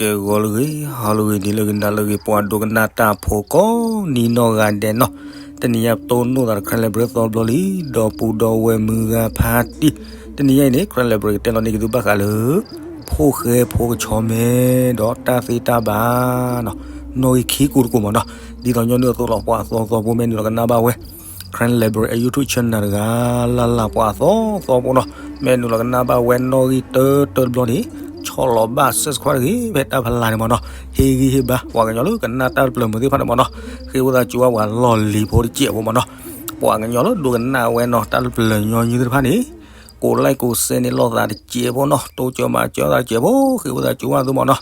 ဂီၤလၢဂ့ၤ ဟါလၢဂ့ၤ နံၤလၢဂ့ၤ နၤလၢဂ့ၤ ပှၤဒိကနၣ်တၢ်ဖိကိးနံၤနီၢ်ဂၤဒဲးနီၤ, တနံၤညါပတိၢ်နီၣ်သးဒီး Karen Library သီတဘျီလံ, ဒီပုၢ်ဒီဝဲၢ်မုၢ်ဂၤဖါတံၢ်, တနံၤညါအံၤန့ၣ် Karen Library ကတဲလီၤန့ၢ်က့ၤသုဘၣ်ဃးလၢ ဖိၣ်ဃဲဖိကဆီမဲဒီးတၢ်သ့တၢ်ဘၣ်နီၤ, နီၣ်ဂံၢ်ခံကိးတကိးမးနီၤ, ဒ်သိးညီနုၢ်အသိးလီၤ ပှၤအသီသီဖိ မ့ၢ်နုာ်လီၤကနၣ်ဘၣ်ဝဲ Karen Library အ YouTube channel တဂၤ လၢ်လၢ် ပှၤအသီသီဖိနီၤ, မ့ၢ်နုာ်လီၤကနၣ်ဘၣ်ဝဲနီၣ်ဂံၢ်တၢတၢတဘျီန့ၣ် ဆီၣ်လီၤဘၣ် subscribe တဂ့ၤ ဖဲတၢ်ဖးလၢ်န့ၣ်မးနီၤ, ဟ့ၣ်ဂံၢ်ဟ့ၣ်ဘါ ပှၤကညီလၢကနၣ်တၢ်တဖျၢၣ်မုာ်သ့ၣ်တဖၣ်န့ၣ်မးနီၤ, ဃ့ဝံသးစူၤဝဲပှၤလီၢ်လံၤဖိတစဲးဖိမးနီၤ, ပှၤကညီလၢဒိကနၣ်ဝဲနီၤ တၢ်တဖျၢၣ်ညီနုၢ်သ့ၣ်တဖၣ်န့ၣ် ကိးlikeကိးshareန့ၣ်လိာ်သးတစဲးဖိနီၤ, တိစၢၤမၤစၢၤသးတစဲးဖိ ဃ့ဝံသးစူၤဝဲသုမးနီၤ,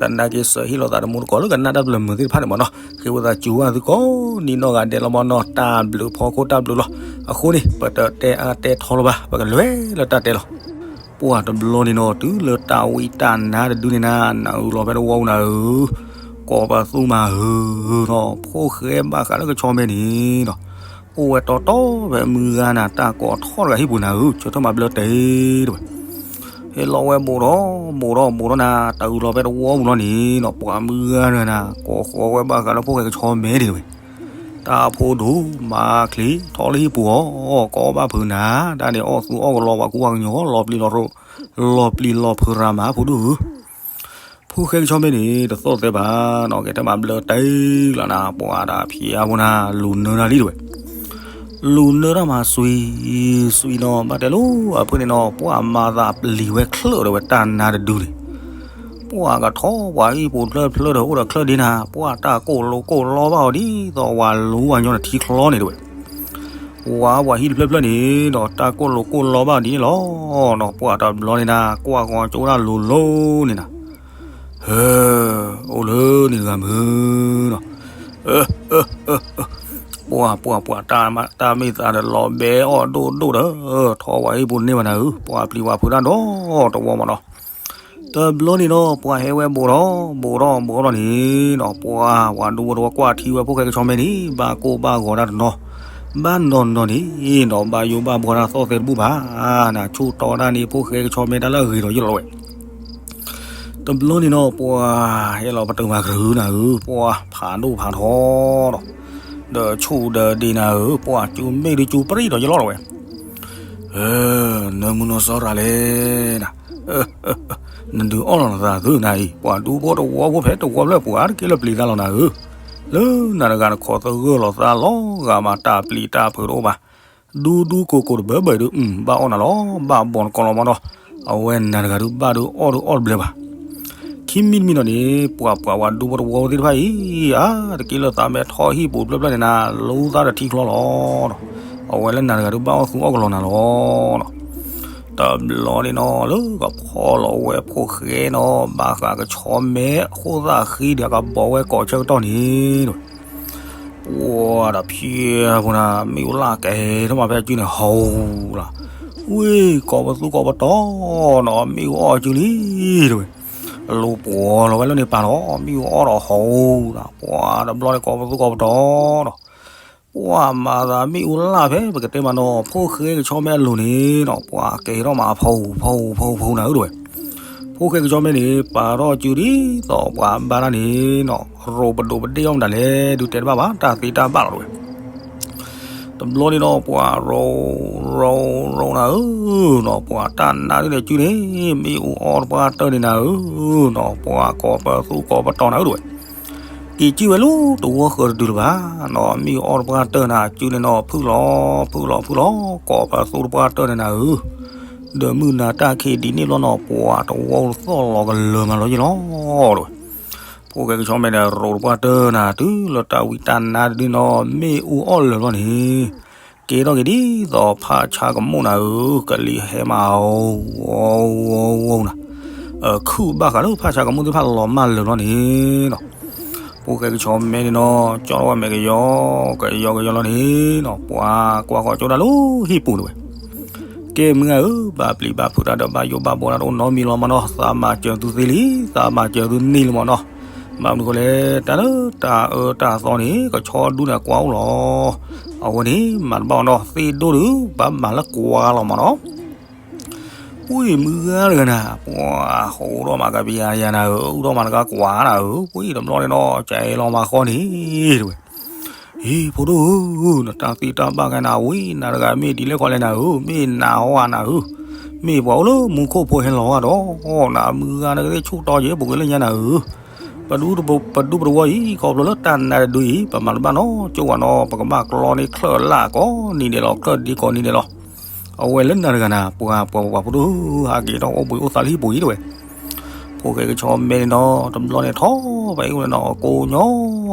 သနာ်က့စၢၤဟ့ၣ်လီၤသးတမူတကိးလၢကနၣ်တၢ်တဖျၢၣ်မုာ်သ့ၣ်တဖၣ်န့ၣ်မးနီၤ, ဃ့ဝံသးစူၤဝဲသုကိးနံၤနီၢ်ဂၤဒဲးလီၤမးနီၤ, တၢ်ဘျုးဖီခိၣ်တၢ်ဘျုးလီၤ, အဃိန့ၣ် ပတတဲအါတဲထီလၢၤဘၣ် ပကလဲၤလၢတၢ်တဲလီၤ. ပှၤတဘျီန့ၣ်နီၤ တုၤလၢတၢ်ဝံတၢ်နါတဒုန့ၣ်နၤ နအုးလီၤဖဲတဝီပူၤနၤဧၢ, ကိးပသူမၤဧၢနီၤ, ဖိၣ်ဃဲဘၣ်ဃးလၢကဆီမဲန့ၣ်နီၤ, အိၣ်ဝဲတီတီဖဲမုၢ်ဂၤနၤ တၢ်ကိးထီၣ်တဂၤဟံၣ်ပူၤနၤဧၢ, ဆၢထၢၣ်မၤဘျၢတဲတဝဲ ဟဲလီၤဝဲဘူးဒီး ဘူးဒီး ဘူးဒီးနၤ တၢ်အုးလီၤဖဲတဝီပူၤလီၤန့ၣ်နီၤ, ပှၤမုၢ်ဂၤနၤ ကိးဃီၤဝဲဘၣ်ဃးလၢဖိၣ်ဃဲကဆီမဲန့ၣ်တဝဲ တၢ်ဖိဒိၣ်မၤချံထီၣ်လၢဟံၣ်ပူၤအီၤ, ကိးဘၣ်ဖုးနၤ, တၢ်န့ၣ်အီၣ်သူအီၣ်ကလီပှၤကူပှၤကညီ လီၤပျံၤလီၤဖုး, လီၤပျံၤလီၤဖုးရၤမၤဖိဒိၣ်ဧၢ, ဖိၣ်ဃဲကဆီမဲန့ၣ် တသီၣ်သဲဘၣ်နီၤ, ကဲတၢ်မၤဘျၢတဲလီၤနၤ, ပှၤတၢ်ဖျါဖိနၤ လူၤနၢတၢ်လံတဝဲ လူၤနၢတၢ်မၤစွံစွံနီၤ, ဘၣ်တဲလိၤအဖုၣ်န့ၣ်နီၤ, ပှၤမၤသးပျံၤဝဲချၢၣ်ဒီးဝဲတၢ်နါတဒုန့ၣ်, ပှၤကထီၣ်ပှၤဟံၣ်ပူၤဖျၢၣ်ဖျၢၣ်ဒီးအိၣ်ဒီးချၢၣ်ဒ့နၤ, ပှၤတၢ်ကိၢ်လိာ်ကိၢ်လီဘၣ်အီၤဒ်သိးဝၤလူၤဝၤညီနထံချီန့ၣ်တဝဲ, ဝၤပှၤဟံၣ်တဖျၢၣ်ဖျၢၣ်န့ၣ်ဒီး တၢ်ကိၢ်လိာ်ကိၢ်လီဘၣ်ဒ်န့ၣ်လီၤနီၤ, ပှၤတဘျီန့ၣ်နၤ ကွၢ်ဃီၤကၠိဒၣ်လိၤလိၤန့ၣ်နၤ ဟၢ, အိၣ်လၢန့ၣ်တဂၤမုၢ်နီၤ, ပှၤပှၤပှၤ တၢ်မ့ၢ်သးဒီးလီၤဘဲအီၣ်ဒိၣ်ဒိၣ်ဒီး ထီၣ်ဝဲဟံၣ်ပူၤန့ၢ်ဝဲနၤဧၢ, ပှၤပျံၤဝဲဖုးတၢ်ဒီးတဝီမးနီၤ, တဘျီန့ၣ်နီၤ ပှၤဟဲဝဲဘူးဒီး ဘူးဒီး ဘူးဒီးန့ၣ်နီၤ, ပှၤ ပှၤဒူဖိတဝီကွၢ်ထံဝဲဖိၣ်ဃဲကဆီမဲန့ၣ် ဘၣ်ကိၢ်ဘၣ်ဂီၤတၢ်တနီၤ, ဘၣ်နီၤနီၤန့ၣ်နီၤ ဘၣ်ယိၣ်ဘၣ်ဘှီတၢ်သီၣ်သဲတဘူၣ်ဘၣ်, နဆူၣ်တီတၢ်န့ၣ် ဖိၣ်ဃဲကဆီမဲတၢ်လၢအဂ့ၤဒီးယလီၤဝဲ တဘျီန့ၣ်နီၤ ပှၤဟဲလီၤပတုာ်မၤကရၢနၤဧၢ, ပှၤဖးဒိၣ်ဖးထီဒီး ဒီးဆူၣ်ဒီးဒ့နၤဧၢ, ပှၤကၠူမ့ၢ်ဒုးကၠူပြံၣ်ဒီးယလီၤဝဲ, နၢမူနီၢ်စီရၤလဲၣ်နၤ, နဒုးအီၣ်လီၤနသးသုနၤအံၤ, ပှၤဒူဖိတဝီဖိဖဲတဝီဖျၢၣ်ပှၤတက့ၢ်လၢပျံၤသးလီၤနၤဧၢ, လၢနၤတဂၤနခိးသဂၢၢ်လီၤသးလီၤဂာ်မး တၢ်ပျံၤတၢ်ဖုးတအိၣ်ဘၣ် ဒူဒူကိးကိးတဘၢဘၢဒုး ဘၣ်အီၣ်နၤလီၤ ဘၣ်ဘီနကီလီၤမးနီၤ, အဝဲနၤတဂၤဒုးဘၣ်ဒုးအီၣ်ဒုးအီၣ်တဘျဲဘၣ်, ခံမံၤတမံၤနီၤန့ၣ် ပှၤပှၤဝဲဒူဖိတဝီဖိသ့ၣ်တဖၣ်အံၤ အါ တက့ၢ်လၢသးမဲထီၣ်ဟံၣ်ပူၤဖျၢၣ်ဖျၢၣ်န့ၣ်နၤ လူသးဒီးထံချီလီၤနီၤ, အဝဲလၢနၤတဂၤဒုးဘၣ်အီၣ်သူအီၣ်ကလီၤနၤလီၤနီၤ, တဘျီန့ၣ်နီၤ လၢကဖီလီၤဝဲဖိၣ်ဃဲနီၤ ဘၣ်ဃးကဆီမဲအဃိသၣ်ဃံဒီးကဘီဝဲကိးဆၢကတီၢ်န့ၣ် ပှၤတဖျဲဖိနၤ မ့ၣ်အူလၢ်ကဲထီၣ်မးဖဲအစုန့ၣ် ဟီလီၤ, ဝ့ၢ် ကိးပသူကိးပတီၤနီၤ မ့ၣ်အူအီၣ်အစုလံ တဝဲ, အလိၤပှီၤလီၤဝဲလၢန့ၣ်ပာ်လီၤ မ့ၣ်အူအီၣ်ဒီးဟီလီၤ, ပှၤတဘျီန့ၣ်ကိးပသူကိးပတီၤနီၤ, ပှၤမၤသးမ့ၣ်အူလၢ်ဖဲ ပကတဲမးနီၤ ဖိၣ်ဃဲကဆီမဲအလိၤန့ၣ်နီၤ ပှၤကဲထီၣ်မးဖီဖီဖီဖီနၤဧၢတဝဲ ဖိၣ်ဃဲကဆီမဲန့ၣ် ပာ်ထီၣ်စုဒ်သိးပှၤဘါတၢ်န့ၣ်နီၤ ရိးပဒိးပဒ့ၣ်အီၣ်မတၤလဲၣ် ဒုးတဲတဘၣ်ဘၣ် တၢ်သ့တၢ်ဘၣ်လီၤတဝဲ, တဘျီန့ၣ်နီၤ ပှၤရိး ရိး ရိးနၤဧၢနီၤ ပှၤတၢ်နါဒုးန့ၣ်စုန့ၣ် မ့ၣ်အူအီၣ်တပှၢ်တၢၢ်န့ၣ်နၤဧၢနီၤ ပှၤကိးပသူကိးပတီၤနၤဧၢတဝဲ က့ၤစုဝဲလၢတဝီဃၢၤတဒုလၢၤဘၣ်နီၤ မ့ၣ်အူအီၣ်တပှၢ်တၢၢ်နၤစုန့ၣ်နီၤ ဖုၣ်လီၤ ဖုၣ်လီၤ ဖုၣ်လီၤ ကိးပသူတပှၢ်တၢၢ်န့ၣ်နၤဧၢ, ဒီးမုၢ်နၤတၢ်ခံးဒ်န့ၣ်ဘျီနီၤ ပှၤတဝီသီၣ်လီၤကလၢၤမးလီၤယလီၤတဝဲ, ဖိၣ်ဃဲကဆီမဲန့ၣ် ရိးတပှၢ်တၢၢ်နၤ တုၤလၢတၢ်ဝံတၢ်နါတဒုနီၤ မ့ၣ်အူအီၣ်လၢာ်ဘျီန့ၣ် ကဲထီၣ်က့ၤဒ်သိးဖးဆါကမူၣ်နၤဧၢ ကလံၤဟဲမး ဝီ ဝီ ဝီနၤ, ခုၣ်ဘၣ်ဃးလၢဖးဆါကမူၣ်သ့ၣ်တဖၣ်လီၤမၢ်လၢာ်ဘျီန့ၣ်နီၤ, ဖိၣ်ဃဲကဆီမဲန့ၣ်နီၤ ကၠီထီၣ်ဝဲမဲာ်ကယီ ကယီကယီလီၤန့ၣ်နီၤ ပှၤကွၢ်ဃီၤကၠိဒၣ်လၢဟံၣ်ပူၤတဝဲ ကဲမုၢ်ဂၤဧၢ ဘၣ်ပျံၤဘၣ်ဖုးတၢ်ဒီးဘၣ်ယိၣ်ဘၣ်ဘှီတၢ်တအိၣ်နီတမံၤလီၤမးနီၤ သးမၤစၢၤသုသ့လံ သးမၤစၢၤသုန့ၢ်လံမးနီၤ, ဘၣ်မနုၤဃိလဲၣ် တၢ်လၢတၢ်အၢတၢ်သီန့ၣ် ကဆီဒူန့ၣ်ကွၢ်အိၣ်လီၤ, အဝဲန့ၣ်မၤတဘၣ်အီၤနီၤ သ့ၣ်ဒိၣ်ဒုး ဘၣ်မၤလၢကွၢ်လီၤမးနီၤ ဖိၣ်ဃဲကဆီမဲန့ၣ် ပှ့ၤမုၢ်ဂၤတဂၤနၤ, ပှၤဟူထီၣ်မးကပယၤယၤနၤဧၢ, အူထီၣ်မးတကးကွၢ်နၤဧၢ, ပှ့ၤတဘျီန့ၣ်ဒီး ကဲလီၤမးဃီန့ၣ် တဲဝဲ, ဟ့ၣ် ဖိဒိၣ်ဧၢ, နတၢ်သ့တၢ်ဘၣ်ခဲနၤဝံၤ နၤတဂၤမ့ၢ်ဒ်လဲၣ်ခီလဲၣ်နၤဧၢ, မ့ၢ်နၤဟီဧါနၤဧၢ, မ့ၢ်ပှၤအိၣ်လၢမူခိၣ်ဖိဟဲလီၤဧါဒီး နမုၢ်ဂၤနကသ့ၣ်ဆူၣ်တီယဲ ပူၤကွံာ်လၢညါနၤဧၢ, ပဒူပတဝီအံၤ ခီဖျိလၢတၢ်နါတဒုအံၤ ပမၤတဘၣ်နီၢ်ကၠိဝဲနီၤ, ပကဘၣ်ကျီန့ၢ်ချၢၣ်လၢ်ကိးနံၤဒဲးလီၤ, ချၢၣ်ဒ့ကိးနံၤဒဲးလီၤ. အဝဲလၢနၤတဂၤနၤ, ပှၤပှၤပှၤဖိဒိၣ်ဧၢ, ဟးက့ၤထီၣ်အိၣ်ဘှံးအိၣ်သါလၢဟံၣ်ပူၤအံၤတဲဝဲ, ဖိၣ်ဃဲကဆီမဲန့ၣ်နီၤ တဘျီန့ၣ်ထီၣ်ဖဲအံၤအိၣ်န့ၣ်နီၤ, ကိးညီ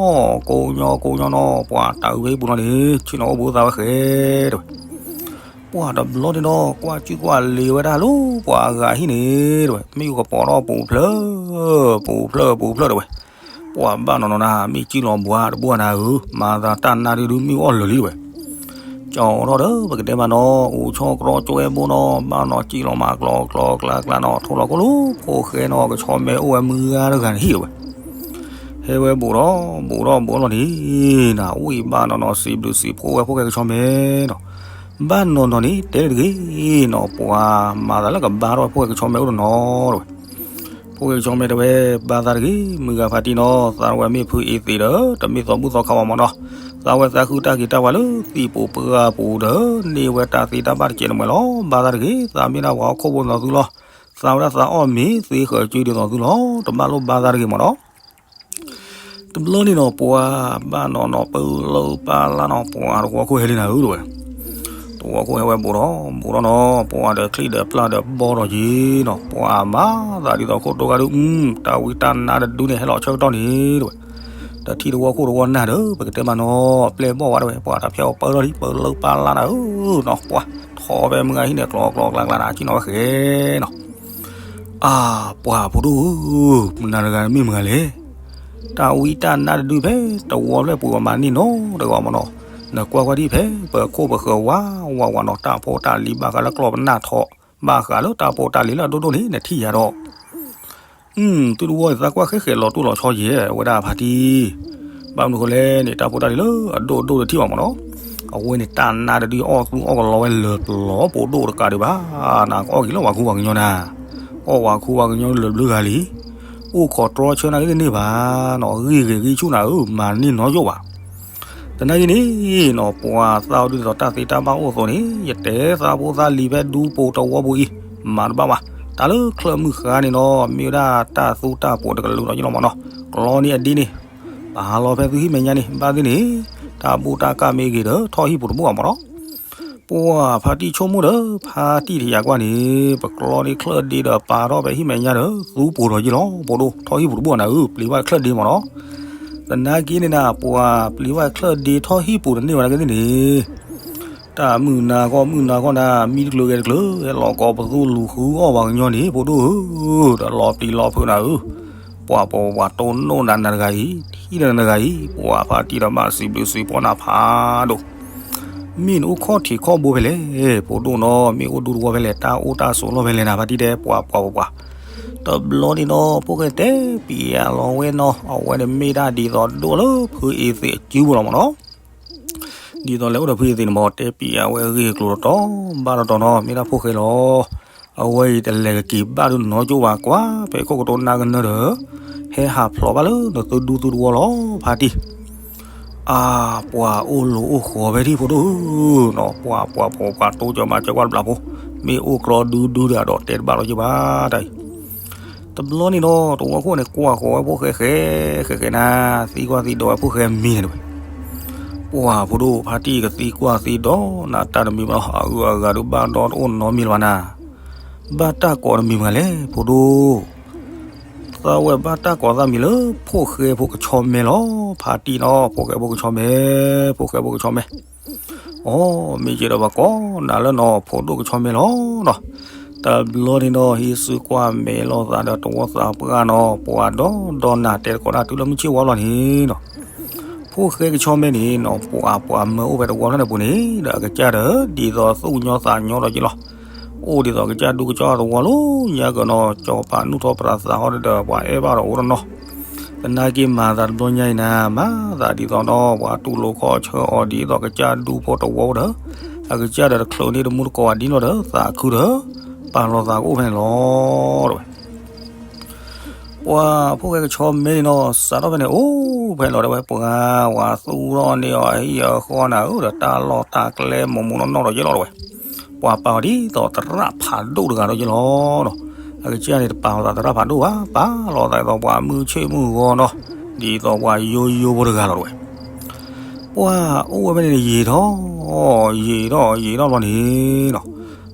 ကိးညီကိးညီနီၤ, ပှၤတၢ်အုးဖဲဟံၣ်ပူၤလီၤန့ၣ် ဆ့ၣ်နီၤအိၣ်ဘှံးအိၣ်သါဝဲဃဲတဲဝဲ ပှၤတဘျီန့ၣ်ဒီး ကွၢ်ကူၣ်ကွၢ်လ့ၤဝဲဒၣ်လၢပှၤအဂၤဟံၣ်န့ၣ်တဲဝဲ, မ့ၣ်အူကပီၤထီၣ်ပူၤဖျၢၣ် ပူၤဖျၢၣ်ပူၤဖျၢၣ်တဲဝဲ, ပှၤဘၣ်နီၢ်နီၢ်နၤ မ့ၢ်စံၣ်လီၤဘှါတဘိနၤဧၢ, မၤသးတၢ်နါဒုဒုမ့ၣ်အူအီၣ်လၢာ်လံတဲဝဲ, ကၠီထီၣ်ဒီး ပကတဲမးနီၤ အိၣ်ဆီကရီကၠီဝဲဘိနီၤ, ဘၣ်နီၢ်စံၣ်လီၤမးကျီကျီကျါကျါနီၤ, ထိၣ်လီၤခိၣ်လၢဖိၣ်ဃဲနီၤ ကဆီမဲအိၣ်ဝဲမုၢ်ဂၤတဂၤန့ၣ်ဟံၣ်တဲဝဲ ဟဲဝဲဘူးထီၣ်ဘူးထီၣ်ဘူးထီၣ်လီၤန့ၣ်, နဝံၣ်ဘၣ်နီၢ်နီၢ် စံးဘျုးစံးဖှိၣ်ဝဲဖိၣ်ဃဲကဆီမဲနီၤ, ဘၣ်နီၢ်နီၢ်န့ၣ် တဲတဂ့ၤနီၤ, ပှၤမၤသးလၢကဘါထီၣ်ဖိၣ်ဃဲကဆီမဲအိၣ်တနီၤတဲဝဲ, ဖိၣ်ဃဲကဆီမဲတဲဝဲ, ဘါသးတဂ့ၤ မုၢ်ဂၤဖါတံၢ်နီၤ, သးဝဲမ့ၢ်ဖုအ့သ့းဒီး တမ့ၢ်သီဘူၣ်သီခါဘၣ်မးနီၤ, သးဝဲသးဃုတၢ်ဂ့ၤတၢ်ဝါလၢသံၣ်ပူၤပှၢ်ပူၤဒီး န့ၢ်ဝဲတၢ်သ့တၢ်ဘၣ်တကဲးတမှဲၤလီၤ, ဘါသးတဂ့ၤ, သးမ့ၢ်ဒၣ်ပှၤဟီၣ်ခိၣ်ဖိဒ်သိးသုလီၤ, သးဝဲဒၣ်သးအီၣ်မ့ၤသ့ဃၢၤစုဒ်သိးသုလီၤ, တဘၣ်လိၣ်ဘါသးတဂ့ၤမးနီၤ တဘျီန့ၣ်နီၤ ပှၤဘၣ်နီၢ်နီၢ် ပလၢပၢ်လၢ်နီၤ ပှၤတဝီခိၣ်ဟဲလံနၤဧၢတဲဝဲ, တဝီခိၣ်ဟဲဝဲဘူးထီၣ်ဘူးထီၣ်နီၤ, ပှၤဒီးချံၣ်ဒီးပျၢ်ဒီးဘီထီၣ်က့ၤနီၤ, ပှၤမၤသးဒ်သိးခိၣ်ဒိၣ်ဂၤဒုး, တၢ်ဝံတၢ်နါတဒုန့ၣ် ဟဲလီၤဆၢကတီၢ်န့ၣ်တဲဝဲ, တထံၣ်တဝီခိၣ်တဝီနၢ်ဒီး ပကတဲမးနီၤ ပျဲၢ်ဘီၣ်ဝဲတဲဝဲ, ပှၤတၢ်ဖျဲၣ်အီၤပၢထီၣ်လံ ပလၢပၢ်လၢ်နၤဧၢနီၤ, ပှၤထီၣ်ဖဲမုၢ်ဂၤဟံၣ်န့ၣ် ကျီကျီကျါကျါနၤ ဆ့ၣ်နီၤဝဲဃဲနီၤ အါ, ပှၤဖိဒိၣ်ဧၢ, နၤတဂၤမ့ၢ်မတၤလဲၣ်, တၢ်ဝံတၢ်နါတဒုဖဲတဝီဖျၢၣ်ပူၤ ပမၤန့ၢ်နီတဂၤမးနီၤ, နကွၢ်ကွၢ်ဒ်ဖဲပခိၣ်ပဃၢၤဝါဝါဝါနီၤ, တၢ်ဖိတၢ်လံၤဘၣ်ဃးလၢကျီၢ်ပနၢ်ထီၣ်, ဘၣ်ဃးလၢတၢ်ဖိတၢ်လံၤလၢအဒိၣ်ဒိၣ်န့ၣ် နထံၣ်ယၤဒီး သုတဝီန့ၣ် သးကွၢ်ဃဲဃဲလီၤတိၢ်လီၤဆီယဲၢ် ဝဲဒၣ်ဖါတံၢ်, ဘၣ်မနုၤဃိလဲၣ်န့ၣ် တၢ်ဖိတၢ်လံၤလၢအဒိၣ်ဒိၣ်တထံၣ်ဘၣ်မးနီၤ, အဝဲန့ၣ်တၢ်နါတဒုအီၣ်သူအီၣ်ကလီဝဲလၢာ်ပျီ ဖိဒိၣ်တကးဒံးဘၣ်, နကအီၣ်က့ၤလၢပှၤခူပှၤကညီနၤ, အီၣ်ပှၤခူပှၤကညီလၢာ်ဘျုးဂၤလံ, အိၣ်ခိးတြီဆၢနၤဂ့ၤတန့ၢ်ဘၣ်နီၤ, ဂံၢ်ဂ့ၤဂံၢ်ဆူၣ်နၤဧၢ, မၤန့ၢ်နီယိၣ်ဘၣ် သနာ်က့န့ၣ်နီၤ ပှၤသးအိၣ်ဒ်သိးတၢ်သ့တၢ်ဘၣ်အိၣ်အသိးန့ၣ် ယတဲသးဖိသၣ်လံၤဖဲဒူပူၤတဝီပူၤအံၤ မၤတဘၣ်ဘၣ်, တၢ်လၢချၢၣ်မုၢ်ဃါန့ၣ်နီၤ မ့ၢ်ဝဲဒၣ်တၢ်သူတၢ်ပိးတကလုာ်ဒီးယလီၤမးနီၤ, ကျီန့ၢ်အဒ့န့ၣ်, ပဟးလီၤဖဲသုဟံၣ်မဲာ်ညါန့ၣ် ဘၣ်သ့ၣ်န့ၣ်, တၢ်ဘူၣ်တၢ်ကၢ်မ့ၢ်ဂ့ၤဒီး ထီၣ်ဟံၣ်ပူၤတဘူၣ်ဘၣ်မးနီၤ ပှၤဖါတံၢ်ဆိကမိၣ်ဒီး ဖါတံၢ်တယာ်ကွၢ်န့ၣ် ပကျီန့ၢ်ချၢၣ်ဒ့ဒီးပာ်ထီၣ်ဖဲဟံၣ်မဲာ်ညါဒီး သူပူၤဒီးယလီၤ, ဖိဒိၣ်ထီၣ်ဟံၣ်ပူၤတဘူၣ်နၤဧၢ, ပျံၤဘၣ်ချၢၣ်ဒ့မးနီၤ, သနာ်က့န့ၣ်နၤ ပှၤပျံၤဘၣ်ချၢၣ်ဒ့ထီၣ်ဟံၣ်ပူၤတန့ၢ်ဘၣ်နာ်က့သ့ၣ်န့ၣ် တၢ်မုၢ်နၤခီမုၢ်နၤခီနၤ မံတကျိၤဂဲၤတကျိၤ ဟဲလီၤကိးပသူလူၤဃုအီၣ်ပှၤကညီန့ၣ် ဖိဒိၣ်ဧၢ, ဒီးလီၤပျံၤလီၤဖုးနၤဧၢ, ပှၤပှၤပှၤတိၢ်နီၣ်နၤနၤတဂၤအံၤ ထံၣ်နၤနၤတဂၤအံၤ ပှၤဖါတံၢ်ဒီးဘၣ်စံးဘျုးစံးဖှိၣ်နၤဖးဒိၣ် မ့ၢ်နအိၣ်ခီၣ်ထံးခီၣ်ဘိဖဲလဲၣ်, ဖိဒိၣ်နီၤ မ့ၢ်အိၣ်ဒူသဝီဖဲလဲၣ်, တၢ်အိၣ်တၢ်ဆိးလီၢ်ဖဲလဲၣ်နၤ ဖါတံၢ်တဲ ပှၤပှၤပှၤပှၤ, တဘျီန့ၣ်နီၤ ဖိၣ်ဃဲတဲပျံၤအလီၤဝဲနီၤ, အဝဲန့ၣ်မ့ၢ်ဒၣ်ဒ်သိးဒိၣ်လၢဖုအ့သ့းအစုပူၤလီၤမးနီၤ, ဒ်သိးလဲၤအိၣ်ဒီးဖုအ့သ့းန့ၣ်မး တဲပျံၤအဝဲအဂ့ၢ်အကျိၤတတီၤဘၣ်တတီၤနီၤ, မ့ၢ်ဒၣ်ဖိၣ်ဃဲလီၤ အဝဲအံၤတလဲၤကက့ၤဘၣ်ဒုးနီၢ်ကၠိဘၣ်ကွၢ် ဖဲခိၣ်ကတိၤနၢ်ကနၢဒီး ဟဲဟးဖျိးဘၣ်လၢနသုဒူသုသဝီလီၤ ဖါတံၢ်, အါ, ပှၤအိၣ်လိၤအိၣ်ဃီၤဖဲဒၣ်ဖိဒိၣ်ဧၢနီၤ, ပှၤပှၤပှၤပှၤတိစၢၤမၤစၢၤကွၢ်တဘျီဖိ, မ့ၢ်အိၣ်ကြီဒုဒုဒီးဒီးတဲတဘၣ်လီၤယဘၣ်တၢ်အံၤ, တဘျီန့ၣ်ဒီး တဝီခိၣ်န့ၣ် ကွၢ်ဃီၤဝဲဖိၣ်ဃဲဃဲ ဃဲဃဲနၤ, သံကွၢ်သံဒိးဝဲဖိၣ်ဃဲမံၤန့ၣ်တဝဲ ပှၤဖိဒိၣ် ဖါတံၢ်ကသံကွၢ်သံဒိးနၤတၢ်တမံၤဘၣ်လီၤ, အဂုၤအဂၤဒုးဘၣ်ဒီတအိၣ်နီတမံၤလၢၤဘၣ်နၤ, ဘၣ်တၢ်ကိးတမံၤမးလဲၣ် ဖိဒိၣ်, သးဝဲဘၣ်တၢ်ကိးသးမံၤလၢ ဖိၣ်ဃဲဖိကဆီမဲလီၤ, ဖါတံၢ်နီၤ ဖိၣ်ဃဲဖိကဆီမဲ, ဖိၣ်ဃဲဖိကဆီမဲ အိ, မ့ၢ်က့ၤဒီးပှၤကိးနၤလၢနီၤ ဖိဒိၣ်ကဆီမဲလီၤနီၤ, တဘျီန့ၣ်နီၤ ဟံးစုကွၢ်မဲာ်လိာ်သးဒီးတဝီသးပှၢ်နီၤ ပှၤဒီဒီနၤ တဲတကိးနၤတုၤလၢမုၢ်ဆ့ၣ်ဝါလီၤန့ၣ်နီၤ, ဖိၣ်ဃဲကဆီမဲန့ၣ်နီၤ ပှၤပှၤမၢအိၣ်ဖဲတဝီဖျၢၣ်န့ၣ်ပူၤန့ၣ် ဒီးအကစၢ်ဒီး ဒ်သိးသူၣ်ကညီသးကညီဒီးက့ၤလီၤ, အိၣ်ဒ်သိးကစၢ်ဒူကစၢ်သဝီလီၤ, ညါက့ၤနီၤ ကၠီၤပာ်နုာ်ထီၣ်ပြးသးဟီဒီး ပှၤအဲၣ်ဘၣ်ဒီးအိၣ်တနီၤ သနာ်က့မၤသးတဘျီညါအံၤနၤ မၤသးဒ်သိးနီၤ ပှၤတူၢ်လိာ်ခီၣ်ဆၢအီၤဒ်သိးကစၢ်ဒူဖိတဝီဒီး အကစၢ်ဒီးတချုးန့ၢ်တမူတကိးအဒ်လီၤဒီး သးခုဒီး ပာ်လီၤသးကအိၣ်ဖဲန့ၣ်လီၤ တဲဝဲ. ပှၤဖိၣ်ဃဲကဆီမဲန့ၣ်နီၤ စးထီၣ်ဖဲန့ၣ် အိၣ်ဖဲန့ၣ်လီၤ တဲဝဲ. ပှၤဝၤသူၣ်ထီၣ်န့ၢ်အီၤ ဟံၣ်အဃီနၤဧၢ ဒီးတၢ်လီၢ်တၢ်ကျဲမိၢ်မိၢ်နီၢ်နီၢ်ဒီးယ့ၢ်လီၤ တဲဝဲ. ပှၤပာ်အီၤဒ်သိးသရၣ်ဖးဒိၣ်တဂၤဒီးယ့ၢ်လီၤနီၤ. အကစၢ်န့ၣ် တပာ်လီၤသးသရၣ်ဖးဒိၣ်ဘၣ်, ပာ်လီၤသးဒ်သိးပှၤမုၢ်ဆ့ၣ်မုၢ်ဂီၤနီၤ, ဒ်သိးပှၤယိယိဖိတဂၤလီၤ တဲဝဲ. ပှၤအိၣ်ဝဲဖဲန့ၣ်န့ၣ် ယံာ်ထီၣ် ယံာ်ထီၣ် ယံာ်ထီၣ်ဘျီန့ၣ်နီၤ,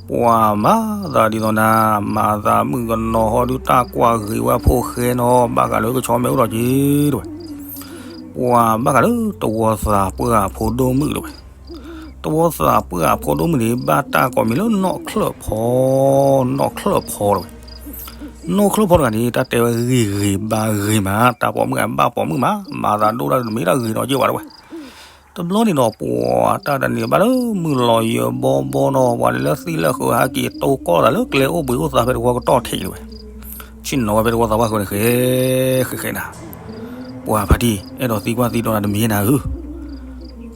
ပှၤမၤသးဒ်သိးနၤ, မၤသးမုၣ်ကနီၤဟီဒုး တၢ်ကွၢ်ဂ့ၤဝဲဖိၣ်ဃဲနီၤ, ဘၣ်ဃးလၢကဆီမဲအိၣ်ဒီးက့ၤ တဲဝဲ. ပှၤဘၣ်ဃးလၢတဝီသးပှၢ်ဖိဒိၣ်မုၣ် တဲဝဲ. တဝီသးပှၢ်ဖိဒိၣ်မုၣ်န့ၣ် ဘၣ်တၢ်ကိးမံၤလၢနီၢ်ချၢၣ်ဖီ, နီၢ်ချၢၣ်ဖီ တဲဝဲ. နီၢ်ချၢၣ်ဖီတဂၤန့ၣ် တၢ်တဲဝဲဂ့ၤဂ့ၤဘၣ်ဂ့ၤမး, တၢ်ပိာ်မုၣ်အဘၣ်ပိာ်မုၣ်မး, မၤသးဒိၣ်တၢ်တမ့ၢ်တၢ်ဂ့ၤဒီးက့ၤဝဲ တဲဝဲ. တဘျီန့ၣ်ဒီး ပှၤတၢ်တၢ်န့ၣ်ဘၣ်လၢမုၢ်လီၤယၢၤဘီဘီနီၤ, ပှၤန့ၣ်လၢသံၣ်လၢဃုာ်ဟဲက့ၤ တိကိၢ်သးလၢကျဲအိၣ်ဘှံးအိၣ်သါဖဲတဝီကတီၢ်ထံး တဲဝဲ. ဆ့ၣ်နီၤဝဲဖဲတဝီသးပှၢ်ဃုာ်န့ၣ် ဃဲ ဃဲ ဃဲနၤ, ပှၤဖါတံၢ် အဲၣ်ဒိးသံကွၢ်သံဒိးနၤတမ့ၢ်နၤဧၢ,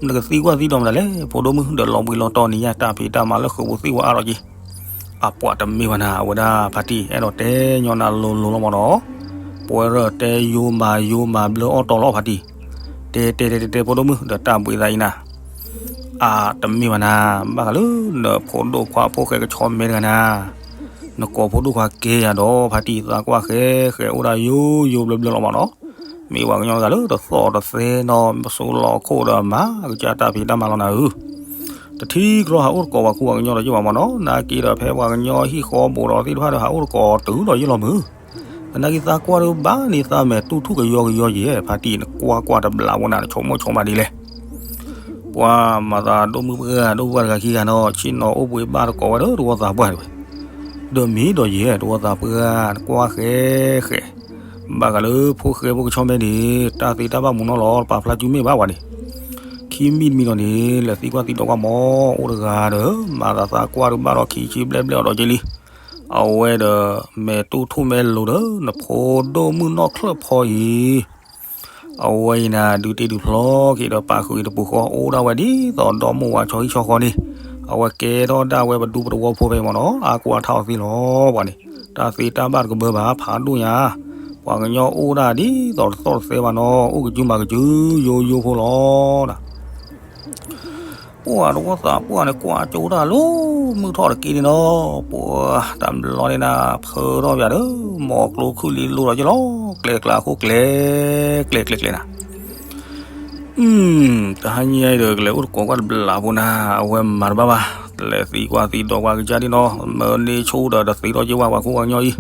နကသံကွၢ်သံဒိးမတၤလဲၣ်, ဖိဒိၣ်မုၣ်ဒီးလီၤဘှံးလီၤတီၤန့ၣ်ညါ တၢ်ဖံးတၢ်မၤလၢဃုာ်ပူၤသံၣ်ဝဲအါထီၣ်က့ၤ. အပှၤတမ့ၢ်ဘၣ်နၤ, အဝဲဒၣ်ဖါတံၢ် အဲၣ်ဒိးတဲညီနၤလိၤလိၤလီၤမၢ်နီၤ, ပဝဲဒၣ်တဲယိမၤယိမၤဘျၢအီၣ်တီလီၤဖါတံၢ်, တဲတဲတဲတဲ ဖိဒိၣ်မုၣ် ဒီးတၢ်ဘှံးသးအံၤနၤ အတမ့ၢ်ဘၣ်နၤ, ဘၣ်ဃးလၢနဖိဒိၣ်ခွါဖိၣ်ဃဲကဆီမဲတဂၤနၤ, နကိးဖိဒိၣ်ခွါကဲယၤဒီး ဖါတံၢ်သးကွၢ်ဃဲဃဲ အိၣ်ဒၣ်ယိယိဘျၢဘျၢလီၤမၢ်နီၤ, မ့ၢ်ပှၤကညီတဂၤလၢတသီၣ်တသဲနီၤ, ပစိၤလီၤခိၣ်ဒီးမၤကစၢ်တၢ်ဖံးတၢ်မၤလီၤနၤဧၢ, တထံၣ်ကြီဟးအိၣ်တကိးပှၤခူပှၤကညီဒီးယ့ၢ်ဘၣ်မၢ်နီၤ, နာ်က့ဒီးဖဲပှၤကညီဟံၣ်ဃီဘူးဒီးသ့ၣ်တဖၣ်ဒီး ဟးအိၣ်တကိးတုၤဒီးယ့ၢ်လီၤမုၢ် သနာ်က့သးကွၢ်ဒုးဘၣ်န့ၣ်သးမဲာ်တူၢ်ထူၣ်ကယီကယီယဲၢ်, ဖါတံၢ်နကွၢ်ကွၢ်တဘျးဖိနၤ နဆိကမိၣ်ဆိကမးဒ်လဲၣ်, ပှၤမၤသးဒိၣ်မုၣ်ပှၢ်ဒိၣ်ပှၢ်တဂၤခံဂၤနီၤ, ဆ့ၣ်နီၤအိၣ်ဘှံးဘၣ်တကိးဝဲဒီးတဝီသးပှၢ်တဲဝဲ, ဒီးမ့ၢ်ဒီးယဲၢ် တဝီသးပှၢ်နကွၢ်ဃဲဃဲ, ဘၣ်ဃးလၢဖိၣ်ဃဲဖိကဆီမဲန့ၣ် တၢ်သ့တၢ်ဘၣ်မူနီၤလီၤ တပာ်ဖျါစုမ့ၢ်ဘၣ်ပှၤန့ၣ်, ခံမံၤတမံၤဒီးန့ၣ် လဲၤသံကွၢ်သံဒိးကွၢ်မၢ်, အိၣ်တဂၤဒီး မၤသးသးကွၢ်ဒုးဘၣ်ဒီးခံဆံဘျဲၣ်ဘျဲၣ်အီၤဒီးက့လံ အဝဲဒီး မဲာ်တူၢ်ထူၣ်မဲာ်လိၤဒီး နဖိဒိၣ်မုၣ်နီၢ်ချၢၣ်ဖီအံၤ, အဝဲအံၤနၤ ဒုးတ့ဒုးဖျီက့ၤဒီးပာ်ဃုာ်အံၤတပူၤဃီ အိၣ်ဒၣ်ဝဲဒ်သိးဒီမါဝၤဆီဟံၣ်ဆီဃီန့ၣ်, အဝဲကဲထီၣ်ဒၣ်ဝဲပဒူပတဝီဖိဖဲမၢ်နီၤ, အါကွၢ်ထီၣ်အီၤသ့လီၤပှၤန့ၣ်, တၢ်သ့တၢ်ဘၣ်တကဘၢဘၣ်ဖးဒိၣ်ညါ, ပှၤကညီအိၣ်ဒၣ်ဒ်သိးတသီၣ်တသဲဘၣ်နီၤ, အိၣ်ကစုမၤကစု ယိယိဖိလီၤနၤ ပှၤတဝီသးပှၢ်န့ၣ် ကွၢ်ကၠိတၢ်လီၤမုၢ်ထီၣ်တက့ၢ်န့ၣ်နီၤ, ပှၤတဘျီန့ၣ်နၤ ဖၢထီၣ်ပၠးဒီး မီၤကျိခုၣ်လံလိၤဒီးယ့ၢ်လီၤ, ကျဲကျါအဃိကျဲ ကျဲကျဲကျဲနၤ, တဟါညါအံၤဒီး ကလဲၤအိၣ်တကိးကွၢ်တဘျးဖိနၤ, အဝဲမၤတဘၣ်ဘၣ်, လဲၤသံကွၢ်သံဒိးကွၢ်ကစၢ်ဒ်နီၤ, မၢန့ၢ်ဆိဒီးတသ့ထီၣ်က့ၤဝဲပှၤခူပှၤကညီအံၤ,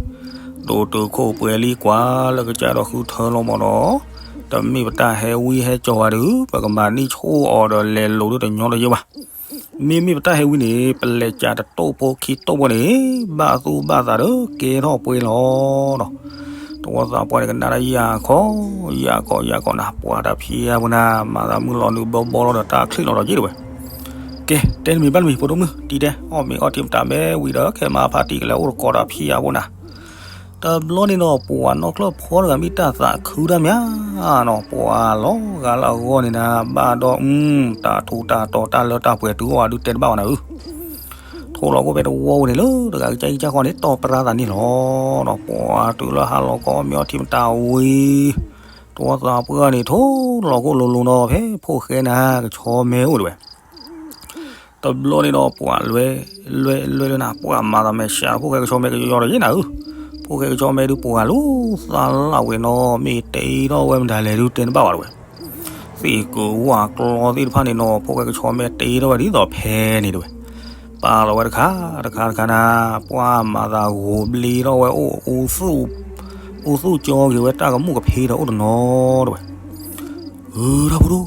ဒိးတုၤခိၣ်ပှဲၤလံကွၢ်လၢကစၢ်ဒီးဃုထၢလီၤမၢ်နီၤ, တမ့ၢ်ပတၢ်ဟဲဝံဟဲကၠီၤဝဲဒုး ပကမၤန့ၢ်ဆိအီၤဒီးလဲၤလိၤဒုးတညီဒီးယ့ၢ်ဘၣ်, မ့မ့ၢ်ပတၢ်ဟဲဝံန့ၣ် ပလဲၤကးတတိၢ်ဖိခံတိၢ်ဖိန့ၣ် ဘၣ်သူၣ်ဘၣ်သးဒီးကဲထီၣ်ပှဲၤလီၤနီၤ, တဝီသးပှၢ်န့ၣ် ကနၣ်တၢ်ယၢ်ခီ, ယၢ်ခီယၢ်ခီနၤ, ပှၤတၢ်ဖံးယၤဖိနၤ, မၤသးမုၢ်လီၤနုာ်ဘီဘီလီၤဒီးတၢ်ချံးလီၤဒီးက့ၤတဝဲ, ကဲ တဲနမံၤဘၣ်နမံၤ ဖိဒိၣ်မုၣ် တံၤတဲ အီၣ်မ့ၤအီထံမတၤ မ့ၢ်ဝံၤဒီးခဲမၤဖါတံၢ်ကလဲၤအိၣ်တကိးဒီးဖံးယၤဖိနၤ တဘျီန့ၣ်နီၤ ပှၤနီၢ်ချၢၣ်ဖီတဂၤမ့ၢ်တၢ်သးခုတၢ်မးနီၤ, ပှၤလီၤဂာ်လၢအဂီၢ်န့ၣ်နၤ ဘၣ်ဒီး တၢ်ထူးတၢ်တီၤတၢ်လၢတၢ်ပှဲၤတုၤအီၤဒုးတဲတဘၣ်ဘၣ်နၤဧၢ, ထိၣ်လီၤခိၣ်ဖဲတဝီဝဲန့ၣ်လၢတဂၤကစၢ်အံၤကစၢ်ဃီန့ၣ် တီၢ်ပြၢသးန့ၣ်လီၤနီၤ, ပှၤတုၤလၢဟါလီၤခီအီၣ်မ့ၤအီထံမတၤဝံၤ တဝီသးပှၢ်န့ၣ် ထိၣ်လီၤခိၣ်လိၤလိၤနီၤ ဖဲဖိၣ်ဃဲနၤ ကဆီမဲအိၣ်တဝဲ တဘျီန့ၣ်ဒီးပှၤလွဲ လွဲလွဲလၢနၤ ပှၤမၤသးမဲာ်ဆှး ဖိၣ်ဃဲကဆီမဲကယီယီဒီးယ့ၢ်နၤဧၢ, ဖိၣ်ဃဲကဆီမဲဒုးပှၤလူၤသးလၢ်ဝဲနီၤ မ့ၢ်တဲအံၤထီၣ်ဝဲမတၤလဲၣ်ဒုးတဲတဘၣ်ဘၣ်တဝဲ, သ့ၣ်ကုာ်ဝၣ်ကျီသ့ၣ်တဖၣ်န့ၣ်နီၤ ဖိၣ်ဃဲကဆီမဲတဲအံၤထီၣ်ဝဲဒ်သိးဖဲန့ၣ်တဝဲ, ပာ်လီၤဝဲတခါ တခါတခါနၤ ပှၤမၤသးဂိၤဘျ့ထီၣ်ဝဲအိၣ် အူသူၣ်ကၠီက့ၤဝဲတၢ်ကမူၣ်ကဖ့ဒီးအိၣ်တနီၤတဝဲ, ဧၢ တၢ်ဖိဒိၣ်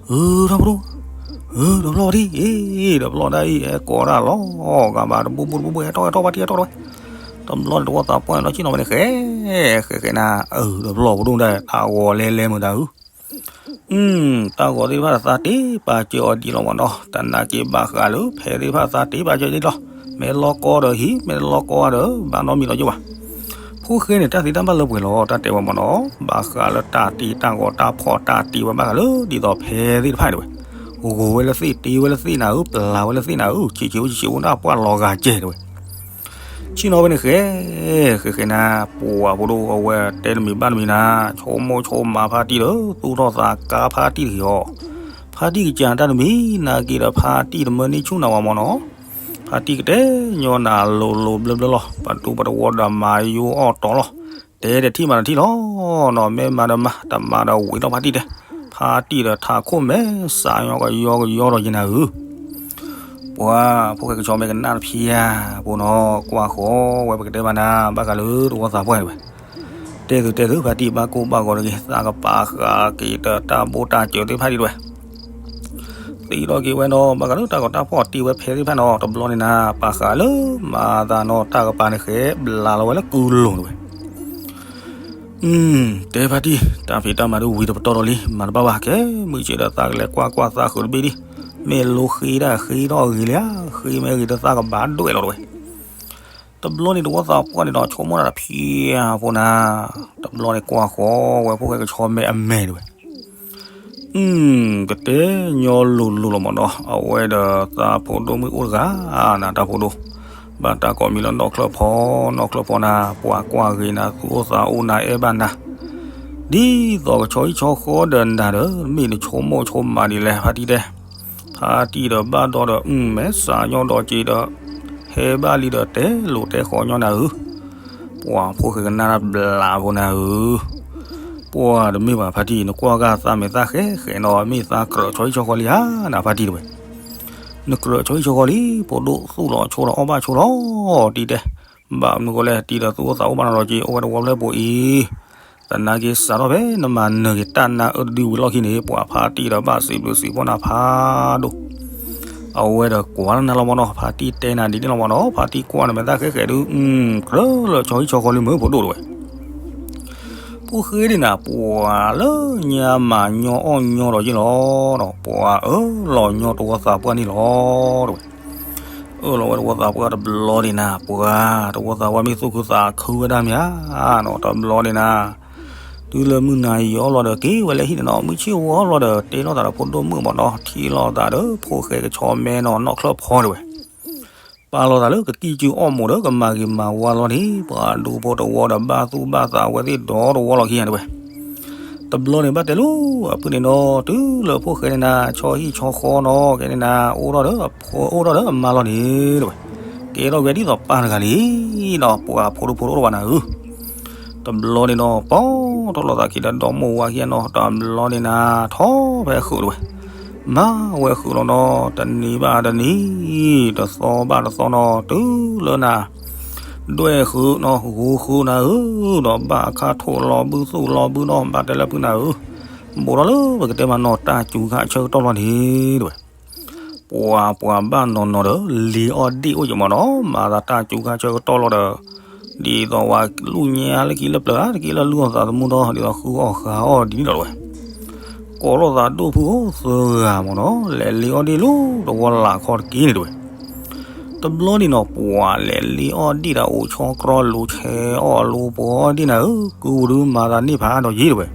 ဧၢ တၢ်ဖိဒိၣ် ဧၢ တဘျီဒ်အံၤ အဲၣ်ကိးတၢ်လီၤ ဂၤဘၣ်တဘူၣ်ဘူၣ်တဘူၣ်ဘူၣ် ဟဲထီၣ်ဟဲထီၣ် ဖါတံၢ်ဟဲထီၣ်တဝဲ, တဘျီန့ၣ်တဝီသးပှၢ်န့ၣ်ဒီး ဆ့ၣ်နီၤဝဲန့ၣ် ဃဲ ဃဲဃဲနၤ အၢ တဘျီဖိဒိၣ်ဒၣ် တၢ်ဂီၤလဲလဲမုာ်တၢ်ဧၢ, တၢ်ဂီၤသ့ၣ်တဖၣ်ဒီးသးတ့ပာ်စၢၤအီၤဒံးလီၤမၢ်နီၤ, တနာ်က့ဘၣ်ဃးလၢဖဲသ့ၣ်တဖၣ်သးတ့ပာ်စၢၤဒံးလီၤ, မ့ၢ်လီၢ်ကီဒီးဟံး မ့ၢ်လီၢ်ကီဒီး ဘၣ်နီတမံၤလီၤယိၣ်ဘၣ် ဖိၣ်ဃဲန့ၣ် တၢ်သ့တၢ်ဘၣ်လၢပှဲၤလီၤ တၢ်တဲဝဲမၢ်နီၤ, ဘၣ်ဃးလၢတၢ်တ့တၢ်ဂီၤတၢ်ဖီၣ်တၢ်တ့ဝဲဘၣ်ဃးလၢဒ်သိးဖဲသ့ၣ်တဖၣ်န့ၣ်တဝဲ, ဂိၤဝဲလၢသ့ၣ်တ့ဝဲလၢသ့ၣ်နၤဧၢ ပျၢ်ဝဲလၢသ့ၣ်နၤဧၢ ဆံးဆံးအိၣ်ဆံးဆံးအိၣ်နၢ်ပှၢ်လီၤဂာ်ကဲတဝဲ, ဆ့ၣ်နီၤဝဲန့ၣ်ဃဲ, ဃဲဃဲနၤ, ပှၤဖိဒိၣ်အဝဲတဲတမံၤဘၣ်တမံၤနၤ, ဆိကမိၣ်ဆိကမးဖါတံၢ်ဒီး သူၣ်ထီၣ်သးကါဖါတံၢ်တဂ့ၤအီၤ, ဖါတံၢ်ကစၢ်တၢ်တမံၤ နာ်က့ဒီးဖါတံၢ်တမၢန့ၢ်ဆူၣ်နၤဝဲမၢ်နီၤ, ဖါတံၢ်ကတဲညီနၤလိၤလိၤဘျၢဘျၢလီၤ, ပတူပတဝီဒီးမၤယိအီၣ်တီၤလီၤ, တဲတထံၣ်မၤတထံၣ်လီၤ, နီၤမ့ၢ်မၤဒီးမၤ တမၤဒီးဝံၤလီၤဖါတံၢ်တဲ, ဖါတံၢ်ဒီးထးခိၣ်မဲာ် စးညီကယီကယီဒီးယနၤဧၢ ပှၤဖိၣ်ဃဲကဆီမဲာ်ကနၣ်တဖျၢၣ်ဖိနီၤ ကွၢ်ဃီဝဲပကတဲဘၣ်နၤ ဘၣ်ဃးလၢတဝီသးပှၢ်တဝဲ, တဲသုတဲသု ဖါတံၢ်ဘၣ်ကိၢ်ဘၣ်ဂီၤတဂ့ၤ သးကပာ်ဃာ်က့ၤဒီးတၢ်ဘိၣ်တၢ်စၢၤသ့ၣ်တဖၣ်ဒံးတဝဲ, သံဒီးက့ၤဝဲနီၤ ဘၣ်ဃးလၢတၢ်ဂီၤတၢ်ဖီၣ်တ့ၢ်ဝဲဖဲသ့ၣ်တဖၣ်နီၤ တဘျီန့ၣ်နၤ ပာ်ဃာ်လၢမၤသးနီၤ တၢ်ကပၤန့ၣ်ဃဲ ဘျးလီၤဝဲလၢကုလိၤတဝဲ တဲဖါတံၢ် တၢ်ဖံးတၢ်မၤဒုးဝံၤတပတီၢ်ဒီးလံ မၤတဘၣ်ဘၣ် ကဲမုၢ်ဆ့ၣ်ဒီးသးကလဲၤကွၢ်ကွၢ်သးဃုာ်တဘ့ၣ်ဒံး, မ့ၢ်လိဃ့ဒၣ်ဃ့ထီၣ်ဂ့ၤလံဧါ, ဃ့မ့ၢ်ဂ့ၤဒီးသးကဘၣ်ဒွဲၣ်လီၤတဝဲ, တဘျီန့ၣ်တဝီသးပှၢ်န့ၣ်ဒီး ဆိကမိၣ်တၢ်တဖျၢၣ်ဖိနၤ, တဘျီန့ၣ်ကွၢ်ဃီဝဲဖိၣ်ဃဲကဆီမဲာ်အမဲာ်တဝဲ ကတဲညီလိၤလိၤလီၤမၢ်နီၤ အဝဲဒီးသးဖိဒိၣ်မုၣ်အိၣ်တဂၤနၤ တၢ်ဖိဒိၣ်, ဘၣ်တၢ်ကိးမံၤလၢနီၢ်ချၢၣ်ဖီ, နီၢ်ချၢၣ်ဖီနၤ ပှၤကွၢ်ဂ့ၤနၤ သူၣ်အိၣ်သးအိၣ်နၤ အဲၣ်ဘၣ်နၤ, ဒ်သိးကဆီဟံၣ်ဆီဃီဒီးနၤဒီး မ့ၢ်နဆိကမိၣ်ဆိကမးဒ်လဲၣ် ဖါတံၢ်တဲ, ဖါတံၢ်ဒီးဘၣ်ဒီးဒီး အုမဲာ်စးညီဒီးက့ၤဒီး ဟဲဘၣ်လံဒီးတဲလိာ်တဲဃီညီနၤဧၢ ပှၤဖိၣ်ဃဲကနၣ်တၢ်ဘျးဖိနၤဧၢ, ပှၤတမ့ၢ်ဘၣ်ဖါတံၢ် နကွၢ်ဂာ်သးမဲာ်သၣ်ဃဲဃဲနီၤ မ့ၢ်သးကြၢးဆီဟံၣ်ဆီဃီလံဧါ နဖါတံၢ်တဝဲ, နကြၢးဆီဟံၣ်ဆီဃီလံ ဖိဒိၣ်သူၣ်လီၤဆိဒီးအီၣ်ဘၣ်ဆိလီၤ တံၢ်တဲ, ဘၣ်မနုၤဃိလဲၣ် တံၢ်ဒီးသူၣ်အိၣ်သးအိၣ်ဘၣ်နၤဒီးက့ၤ အိၣ်ဝဲတဝီဖျၢၣ်ပူၤအံၤ, သနာ်က့စးထီၣ်ဖဲနမၤနၢၤက့ၤတၢ်နါအၢတဒုဝံၤလီၢ်ခံန့ၣ် ပှၤဖါတံၢ်ဒီးဘၣ်စံးဘျုးစံးဖှိၣ်နၤဖးဒိၣ် အဝဲဒီးကွၢ်လၢနၤလီၤမၢ်နီၤ ဖါတံၢ်တဲနၤဒ်န့ၣ်လီၤမၢ်နီၤ ဖါတံၢ်ကွၢ်နမဲာ်သၣ်ဃဲဃဲဒုး ကြၢးလၢဆီဟံၣ်ဆီဃီလံမ့ၢ်ဖိဒိၣ်တဝဲ, ဖိၣ်ဃဲဒ်နၤ ပှၤလၢညါမၤညီအီၣ်ညီဒီးယ့ၢ်လီၤ, ပှၤအၢၣ်လီၤညီတဝီသးပှၢ်န့ၣ်လီၤတဝဲ, အၢၣ်လီၤဝဲတဝီသးပှၢ်တဘျီဒ်နၤ ပှၤတဝီသးပှၢ်မ့ၢ်သူၣ်ခုသးခုဝဲဒၣ်မ့ၢ်ဧါနီၤ တဘျီဒ်နၤ တုၤလၢမုၢ်နၤယီၤလီၤဒီးက့ၤဝဲလၢဟံၣ်န့ၣ်နီၤ မုၢ်ဆ့ၣ်ဝီလီၤဒီး တဲလိာ်သးဒီးဖိဒိၣ်မုၣ်မၢ်နီၤ ထံၣ်လိာ်သးဒီးဖိၣ်ဃဲကဆီမဲာ်နီၤ နီၢ်ချၢၣ်ဖီတဝဲ, ပာ်လီၤသးလၢကကံၢ်ကုအီၣ်မိာ်ဒီး ကမၤဂ့ၤမၤဝါလီၤန့ၣ် ပှၤဒူဖိတဝီဒီးဘၣ်သူၣ်ဘၣ်သးဝဲသ့ၣ်ဒီတဝီလီၤခံဂၤတဝဲ, တဘျီန့ၣ်ဘၣ်တဲလိာ်အဖုၣ်န့ၣ်နီၤ တုၤလၢဖိၣ်ဃဲန့ၣ်နၤ ဆီဟံၣ်ဆီဃီနီၤ ကဲန့ၣ်နၤ အိၣ်ထီၣ်ဒီးအဖိအိၣ်ထီၣ်ဒီးအမါလီၤန့ၣ်တဝဲ, ကဲထီၣ်က့ၤဒ်သိးပၢ်တဂၤလံနီၤ ပှၤဖိဒိၣ်ဖိဒိၣ်တဝဲနၤဧၢ တဘျီန့ၣ်နီၤ ပီထီၣ်လိာ်သးခံဒီးဒီမိၢ်ဝၤခံဂၤနီၤ တဘျီန့ၣ်နၤ ထီၣ်ဖဲဃုာ်တဝဲ, မၤဝဲဃုာ်လီၤနီၤ တနံၤဘၣ်တနံၤ တသီဘၣ်တသီနီၤ တုၤလၢနၤ ဒွဲၣ်ဃုာ်နီၤ ဂိၤဃုာ်နၤဧၢ, ဒီးဘၣ်အခါထိၣ်လီၤဘုသူၣ်လီၤဘုနီၤ ဘၣ်တဲလၢဖုနၤဧၢ, ဘူးထီၣ်လၢပကတဲမးနီၤ တၢ်စူၤခါဆၢကတီၢ်လီၤန့ၣ်တဝဲ, ပှၤပှၤဘၣ်နီၤနီၤဒီး လံၤအီၣ်ဒ့ၣ်အိၣ်က့ၤမးနီၤ မၤသးတၢ်စူၤခါဆၢကတီၢ်လီၤဒီး, ဒ်သိးဝဲလူၢ်ညါလၢခံလၢပျၢၤဧါ တက့ၢ်လၢလူၢ်အီၣ်သးသမူဒီး ဒ်သိးဃုအီၣ်ဃုအီၣ်ဒ်န့ၣ်ဒီးတဝဲ, ကိးလိာ်သးဒိၣ်ဖုအိၣ်သၢဂၤမးနီၤ လဲၤလံၤအီၣ်ဒ့ၣ်လၢတဝီလၢ်ခီတက့ၢ်န့ၣ်တဝဲ တဘျီန့ၣ်နီၤ ပှၤလဲၤလံၤအီၣ်ဒ့ၣ်ဒီးအိၣ်ဆီကြီလူၤဆဲးအီၣ်လူၤပှီၤဒ့ၣ်နၤဧၢ, ကုဝူဒုမၤသးန့ၢ်ဖးဒီးယ့ၢ်တဝဲ,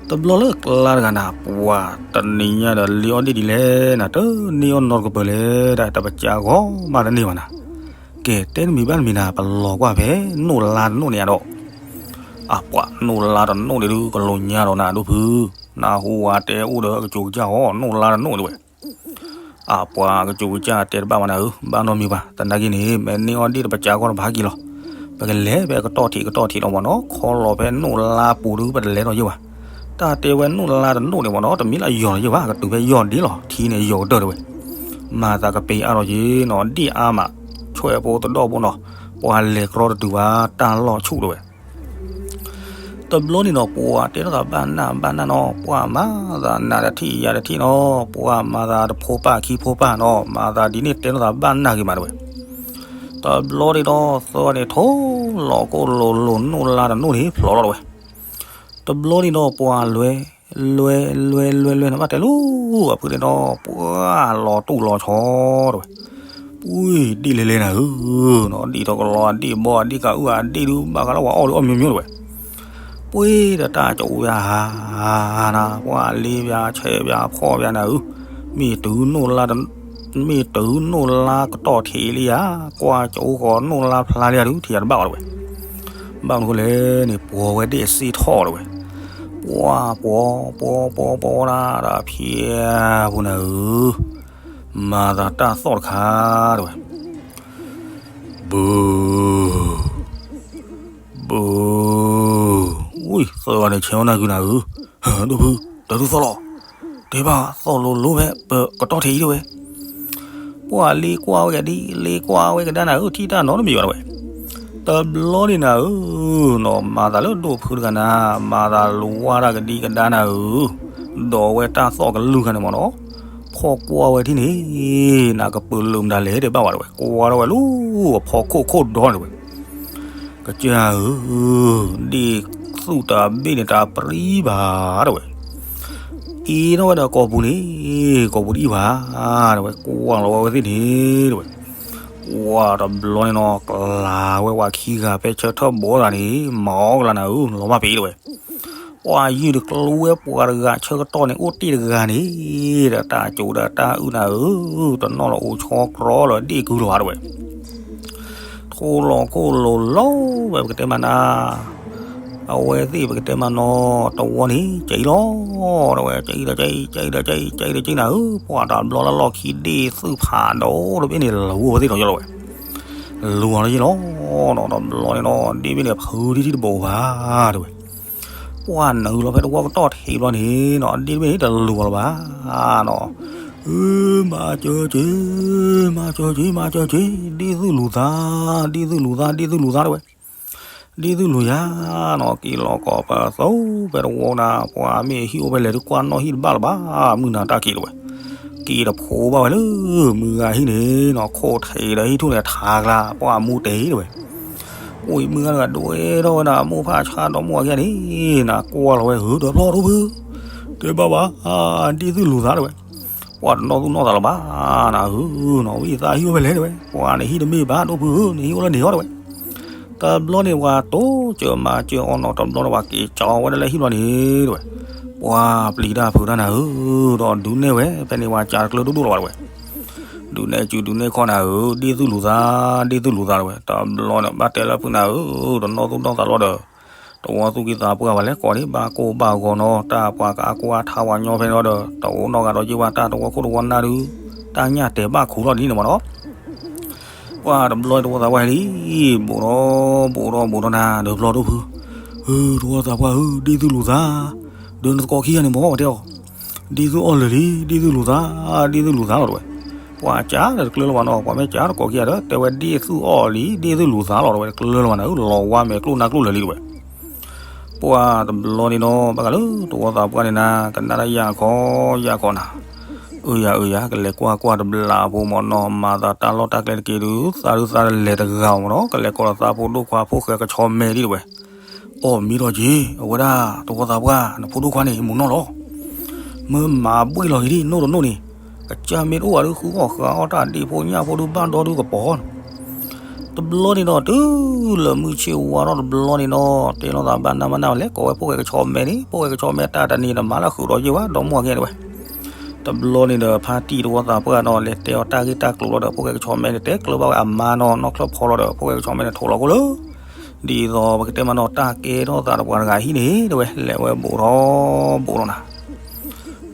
တဘျီလၢကျါတဂၤနၤ ပှၤတနံၤညါဒီးလံၤအီၣ်ဒ့ၣ်ဒ်လဲၣ်နၤ တန့ၢ်အီၣ်နီတကပၤလဲၣ် တၢ်တပစးဂီၢ်မးတန့ၢ်ဘၣ်နၤ, ကဲတဲတမံၤဘၣ်တမံၤနၤ ပလီၤကွၢ်ဖဲနိၣ်လါတနိၣ်န့ၣ်ဒီး အပှၤနိၣ်လါတနိၣ်န့ၣ်ဒုး ကလိာ်ညါဒီးနၤဒိၣ်ဖု, နၢ်ဟူဝဲတဲအိၣ်ဒီးကစူၤကစၢ်အီၤ နိၣ်လါတနိၣ်န့ၣ်ဝဲ, အပှၤကစူၤကစၢ်တဲတဘၣ်ဘၣ်နၤဧၢ, ဘၣ်နီတမံၤဘၣ်, သနာ်က့န့ၣ် မ့ၢ်န့ၢ်အီၣ်ဒ့ၣ်တပစးဂီၢ်တဘၣ်က့ၤလီၤ, ပကလဲၤဖဲကတီၢ်ထံးကတီၢ်ထံးလီၤမးနီၤ, ခီလီၤဖဲနိၣ်လါပူၤဒုး ပတလဲၤဒီးယ့ၢ်ဘၣ်, တၢ်တဲဝဲနိၣ်လါတနိၣ်န့ၣ်မးနီၤ တမ့ၢ်လၢယီၤဒီးယ့ၢ်ဘၣ်, ကတုၤဖဲယီၤဒ့လီၤ, ထံန့ၣ်ယီၤကတၢၢ်တဝဲ, မၤသးကပ့ၤအါထီၣ်ယ့ၢ်နီၤ ဒ့ၣ်အါမး, ဆွဲၣ်ဖိတဒီၣ်ဖိနီၤ, ပှၤလဲၤကြီတတုၤဘၣ် တၢ်လီၢ်ဆူၣ်တဝဲ တဘျီန့ၣ်နီၤ ပှၤတဲထီၣ်သးဘၣ်နၢ်ဘၣ်နၢ်နီၤ, ပှၤမၤသးနၤတထံၣ်ယၤတထံၣ်နီၤ, ပှၤမၤသးတဖိပၢ်ခံဖိပၢ်နီၤ, မၤသးဒ်န့ၣ်တဲထီၣ်သးဘၣ်နၢ်ဂ့ၤမးတဝဲ, တဘျီန့ၣ်ဒီး သၢန့ၣ်ထိၣ်လီၤကိၢ်လိၤလိၤ နိၣ်လါတနိၣ်န့ၣ်ဖျိးလီၤတဝဲ, တဘျီန့ၣ်ဒီး ပှၤလဲၤ လဲၤ လဲၤ လဲၤ လဲၤ နဘၣ်တဲလိၤ အဖုန့ၣ်ဒီး ပှၤလီၤတူၢ်လီၤဆီတဝဲ, ပှ့ၤဒ့ၣ်လဲၤလဲၤနၤဧၢ, နီၤ ဒ့ၣ်ထီၣ်ကလီအဒ့ၣ်ဘီအဒ့ၣ်ကအုၣ်အဒ့ၣ်ဒုး ဘၣ်ဃးလၢပှၤအီၣ်ဒုးအီၣ်မ့ၢ်မ့ၢ်တဝဲ, ပှ့ၤဒီးတၢ်ကအိၣ်ဝဲဧါ, နၤ ပှၤလ့ပှၤဆဲးပှၤဖှီၣ်ပှၤနၤဧၢ, မ့ၢ်တုၤနိၣ်လါတ မ့ၢ်တုၤနိၣ်လါကတီၢ်ထံးလံဧါ, ကွၢ်ကၠိဃီနိၣ်လါဖျါလံဧါဒုး ထံၣ်ယၤတဘၣ်ဘၣ်တဲဝဲ. ဘၣ်မနုၤဃိလဲၣ်န့ၣ် ပှီၤဝဲဒၣ်အစ့ထီၣ်တဲဝဲ. ပှၤပှီၤ ပှီၤ ပှီၤ ပှီၤဝဲဒၣ်ဒီးဖဲအပူၤနၤဧၢ, မၤသးတၢ်သီၣ်တခါတဲဝဲ. ဘု ဘု ဝံၤ သၢဂၤန့ၣ်ဆဲးအီၣ်နၢ်ကုနၤဧၢ, ဒိၣ်ဖု တၢ်ဒုးသီၣ်လီၤ, တဲဘၣ်သီၣ်လိၤလိၤဖဲပကတီၢ်ထံးအံၤတဲဝဲ. ပှၤလ့ကွၢ်ဝဲကဒံ လ့ကွၢ်ဝဲကဒါနၤဧၢ, ထံၣ်တၢ်နီတမံၤဘၣ်တဲဝဲ. တဘျီန့ၣ်နၤဧၢ, နီၢ်မၤသးလၢဒိၣ်ဖုတဂၤနၤ, မၤသးလူၤဝါတၢ်ကဒံကဒါနၤဧၢ, ဒီးဝဲတၢ်သီၣ်ကလုၢ်ခါန့ၣ်မ့ၢ်နီၤ, ဖီၣ်ကွၢ်ဝဲထံၣ်န့ၣ်, နကပၢၤလၢမတၤလဲၣ်တဲဘၣ်ဝဲတဲဝဲ, ကွၢ်ထီၣ်ဝဲလၢအဖီခိၣ်ခိၣ်ဒီန့ၣ်တဲဝဲ. ကစၢ်ဧၢ, ဒ့ၣ်သူၣ်တဘ့ၣ်န့ၣ်တၢ်ပြံဘၣ်တဲဝဲ. အ့ၣ်ထီၣ်ဝဲဒီးကိာ်ပူၤန့ၣ်, ကိာ်ပူၤတအံၣ်ဘၣ်, တဲဝဲ, ကွၢ်လီၤဝဲဝဲသ့ၣ်န့ၣ်တဲဝဲ. ပှၤတဘျီန့ၣ်နီၤ ကလၤဝဲပှၤခံဂၤဖဲဆၢထၢၣ်ဘီသးန့ၣ်, မၤအီၣ်ကလၤနၤဧၢ, လီၤမၢ်ပ့ၤတဲဝဲ. ပှၤယုၢ်တကျိၤဝဲပှၤတဂၤဆၢကတီၢ်န့ၣ် အိၣ်တ့ၢ်တဂၤန့ၣ်, ဒီးတၢ်ကၠိဒီးတၢ်အုၣ်နၤဧၢ, တနီၣ်လီၤအိၣ်ဆီကြီလီၤဒ့ၣ်ကုလီၤဘၣ်တဲဝဲ. ထိၣ်လီၤခိၣ်လိၤလီၤဝဲပကတဲမၤနၤ, အဝဲသ့ၣ်ပကတဲမၤနီၤ, တဝီန့ၣ် ကၠံလီၤတဲဝဲ, ကၠံဒီးကၠံ, ကၠံဒီးကၠံ, ကၠံဒီးကၠံနၤဧၢ, ပှၤတဘျီလၢလီၢ်ခံဒ့ၣ်သူၣ်ဖးဒိၣ်တဘ့ၣ်န့ၣ် လူၤဝဲသ့ၣ်ထီၣ်ယလီၤဝဲ, လူၤအီၤလၢယလီၤ, တဘျီန့ၣ်နီၤ ဒ့ၣ်ဘ့ၣ်န့ၣ်ဖုထံထံတဘိးဘၣ်တဲဝဲ. ပှၤနုာ်လီၤဖဲတဝီကတီၢ်ထံးဘျီန့ၣ်နီၤ ဒ့ၣ်တဘ့ၣ်န့ၣ်တလူၤလီၤဘၣ်နီၤ, မၤစၢၤက့ၤ, မၤစၢၤက့ၤ, မၤစၢၤက့ၤ, ဒ့ၣ်သူၣ်လူၤသး, ဒ့ၣ်သူၣ်လူၤသး, ဒ့ၣ်သူၣ်လူၤသးတဲဝဲ. ဒ့ၣ်သူၣ်လူၤယၤနီၤ က့ၤလီၤကီးပသူဖဲတဝီနၤ, ပှၤမ့ၢ်ဟံၣ်အိၣ်ဖဲလဲၣ်ဒုးကွၢ်နီၣ်ဟံၣ်တဘၣ်လၢၤဘၣ်, မုၢ်နၤတၢ်က့ၤတဲဝဲ. က့ၤတဖိဘၣ်ဝဲလၢမုၢ်ဂၤဟံၣ်န့ၣ်နီၤ, ခိၣ်ထံးဒီးဟံၣ်ထူၣ်န့ၣ်ထးကျါ, ပှၤမူတဲတဲဝဲ. အိၣ်အံၤမုၢ်ဂၤတဂၤဒွဲထီၣ်ဝဲဒၣ်မိၢ်ဖးဆါဒီးမိၢ်အဂ့ၢ်န့ၣ်, နၤကွၢ်လီၤဝဲဧၢ, ဒီးဖျီၣ်ဒိၣ်ဖု, တဲဘၣ်ဘၣ်, ဒ့ၣ်သူၣ်လူၤသးတဲဝဲ. ပှၤတနီၣ်သူၣ်နီၣ်သးလၢၤဘၣ်နၤဧၢ, နဝံသးဟံၣ်အိၣ်ဖဲလဲၣ်တဲဝဲ, ပှၤန့ၣ်ဟံၣ်တမ့ၢ်ဘၣ်ဒိၣ်ဖုဧၢ, နဟံၣ်အိၣ်လၢန့ၣ်အီၤတဲဝဲ. တဘျီန့ၣ်ပှၤတိစၢၤမၤစၢၤအီၤနီၤ, တဘျီန့ၣ်ပှၤက့ၤကၠီဝဲဒၣ်လၢဟံၣ်ဘျီန့ၣ်တဲဝဲ. ပှၤပျံၤတၢ်ဖုးတၢ်နၤဧၢ, ဒီးဒုးနဲၣ်ဝဲ, ဖဲန့ၣ်ပှၤကးတကျၢၤဒိၣ်ဒိၣ်လီၤဘၣ်တဲဝဲ. ဒုးနဲၣ်စုဒုးနဲၣ်ခီၣ်နၤဧၢ, ဒ့ၣ်သူၣ်လူၤသး, ဒ့ၣ်သူၣ်လူၤသးတဲဝဲ. တဘျီန့ၣ်ဘၣ်တဲလၢဖုနၤဧၢ, တနီၣ်သူၣ်နီၣ်သးလီၤဒီး တဝီသူၣ်က့သးပှၢ်ဘၣ်လဲၣ်, ကိးဒံး ဘၣ်ကိၢ်ဘၣ်ဂီၤနီၤ, တၢ်ပှၤကအါကိၢ်အါထါဝဲညီဖဲန့ၣ်ဒီး တအိၣ်နီတဂၤဒီးက့ၤဘၣ်, တၢ်တဝီခိၣ်တဝီနၢ်ဒုး တၢ်ညၣ်တဲာ်ဘၣ်ခူးထီၣ်ဒ်န့ၣ်မ့ၢ်နီၤ. ပှၤတဘျီတဝီသးပှၢ်လံ, ဘူးထီၣ်ဘူးထီၣ်ဘူးထီၣ်နၤ, ဒီးဖျီၣ်ဒိၣ်ဖု, တဝီသးပှၢ်ဧၢ, ဒ့ၣ်သူၣ်လူၤသး, ဒီးနသကိးခံဂၤန့ၣ်မ့ၢ်တဲအီၤ, ဒ့ၣ်သူၣ်အီၣ်လၢာ်လံ, ဒ့ၣ်သူၣ်လူၤသး, ဒ့ၣ်သူၣ်လူၤသးလီၤတဲဝဲ. ပှၤကးဒီးတကျၢၤလၢၤဘၣ်နီၤ, ပှၤမ့ၢ်ကးတကိးခံဂၤဒီး တဲဝဲဒ့ၣ်သူၣ်အီၣ်လံ, ဒ့ၣ်သူၣ်လူၤသးလီၤတဲဝဲ, တကျၢၤလၢၤဘၣ်နၤဧၢ, လီၤဝါမဲာ်ကျိၣ်နါကျိၣ်လၢာ်လံတဲဝဲ. ပှၤတဘျီန့ၣ်နီၤ ဘၣ်ဃးလၢတဝီသးပှၢ်န့ၣ်နၤ, ကနၣ်တၢ်ယၢ်ခီယၢ်ခီနၤ, အၢယၤအၢယၤ, ကလဲၤကွၢ်ကွၢ်တဘျီဖိမ့ၢ်နီၤ, မၤသးတၢ်လီၢ်တၢ်ကျဲတက့ၢ်ဒုး သးဒုးသးတလဲၤတဂၤမ့ၢ်နီၤ, ကလဲၤကိးဒီးသးဖိဒိၣ်ခွါဖိၣ်ဃဲကဆီမဲာ်ဒ်တဲဝဲ. အီၣ်မ့ၢ်ထီၣ်က့ၤ, အဝဲဒၣ်တဝီသးပှၢ် နဖိဒိၣ်ခွါန့ၣ် မုာ်နီၢ်လီၤ. မ့ၢ်မၤဘှ့ၣ်လီၤက့ၤဒ်နိၣ်တနိၣ်န့ၣ်, ကစၢ်မ့ၢ်တအိၣ်ဘၣ်ဒုးဃုအီၣ်ဃုအီၣ်တၢ်ဒ့ၣ်ဖိညၣ်ဖိဒုးဘၣ်ဒီဒုးကပီၤနီၤ. တဘျီန့ၣ်ဒီး တုၤလၢမုၢ်ဆ့ၣ်ဝါထီၣ်တဘျီန့ၣ်ဒီး တဲလိာ်သးဘၣ်နၢ်ဘၣ်နၢ်ဝဲလဲၣ်, ကိးဝဲဖိၣ်ဃဲကဆီမဲာ်န့ၣ်, ဖိၣ်ဃဲကဆီမဲာ်တၢ်တနံၤတမၤလၢဃုာ်ဒီးယ့ၢ်ဝဲ ဒီမါအဂ့ၢ်တဲဝဲ. တဘျီန့ၣ်ဒီး ဖါတံၢ်တဝီသးပှၢ်နီၤ လဲၤတဲအီၤတၢ်ဂ့ၢ်တၢ်ကျိၤလီၤဒီး ဖိၣ်ဃဲကဆီမဲာ်န့ၣ် တဲကျၢၤဘၣ်ဝဲအမါနီၤ, နီၢ်ချၢၣ်ဖီလီၤဒီး ဖိၣ်ဃဲကဆီမဲာ်န့ၣ်ထိးလီၤခိၣ်လၢ ဒ်သိးပကတဲမ့ၢ်နီၤ တၢ်ကဲထီၣ်သးဒီးပှၤတဂၤဟံၣ်န့ၣ် တဲဝဲ, လဲၤဝဲဘူးထီၣ်ဘူးထီၣ်နၤ.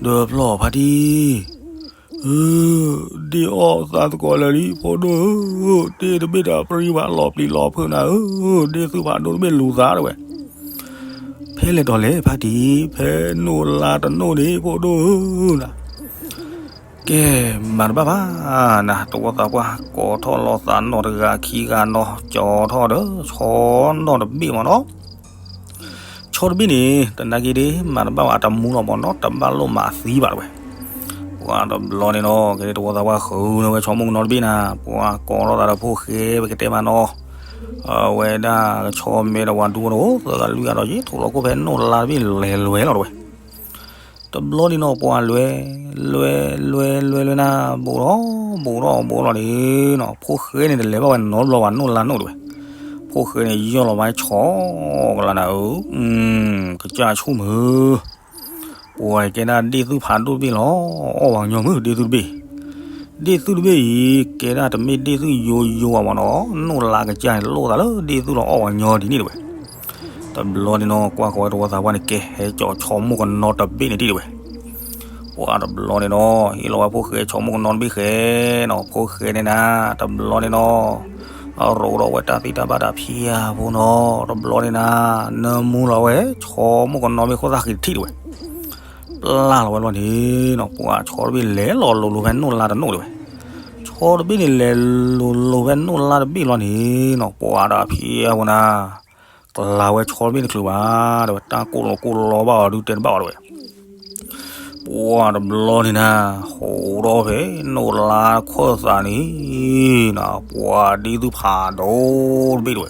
ဒီးဖျီၣ်ဖါတံၢ် ဒ့ၣ်အီၣ်သးသကိးလၢာ်လံ ဖိဒိၣ်ဧၢ, ဒ့ၣ်တဘ့ၣ်တပြံဘၣ် လီၤပျံၤလီၤဖုးနၤဧၢ, ဒ့ၣ်သူၣ်ဖးဒိၣ်တဘ့ၣ်လူၤသးတဲဝဲ. ဖဲလဲၣ်တီၤလဲၣ်ဖါတံၢ်, ဖဲနိၣ်လါတနိၣ်န့ၣ် ဖိဒိၣ်ဧၢနၤ. ကဲ, မၤတဘၣ်ဘၣ်နၤ, တဝီသးပှၢ် ကိးထီၣ်လိာ်သးနီၢ်တဂၤခံဂၤနီၤ, ကၠီထီၣ်ဒီး ဆီနီၢ်တဘ့ၣ်မ့ၢ်နီၤ. ဆီတဘ့ၣ်န့ၣ် တနာ်က့ဒ့ၣ် မၤတဘၣ်ဘၣ် အတမူလီၤမ့ၢ်နီၤ, တဘၣ်လိၣ်မၤသံဘၣ်တဲဝဲ. ပှၤတဘျီန့ၣ်နီၤ ကဲဒ်တဝီသးပှၢ်ဃုန့ၢ်ဝဲဆီမိၢ်ကနီၤတဘ့ၣ်နၤ, ပှၤကိးထီၣ်သးဒီးဖိၣ်ဃဲ ပကတဲမ့ၢ်နီၤ, အဝဲဒၣ်ကဆီမဲာ်ဒီးပှၤဒူဖိတအိၣ် သၢဂၤလွံၢ်ဂၤဒီးယ့ၢ် ထိးလီၤခိၣ်ဖဲနိၣ်လါတဘ့ၣ် လဲၤလွဲလီၤတဲဝဲ. တဘျီန့ၣ်နီၤ ပှၤလွဲ, လွဲ, လွဲ, လွဲ, လွဲနၤ, ဘူးထီၣ်, ဘူးထီၣ်, ဘူးထီၣ်န့ၣ်နီၤ, ဖိၣ်ဃဲန့ၣ် တလဲၤဘၣ်ဝဲနီတဘျီဘၣ် နိၣ်လါနိၣ်တဲဝဲ. ဖိၣ်ဃဲန့ၣ် ယီၢ်လီၤဝဲဆီကလါနၤဧၢ, ကစၢ်ဆိကမိၣ်, ပှၤကဲဒၣ်ဒ့ၣ်သူၣ်ဖးဒိၣ်တဘ့ၣ်လီၤ, အီၣ်ဝဲညီမုၢ်ဒ့ၣ်သူၣ်တဘ့ၣ်. ဒ့ၣ်သုၣ်တဘ့ၣ်အံၤ ကဲဒၣ်တမ့ၢ်ဒ့ၣ်သုၣ်ယိယိဘၣ်မ့ၢ်နီၤ, နိၣ်လါကစၢ်န့ၣ် လိၣ်သးလၢဒ့ၣ်သုၣ်လီၤအီၣ်ဝဲညီဒ်န့ၣ်တဝဲ. တဘျီန့ၣ်နီၤ ကွၢ်ဃီၤဝဲတဝီသးပှၢ်န့ၣ် ကဲ ဟဲကၠီၤဆီမိၢ်ကနီတဘ့ၣ်န့ၣ်ဒ်တဝဲ. ပှၢ်တဘျီန့ၣ်နီၤ ဟ့ၣ်လီၤဝဲဖိၣ်ဃဲဆီမိၢ်ကနီတဘ့ၣ်ဃဲနီၤ, ဖိၣ်ဃဲန့ၣ်နၤ တဘျီန့ၣ်နီၤ ရိးဒီးဝဲတၢ်သံတၢ်ဘၣ်တၢ်ဖံးအါဖိနီၤ, တဘျီန့ၣ်နၤ နၢမူလီၤဝဲ ဆီမိၢ်ကနီတဘ့ၣ်ခိၣ်သၣ်ဃံးတထံၣ်တဝဲ. ပျၢ်လီၤဝဲဘျီန့ၣ်နီၤ ပှၢ်ဆီတဘ့ၣ်လဲၤလီၤလိၤလိၤဖဲနိၣ်လါတနိၣ်တဝဲ. ဆီတဘ့ၣ်န့ၣ်လဲၤလိၤလိၤဖဲနိၣ်လါတဘ့ၣ်လီၤန့ၣ်နီၤ ပှၢ်ဒီးဖံးအါဖိနၤ ကလၤဝဲဆီတဘ့ၣ်တချုးဘၣ်တဝဲ, တၢ်ကိၢ်လိာ်ကိၢ်လီဘၣ်အီၤဒုတဲတဘၣ်အီၤတဝဲ. ပှၢ်တဘျီန့ၣ်နၤ ဟိးထီၣ်ဖဲနိၣ်လါတခၢၣ်သးန့ၣ်နၤ ပှၢ်ဒ့ၣ်သုၣ်ဖးဒိၣ်တဘ့ၣ်တဝဲ.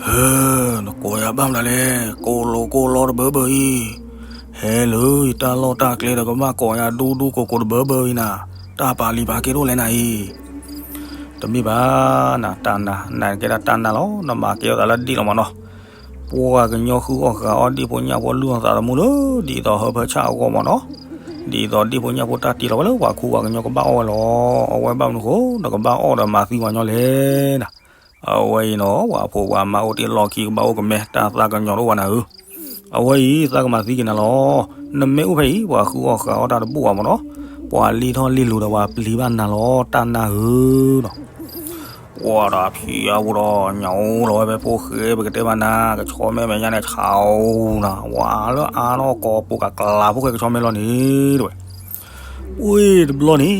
ဟၢ နကိးယၤဘၣ်မနုၤလဲၣ်, ကိၢ်လိာ်ကိၢ်လီတဘၢဘၢအံၤ, ဟဲလၢယတၢ်လီၢ်တၢ်ကျဲဒီးကဘၣ်ကိးယၤဒူဒူကိးကိးတဘၢဘၢအံၤနၤ, တၢ်ပာ်လံၤပာ်ကဲဒိၣ်လဲၣ်နၤအံၤ. တမ့ၢ်ဘၣ်နၤ တၢ်နါ နကဲဒၣ်တၢ်နါလီၤ, နမၤကဲအီၣ်သးလၢဒ့ၣ်လီၤမ့ၢ်နီၤ. ပှၢ်ကညီဃုအီၣ်ဃာ်အီၣ်ဒ့ၣ်ဖိညၣ်ဖိလုၢ်အီၣ်သးသမူလၢ ဒ်သိးဟၢဖၢဆၣ်အဂီၢ်မ့ၢ်နီၤ, ဒ်သိးဒ့ၣ်ဖိညၣ်ဖိတၢ်တ့လီၤဝဲလၢပှၤခူပှၤကညီကဘၣ်အီၣ်ဝဲလီၤ. အဝဲဘၣ်မနုၤဃိ နကဘၣ်အီၣ်ဒီးမၤသံပှၤကညီလဲၣ်နၤ. အဝဲအံၤနီၤ ပှၤဖိပှၤမါအိၣ်တ့ၢ်လီၢ်ခံကဘၣ်အိၣ်ကမဲ တၢ်သးကညီၤတအိၣ်ဘၣ်နၤဧၢ. အဝဲအံၤသးကမၤသံက့ၤနၤလီၤ. နမ့ၢ်အိၣ်ဖဲအံၤ ပှၤဃုအီၣ်ဃာ်အီၣ်တၢ်တဘူၣ်ဘၣ်မ့ၢ်နီၤ, ပှၤလံထီၣ်လံလိၤဒီးပှၤပျံၤဘၣ်နၤလီၤ တၢ်နါဧၢနီၤ. ပှၢ်ဒီးဖံးအါဖိဒီး ညၣ်အိၣ်လီၤဝဲဖဲဖိၣ်ဃဲ ပကတဲမးနၤ ကဆီမဲမဲာ်ညါန့ၣ် ဆးဧိၤနၤ ဝၤလၢအါထီၣ်ကိာ်ပူၤကကျးဖိၣ်ဃဲကဆီမဲလီၤန့ၣ်တဝဲ. ပှၢ်တဘျီန့ၣ်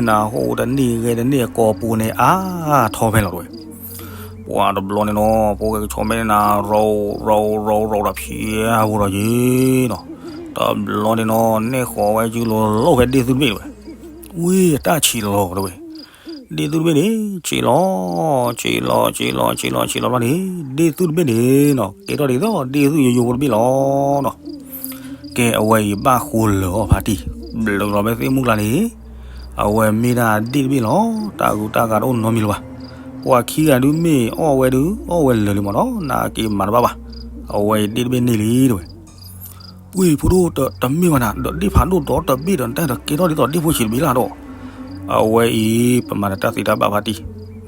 နဟိၣ်တန့ၢ်ဂဲၤတန့ၢ်အကိာ်ပူၤန့ၣ် အါထီၣ်ဖဲလီၤတဝဲ. ပှၢ်တဘျီန့ၣ်နီၤ ဖိၣ်ဃဲကဆီမဲန့ၣ်နၤ ရိးရိးရိးရိးဒီးဖံးအါဖိဒီးယ့နီၤ, တဘျီန့ၣ်နီၤ နဲၣ်ဃီၤဝဲယုလိၤလိၤဖဲဒ့ၣ်သုၣ်တဘ့ၣ်တဝဲ. ဝ့ၢ်အတၢ်ဆံးလီၤတဝဲ. ဒ့ၣ်သုၣ်တဘ့ၣ်န့ၣ် ဆံးလီၤ ဆံးလီၤ ဆံးလီၤ ဆံးလီၤ ဆံးလီၤဘျီန့ၣ် ဒ့ၣ်သုၣ်တဘ့ၣ်န့ၣ်နီၤ ကဲထီၣ်ဒ်သိးဒ့ၣ်သုၣ်ယိယိဖိတဘ့ၣ်လီၤနီၤ. ကဲအဝဲအံၤဘၣ်ဃိလၢာ်အီၣ်ဖါတံၢ် ဘျုးလီၤဖဲသ့ၣ်မုၢ်ကျါန့ၣ် အဝဲမ့ၢ်ဒၣ်ဒ့ၣ်တဘ့ၣ်လီၤ. တၢ်ဂုၤတၢ်ဂၤတအိၣ်နီတမံၤလၢၤဘၣ်. ပှၤခံဂၤဒုးမ့ၢ်အီၣ်ဝဲဒုး အီၣ်ဝဲလၢာ်လံမ့ၢ်နီၤ နာ်က့မၤတဘၣ်ဘၣ်. အဝဲအံၤဒ့ၣ်တဘ့ၣ်န့ၢ်လံတဝဲ. ပှ့ၤဖိဒိၣ်တမ့ၢ်ဘၣ်နၤ ဒီးဒ့ၣ်ဖးဒိၣ်ဒီတဘ့ၣ်ဒီး နတၢ်ဒီးကဲထီၣ်ဒ်သိးဒ့ၣ်ဖိဆံးတဘ့ၣ်လၢ်ဒီး အဝဲအံၤ ပမၤတၢ်သ့တၢ်ဘၣ်ဖါတံၢ်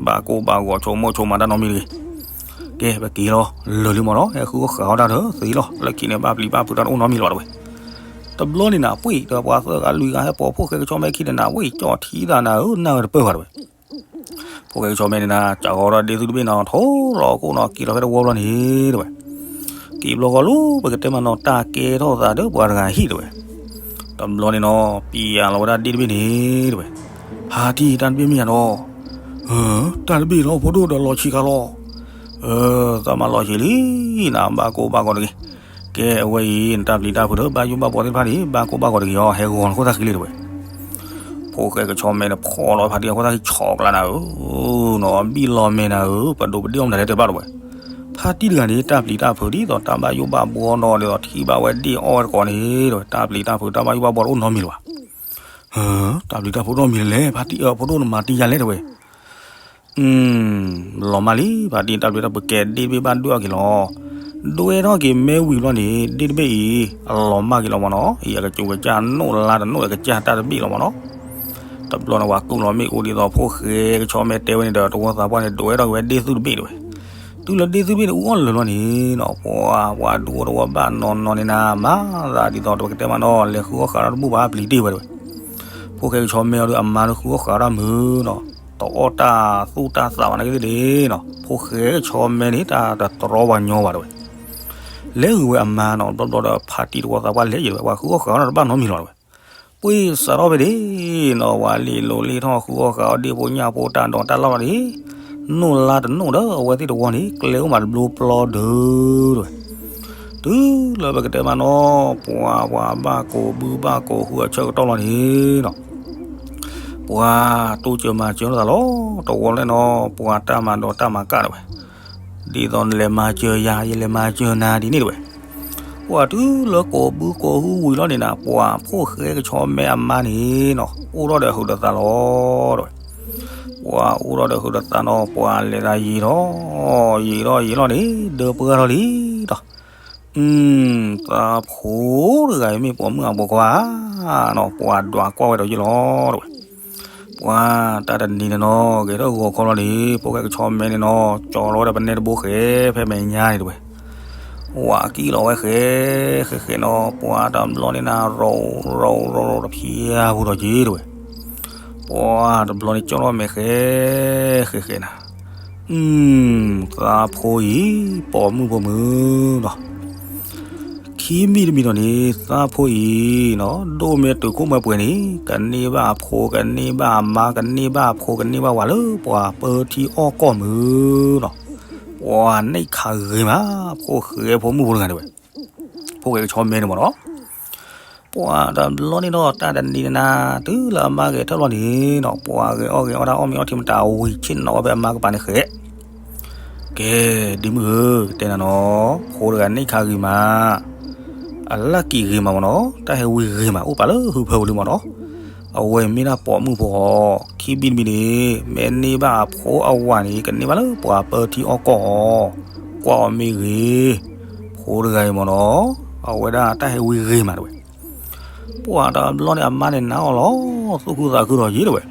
ဘၣ်ကိၢ်ဘၣ်ဂီၤဆိကမိၣ်ဆိကမးတၢ်နီတမံၤတဂ့ၤ. ကဲ ပက့ၤလီၤ လၢာ်လံမ့ၢ်နီၤ ဟဲဃုအီၣ်ဃာ်အီၣ်တၢ်ဒီးသ့လီၤ လၢခံန့ၣ် ဘၣ်ပျံၤဘၣ်ဖုးတၢ်တအိၣ်နီတမံၤလၢၤဘၣ်တဝဲ. တဘျီန့ၣ်နၤ ပှ့ၤဒီးပှၤသၢဂၤလွံၢ်ဂၤဟဲပိာ်ဖိၣ်ဃဲကဆီမဲခံန့ၣ်နၤ ဝ့ၢ်ကၠီၣ်ထံသးနၤဧၢ နၢ်ဝဲတပၢၢ်ဘၣ်တဝဲ. ဖိၣ်ဃဲကဆီမဲန့ၣ်နၤ ကးဂီၤဒီးဒ့ၣ်သုၣ်တဘ့ၣ်နီၤ ထိလီၤခိၣ်နီၤ က့ၤလီၤဖဲတဝီဘျီန့ၣ်တဝဲ. က့ၤဘျီဃီလီၤ ပကတဲမးနီၤ တၢ်ကဲထီၣ်သးဒီးပှၤတဂၤဟံၣ်တဝဲ. တဘျီန့ၣ်နီၤ ပျံၤယၤလီၤဝဲဒၣ်ဒ့ၣ်တဘ့ၣ်န့ၣ်တဝဲ. ဖါတံၢ် တၢ်တဘ့ၣ်မ့ၢ်ယၤဒီး တၢ်တဘ့ၣ်လီၤ ဖိဒိၣ်ဒီးလီၤဆံးခါလီၤ. သးမၤလီၤဆံးလံ နဘၣ်ကိၢ်ဘၣ်ဂီၤတဂ့ၤ. ကဲ အဝဲအံၤ နတၢ်ပျံၤတၢ်ဖုးဒီး ဘၣ်ယိၣ်ဘၣ်ဘှီသ့ၣ်တဖၣ်န့ၣ် ဘၣ်ကိၢ်ဘၣ်ဂီၤတဂ့ၤအီၤ ဟဲဂီၤနခိၣ်သၣ်ဃံလံတဝဲ. ဖိၣ်ဃဲကဆီမဲန့ၣ် ဖီၣ်လီၤဖါတံၢ်အခိၣ်သၣ်ဃံဆီကျါနၤဧၢ, နီၤဘံၣ်လီၤမဲာ်နၤဧၢ, ပဒိးပဒ့ၣ်အီၣ်မနုၤလဲၣ်တဲဘၣ်တဝဲ. ဖါတံၢ်တဂၤန့ၣ် တၢ်ပျံၤတၢ်ဖုးဒ်သိးတၢ်ဘၣ်ယိၣ်ဘၣ်ဘှီနီၤ ဒ်သိးထံၣ်ဘၣ်ဝဲဒ့ၣ်အီၣ်ဝဲတကိးန့ၣ်တဝဲ တၢ်ပျံၤတၢ်ဖုးတၢ်ဘၣ်ယိၣ်ဘၣ်ဘှီတအိၣ်နီတမံၤလၢၤဘၣ်. တၢ်ပျံၤတၢ်ဖုးတအိၣ်နီတမံၤလၢၤလဲၣ် ဖါတံၢ်အၢ ဖိဒိၣ်နမၤတံၢ်ယၤလဲၣ်တဝဲ. လီၤမၢ်လံ ဖါတံၢ်တၢ်ပျံၤတၢ်ဖုးကဲဒ့ၣ်တဘ့ၣ်ဘၣ်ဒွဲၣ်အီၣ်က့ၤလီၤ. ဒွဲၣ်ထီၣ်က့ၤမ့ၢ်ဝံၤဘျီန့ၣ် ဒ့ၣ်တဘ့ၣ်အံၤ အလီၤမၢ်က့ၤလီၤမ့ၢ်နီၤ, အံၤအကစူးကစၢ်နိၣ်လါတနိၣ်အကစၢ်တၢ်တဘ့ၣ်လီၤမ့ၢ်နီၤ. တဘျီန့ၣ် ပှၤကူၣ်လီၤမ့ၣ်အူဒ်သိးဖိၣ်ဃဲကဆီမဲတဲဝဲန့ၣ်ဒီး တဝီသးပှၢ်န့ၣ် ဒွဲၣ်ထီၣ်က့ၤဝဲဒ့ၣ်သုၣ်တဘ့ၣ်တဝဲ. တုၤလၢဒ့ၣ်သုၣ်တဘ့ၣ်န့ၣ် အူအီၣ်လၢာ်လီၤန့ၣ်နီၤ ပှၤ ပှၤဒူဖိတဝီဘၣ်နီၤနီၤန့ၣ်နၤ မၤသးဒ်သိးတဝဲကတဲမးနီၤ လဲၤဃုအီၣ်ဃာ်တၢ်တဘူၣ်ဘၣ် ပျံၤတ့ၢ်ဝဲတဝဲ. ဖိၣ်ဃဲကဆီမဲအီၤဒီးအမါန့ၣ်ဃုအီၣ်ဃာ်တၢ်မုာ်နီၤ, တအီၣ်တၢ်သူၣ်တၢ်သးဘၣ်နာ်က့သ့ၣ်ဒ့နီၤ, ဖိၣ်ဃဲကဆီမဲန့ၣ် တၢ်တတြီပှၤညီဘၣ်တဝဲ. လဲၤဂုာ်ဝဲအမါနီၤ ဘျီဘျီဒီးဖါတံၢ်တဝီသးပှၢ်လဲၤယံၤတဝဲ ပှၤဃုအီၣ်ဃာ်အီၣ်တၢ်တဘၣ်နီတမံၤလီၤတဝဲ. ပှ့ၤစးထီၣ်ဖဲဒ့နီၤ ပှၤလံာ်လိၤလံာ်ထီၣ်ဃုအီၣ်ဃာ်အီၣ်ဒ့ၣ်ဖိညၣ်ဖိတၢ်ဒိးတၢ်လီၢ်လီၤန့ၣ် နိၣ်လါတနိၣ်ဒီးအဝဲသ့ၣ်တဝီန့ၣ် ကျဲအိၣ်မးတဘျီပျီဒုးတဝဲ. တုၤလၢပကတဲမးနီၤ ပှၤ ပှၤဘၣ်ကိးဘုဘၣ်ကိးဃုအဆၢကတီၢ်လီၤန့ၣ်နီၤ ပှၤတိစၢၤမၤစၢၤလိာ်သးလီၤ. တဝီလၢနီၤ ပှၤတၢ်မၤဒိးတၢ်မၤကၣ်တဝဲ ဒ်သိးနလဲၤမၤစၢၤယၤ ယလဲၤမၤစၢၤနၤဒ်န့ၣ်တဝဲ. ပှၤတုၤလၢကိးဘုကိးဟုဝံၤလီၤန့ၣ်နၤ ပှၤဖိၣ်ဃဲကဆီမဲအမါန့ၣ်နီၤ အိၣ်ထီၣ်ဒီးဟုးဒီးသးလီၤတဝဲ. ပှၤအိၣ်ထီၣ်ဒီးဟုးဒီးသးနီၤ ပှၤလဲၤသးယံၤထီၣ် ယံၤထီၣ်ယံၤထီၣ်န့ၣ် ဒၢပှၢ်ထီၣ်လံဒီး သးဖိတဂၤအံၤမ့ၢ်ပိာ်မုၣ်အပိာ်ခွါဧါနီၤ ပှၤဒွးကွၢ်ဝဲဒီးယ့ၢ်လီၤတဝဲ. ပှၤတၢ်တနံၤန့ၣ်နီၤ ဂဲၤထၢၣ်ဂီၤခီလီၤန့ၣ် ဖိၣ်ဃဲကဆီမဲန့ၣ်နီၤ ကၠီလီၤဝဲဒီးပနဲတဘိဃဲ ဖဲမဲာ်ညါန့ၣ်တဝဲ. ဝၤကံၣ်လီၤဝဲဃဲ ဃဲဃဲနီၤ ပှၤတဘျီန့ၣ်နၤ ရိရိရိရိတဖျါပူၤဒီးက့ၤတဝဲ. ပှၤတဘျီန့ၣ်ကၠီလီၤမဲာ်ဃဲ ဃဲဃဲနၤ သးဖိအံၤ ပိာ်မုၣ်ဖိမုၣ်နီၤ. ခံမံၤတမံၤဒီးန့ၣ် သးဖိအံၤနီၤ ဒိၣ်မ့ၢ်တုၤခိၣ်မ့ၢ်ပှဲၤန့ၣ် ကန့ၢ်ဘၣ်အဖိ ကန့ၢ်ဘၣ်အမါ ကန့ၢ်ဘၣ်အဖိ ကန့ၢ်ဘၣ်ဝၤလၢပှၤပၢထံအီၣ်ကီၢ်မုၢ်နီၤ. ပှၤန့ၢ်ခးဂ့ၤမး ဖိၣ်ဃဲဖိမုၣ်ဖိတဂၤန့ၣ်ဝဲ. ဖိၣ်ဃဲကဆီမဲန့ၣ်မ့ၢ်နီၤ ပှၤတဘျီန့ၣ်ဒီး တၢ်တနံၤန့ၣ်နၤ တုၤလၢအမါဂဲၤထၢၣ်လီၤန့ၣ်နီၤ ပှၤဂဲၤအီၣ်ဂဲၤအီတၢ် အီၣ်မ့ၤအီထံမတၤဝံၤ ဆ့ၣ်နီၤဝဲဖဲအမါကပၤန့ၣ်ဃဲ. ကဲ ဒ့မုၣ်ဧၢ ကတဲနၤနီၤ ဖိတဂၤန့ၢ်ခးဂ့ၤမး အလၢ်ကံၢ်ဂ့ၤမးမ့ၢ်နီၤ တၢ်ဟဲဝံၤဂ့ၤမး အိၣ်ပာ်လၢဟုဖၢပူၤလံမ့ၢ်နီၤ. အဝဲမ့ၢ်ဒၣ်ပိာ်မုၣ်ဖိဟီ ခံဘံၣ်တဘံၣ်န့ၣ် မ့ၢ်န့ၢ်ဘၣ်အဖိအဝၤန့ၣ် ကန့ၢ်ဘၣ်လၢပှၤပၢထံအီၣ်ကီၢ်အီၤ ကွၢ်အီၤမ့ၢ်ဂ့ၤ ဖိတဂၤအံၤမ့ၢ်နီၤ အဝဲဒၣ်တၢ်ဟဲဝံၤဂ့ၤမးတဝဲ. ပှၤတဘျီန့ၣ် အမါန့ၣ်နါအီၤလီၤ သူၣ်ခုသးခုဒီးယံာ်တဝဲ.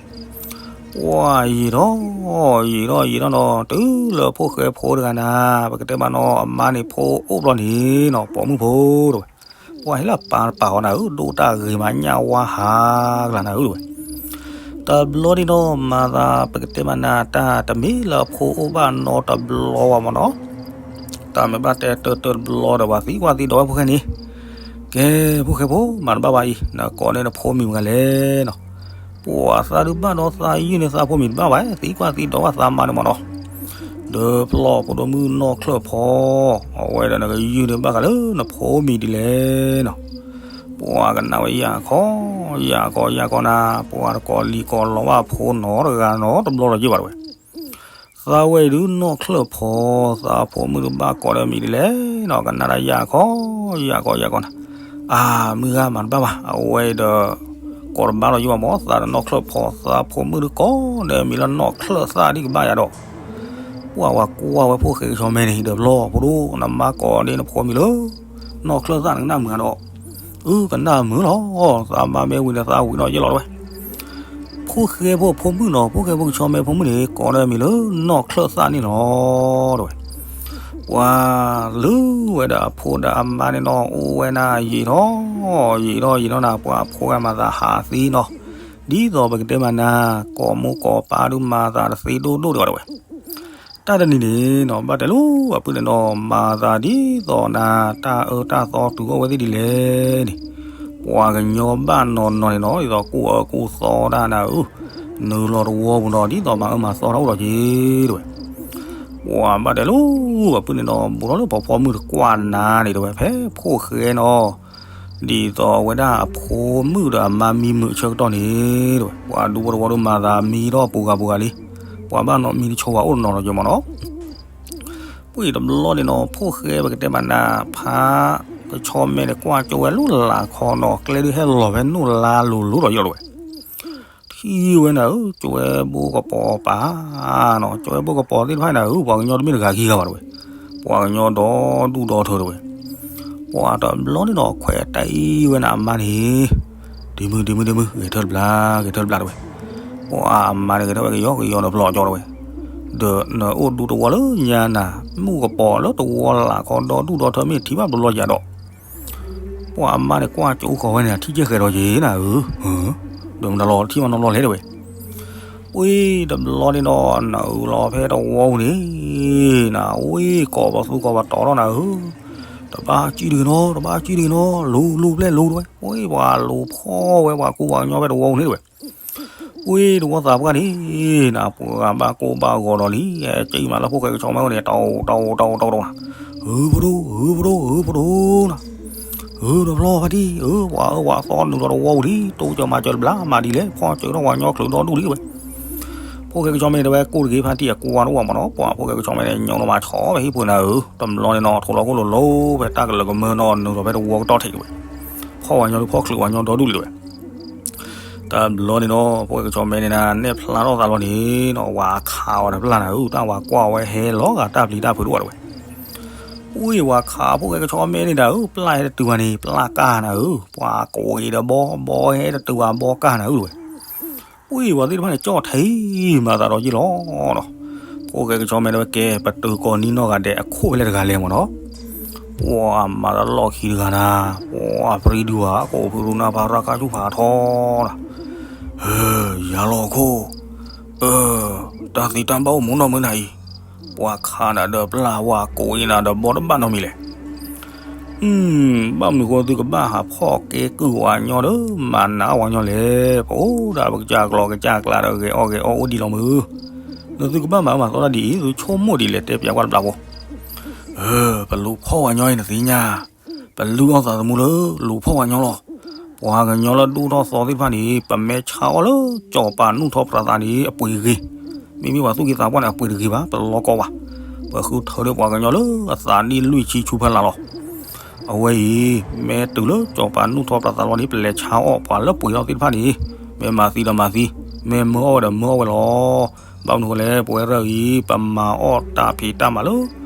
ပှၤယံာ်ထီၣ် ယံာ်ထီၣ်ယံာ်ထီၣ်နီၤ တုၤလၢဖိၣ်ဃဲဖိတဂၤနၤ ပကတဲမးနီၤ အမါန့ၣ်ဖိအိၣ်ဘျီန့ၣ်နီၤ ပိာ်မုၣ်ဖိတဝဲ. ပှၤဟဲလၢပာ်တပာ်ဃီနၤဧၢ ဒိၣ်တၢ်ဂ့ၤမး ညၣ်ဝါဟးကလၤနၤဧၢတဝဲ. တဘျီန့ၣ်နီၤ မၤသးပကတဲမးနၤ တၢ်တမ့ၢ်လၢအဖိအိၣ်ဘၣ်နီတဘျီဘၣ်မ့ၢ်နီၤ တၢ်မ့ၢ်ဘၣ်တဲတၢတၢတဘျီဒီး ပှၤသံကွၢ်သံဒိးဝဲဖိၣ်ဃဲန့ၣ်, ကဲ ဖိၣ်ဃဲဖိ မၤတဘၣ်ဘၣ်အံၤ နကိးန့ၢ်နဖိမံၤမတၤလဲၣ်နီၤ. ပှၤသးဒုးဘၣ်ဒီးသးယုၢ်န့ၢ်သးဖိမံၤတဘၣ်ဘၣ် သံကွၢ်သံဒိးဘၣ်သးမါန့ၣ်မ့ၢ်နီၤ. ဒီးပျီၢ်ဖိဒိၣ်မုၣ်နီၢ်ချၢၣ်ဖီ အဝဲဒီးနကယုၢ်န့ၢ်ဘၣ်ဃးလၢနဖိမံၤဒ်လဲၣ်နီၤ. ပှၤကနၣ်ဝဲယၢ်ခီ ယၢ်ခီ ယၢ်ခီနၤ ပှၤတကိးလံၤကိးလီၤဘၣ်ဖိနီတဂၤနီတဘျီဒီးယ့ၢ်ဘၣ်တဝဲ. သးဝဲအံၤဒုးနီၢ်ချၢၣ်ဖီ သးဖိမုၣ်တဘၣ်ကိးဒီးမံၤဒ်လဲၣ်နီၤ ကနၣ်ဒၣ်ယၢ်ခီ ယၢ်ခီ ယၢ်ခီနၤ. အၢ မုၢ်ဂၤမၤတဘၣ်ဘၣ် အဝဲအံၤဒီး ကိးတဘၣ်ဒီးယ့ၢ်ဘၣ်မ့ၢ် သးဒီးနီၢ်ချၢၣ်ဖီ သးဖိမုၣ်ဒုးကိးဒီးမံၤလၢနီၢ်ချၢၣ်သၣ်ဒ်ကဘၣ်ယၤဒီး ပှၤဝၤကွၢ်ဝဲဖိၣ်ဃဲကဆီမဲန့ၣ် ဒီးပျီၢ်ဖိဒိၣ် နမါကိးန့ၢ်နဖိမံၤလၢ နီၢ်ချၢၣ်သၣ်နကနၣ်မုာ်ဒီး အၢ ကနၣ်မုာ်လီၤ သးမါမ့ၢ်ဝံၤန့ၣ်သးဝံၤနီၣ်ယဲၢ်လီၤတဝဲ. ဖိၣ်ဃဲဖိဖိမုၣ်နီၤ ဖိၣ်ဃဲဖိကဆီမဲဖိမုၣ်န့ၣ် ကိးဒီးမံၤလၢနီၢ်ချၢၣ်သၣ်န့ၣ်လီၤတဝဲ. ပှၤလုၢ်ဝဲဒၣ်အဖိဒီးအမါန့ၣ်နီၤ အိၣ်ဝဲနၤယံာ်ထီၣ် ယံာ်ထီၣ်ယံာ်ထီၣ်နၤ ပှၤအဖိဂၤမၤသးဟးသ့နီၤ ဒ်သိးပကတဲမးနၤ ကိးမိၢ်ကိးပၢ်ဒုးမၤသးတသ့ဒိၣ်ဒိၣ်ဒံးဘၣ်တဝဲ. တၢ်တနံၤန့ၣ်နီၤ ဘၣ်တဲလိာ်အပုၢ်န့ၣ်နီၤ မၤသးဒ်သိးနၤ တၢ်အၢတၢ်သီတုၤအိၣ်ဝဲသ့ၣ်ဒ်လဲၣ်န့ၣ် ပှၤကညီဘၣ်နီၤနီၤန့ၣ်နီၤ ဒ်သိးကူၣ်အၢကူၣ်သီတၢ်နၤဧၢ, နုာ်လီၤတဝီပူၤနီၤ ဒ်သိးမၤအၢမၤသီတၢ်အိၣ်ဒီးက့ၤတဝဲ. ပှၤဘၣ်တဲလိာ်အပုၢ်န့ၣ်နီၤ ဘူးထီၣ်လၢပှၤဖိမုၣ်တကွၢ်နၤန့ၣ်တဝဲ ဖဲဖိၣ်ဃဲနီၤ ဒ်သိးအဝဲဒၣ်အဖိမုၣ်ဒီးအမါမံမုာ်အဆၢကတီၢ်န့ၣ်တဝဲ ပှၤဒူဖိတဝီဒုးမၤသးမံထီၣ်ပူၤဂၤပူၤဂၤလံ, ပှၤဘၣ်နီတမံတဆိဝဲအိၣ်နီၤနီၤက့ၤမ့ၢ်နီၤ. ပှၤတဘျီန့ၣ်နီၤ ဖိၣ်ဃဲပကတဲမးနၤ ဖးကဆီမဲန့ၣ် ကွၢ်ကၠိဝဲလၢလၢ်ခီနီၤ ကျဲဒုးဟဲလီၤဖဲနိၣ်လါလိၤလိၤဒီးယ့ၢ်လီၤတဝဲ. ထံၣ်ဝဲနၤဧၢ ကၠိဝဲဘိကပီၤပၤနီၤ ကၠိဝဲဘိကပီၤသ့ၣ်တဖၣ်နၤဧၢ ပှၤကညီတမ့ၢ်တဂၤခံဂၤဘၣ်တဝဲ, ပှၤကညီဒီဒူၣ်ဒီထၢတဝဲ. ပှၤတဘျီန့ၣ်နီၤ ခွဲးတၢ်အံၤဝဲနၤအမါန့ၣ် ဒ့မုၣ်ဒ့မုၣ်ဒ့မုၣ် ဂဲၤထၢၣ်တဘျါ ဂဲၤထၢၣ်တဘျါတဝဲ. ပှၤအမါန့ၣ်ဂဲၤထၢၣ်ဝဲကယီကယီဒီးပျီၢ်ကၠီတဝဲ, ဒီးနအိၣ်ဒူတဝီလၢညါနၤ မုၣ်ကပီၤလၢတဝီလၢ်ခီဒီဒူၣ်ဒီထၢမ့ၢ်ထံၣ်ဘၣ်တဘျီယၤဒီး ပှၤအမါန့ၣ်ကွၢ်ကၠိဃီၤဝဲန့ၣ် ထံၣ်ကဲဃဲၤဒီးက့ၤနၤဧၢ, ဒီးမတၤလီၤထံၣ်မနီၤလီၤလဲၣ်တဝဲ. ဝံၤတဘျီန့ၣ်နီၤ နအုလီၤဖဲတဝီပူၤန့ၣ် နဝံၤကိးပသူကိးပတီၤထီၣ်နၤဧၢ, တဘၣ်စံၣ်တဂ့ၤနီၤ တဘၣ်စံၣ်တဂ့ၤနီၤ လူၤလူၤဘျဲၣ်လူၤတဝဲ. ဝံၤပှၤလူၤဖီၣ်ဝဲပှၤကူပှၤကညီဖဲတဝီပူၤန့ၣ်တဝဲ. ဝံၤတဝီသးပှၢ်န့ၣ် နပှၤဘၣ်ကိၢ်ဘၣ်ဂီၤဒီးလံ စံၣ်မးလၢဖိၣ်ဃဲကဆီမဲဝဲန့ၣ် တအိၣ်တအိၣ်တအိၣ်တအိၣ်တအိၣ်နၤ, ဧၢပဒိၣ် ဧၢပဒိၣ် ဧၢပဒိၣ်နၤ, ဧၢတဘျီဖါတံၢ် ဧၢပှၤအၢပှၤသီနုာ်လီၤတဝီပူၤလံ တိစၢၤမၤစၢၤတဘျါမၤဒ်လဲၣ် ဖီၣ်စၢၤထီၣ်ပှၤကညီချုးဒီဒူၣ်လံဝဲ. ဖိၣ်ဃဲကဆီမဲန့ၣ်တဝဲကိၢ်တဂ့ၤဖါတံၢ်အကွၢ်တအိၣ်ဘၣ်မ့ၢ်နီၤ ပှၤဖိၣ်ဃဲကဆီမဲန့ၣ် ညိလီၤမၤဆီဖဲဟံၣ်ပူၤနၤဧၢ, တဘျီန့ၣ်နီၤ ထိးလီၤခိၣ်လိၤလိၤ ဖဲတၢ်ကလၢာ်ကမၢနီၤ နုာ်လီၤဖဲတဝီကတီၢ်ထံးဝဲ, ဖီၣ်ပှၤကညီဒုးဖီၣ်ချုးပှၤကညီဒီဒူၣ်လံဝဲ. တဘျီန့ၣ်နီၤ ဖိၣ်ဃဲကဆီမဲန့ၣ်နၤ နဲၣ်ဖျါထီၣ်သးလီၤန့ၣ်နီၤ ဝၤခးဝဲတပျၢ်နၤဧၢ, တၢ်ဝၤကွၢ်ဝဲဟဲလီၤဂာ် တၢ်ပျံၤတၢ်ဖုးတအိၣ်ဘၣ်တဝဲ. ဝံၤဝၤခးဖိၣ်ဃဲကဆီမဲန့ၣ်နၤဧၢ, ပျၢ်ဟဲတတုၤဘၣ်န့ၣ် ပျၢ်ကၢ်နၤဧၢ, ပှၤကိးဂ့ၤဒီးဘီ ဘီဟဲတတုၤဘၣ် ဘီကၢ်နၤဧၢတဝဲ. ပှ့ၢ်ဝဲသ့ၣ်တဖၣ်န့ၣ် ကၠီၣ်ထံမၤသးဒီးယ့ၢ်လီၤနီၤ. ဖိၣ်ဃဲကဆီမဲတဲဝဲ ကဲ ပတုၤကိးနံနီၢ်ဂၤဒဲးအခိၣ်ဖဲလဲၣ်တဂၤလဲၣ်မၢ်နီၤ. ပှၤမၤတၢ်လီၢ်ခံတဂၤနၤ, ပှၤပြံဒုးဧါ, ကိးဖုရူနၢ်ဖးရၣ်ကၢ်ဆူၣ်ဖးထီနၤ, ဟၢ, ယၤလီၤခိၣ်, အၢ, တၢ်သံတၢ်ဘၣ်အိၣ်မူနီၢ်မုၢ်နၤအံၤ, ပှၤခးနၤဒီးပျၢ်ဝၤကိးအံၤနၤဒီးဘီတဘၣ်နီတမံၤလဲၣ်. ဘၣ်မနုၤဃိသုကဘၣ်ဟးဖီၣ်ကဲကုၢ်ဝၤညီဒီး မၤနးဝၤညီလဲၣ်. ပအိၣ်ဒၣ်ပကစၢ်ကျီကစၢ်ကျါဒီးဂဲၤအီၣ်ဂဲၤအီအိၣ်ဒံးလီၤမုၢ်. နသုကဘၣ်မၤမၤသီတၢ်ဒ်အံၤ သုဆိကမိၣ်ဒ်လဲၣ် တဲပၠးကွၢ်တဘျီဖိ. ပလူၤဖီၣ်ဝၤညီအံၤနသ့ၣ်ညါ, ပလုၢ်အီၣ်သးသမူလၢလူၤဖီၣ်ဝၤညီလီၤ. ပှၤကညီလၢဒိၣ်ထီၣ်သီသ့ၣ်တဖၣ်န့ၣ် ပမဲဆါအီၣ်လၢစီၤပၤနူၢ်ထီၣ်ပြးသးန့ၣ် အပှ့ၤတဂ့ၤ. မ့မ့ၢ်ပှၤသူၣ်က့သးပှၢ်န့ၣ် အပှ့ၤတဂ့ၤဘၣ်, ပလီၤကီဘၣ်. ပဃုထၢဒီးပှၤကညီလၢအသးနံၣ်လွံၢ်ဆံဆူဖဲလၢ်လီၤ. အဝဲအံၤ မ့ၢ်တုၤလၢစီၤပၤနူၢ်ထီၣ်ပြးသးလီၤန့ၣ် ပလဲၤဆါအီၣ်ပှၤလၢပှ့ၤထီၣ်သ့ၣ်တဖၣ်န့ၣ်, မ့ၢ်မၤသံဒီးမၤသံ, မ့ၢ်မၢအီၣ်ဝဲဒီးမၢအီၣ်ဝဲလီၤ. ဘၣ်မနုၤဃိလဲၣ် ပဝဲဒၣ်အံၤ ပမၤအီၣ်တၢ်ဖံးတၢ်မၤလၢ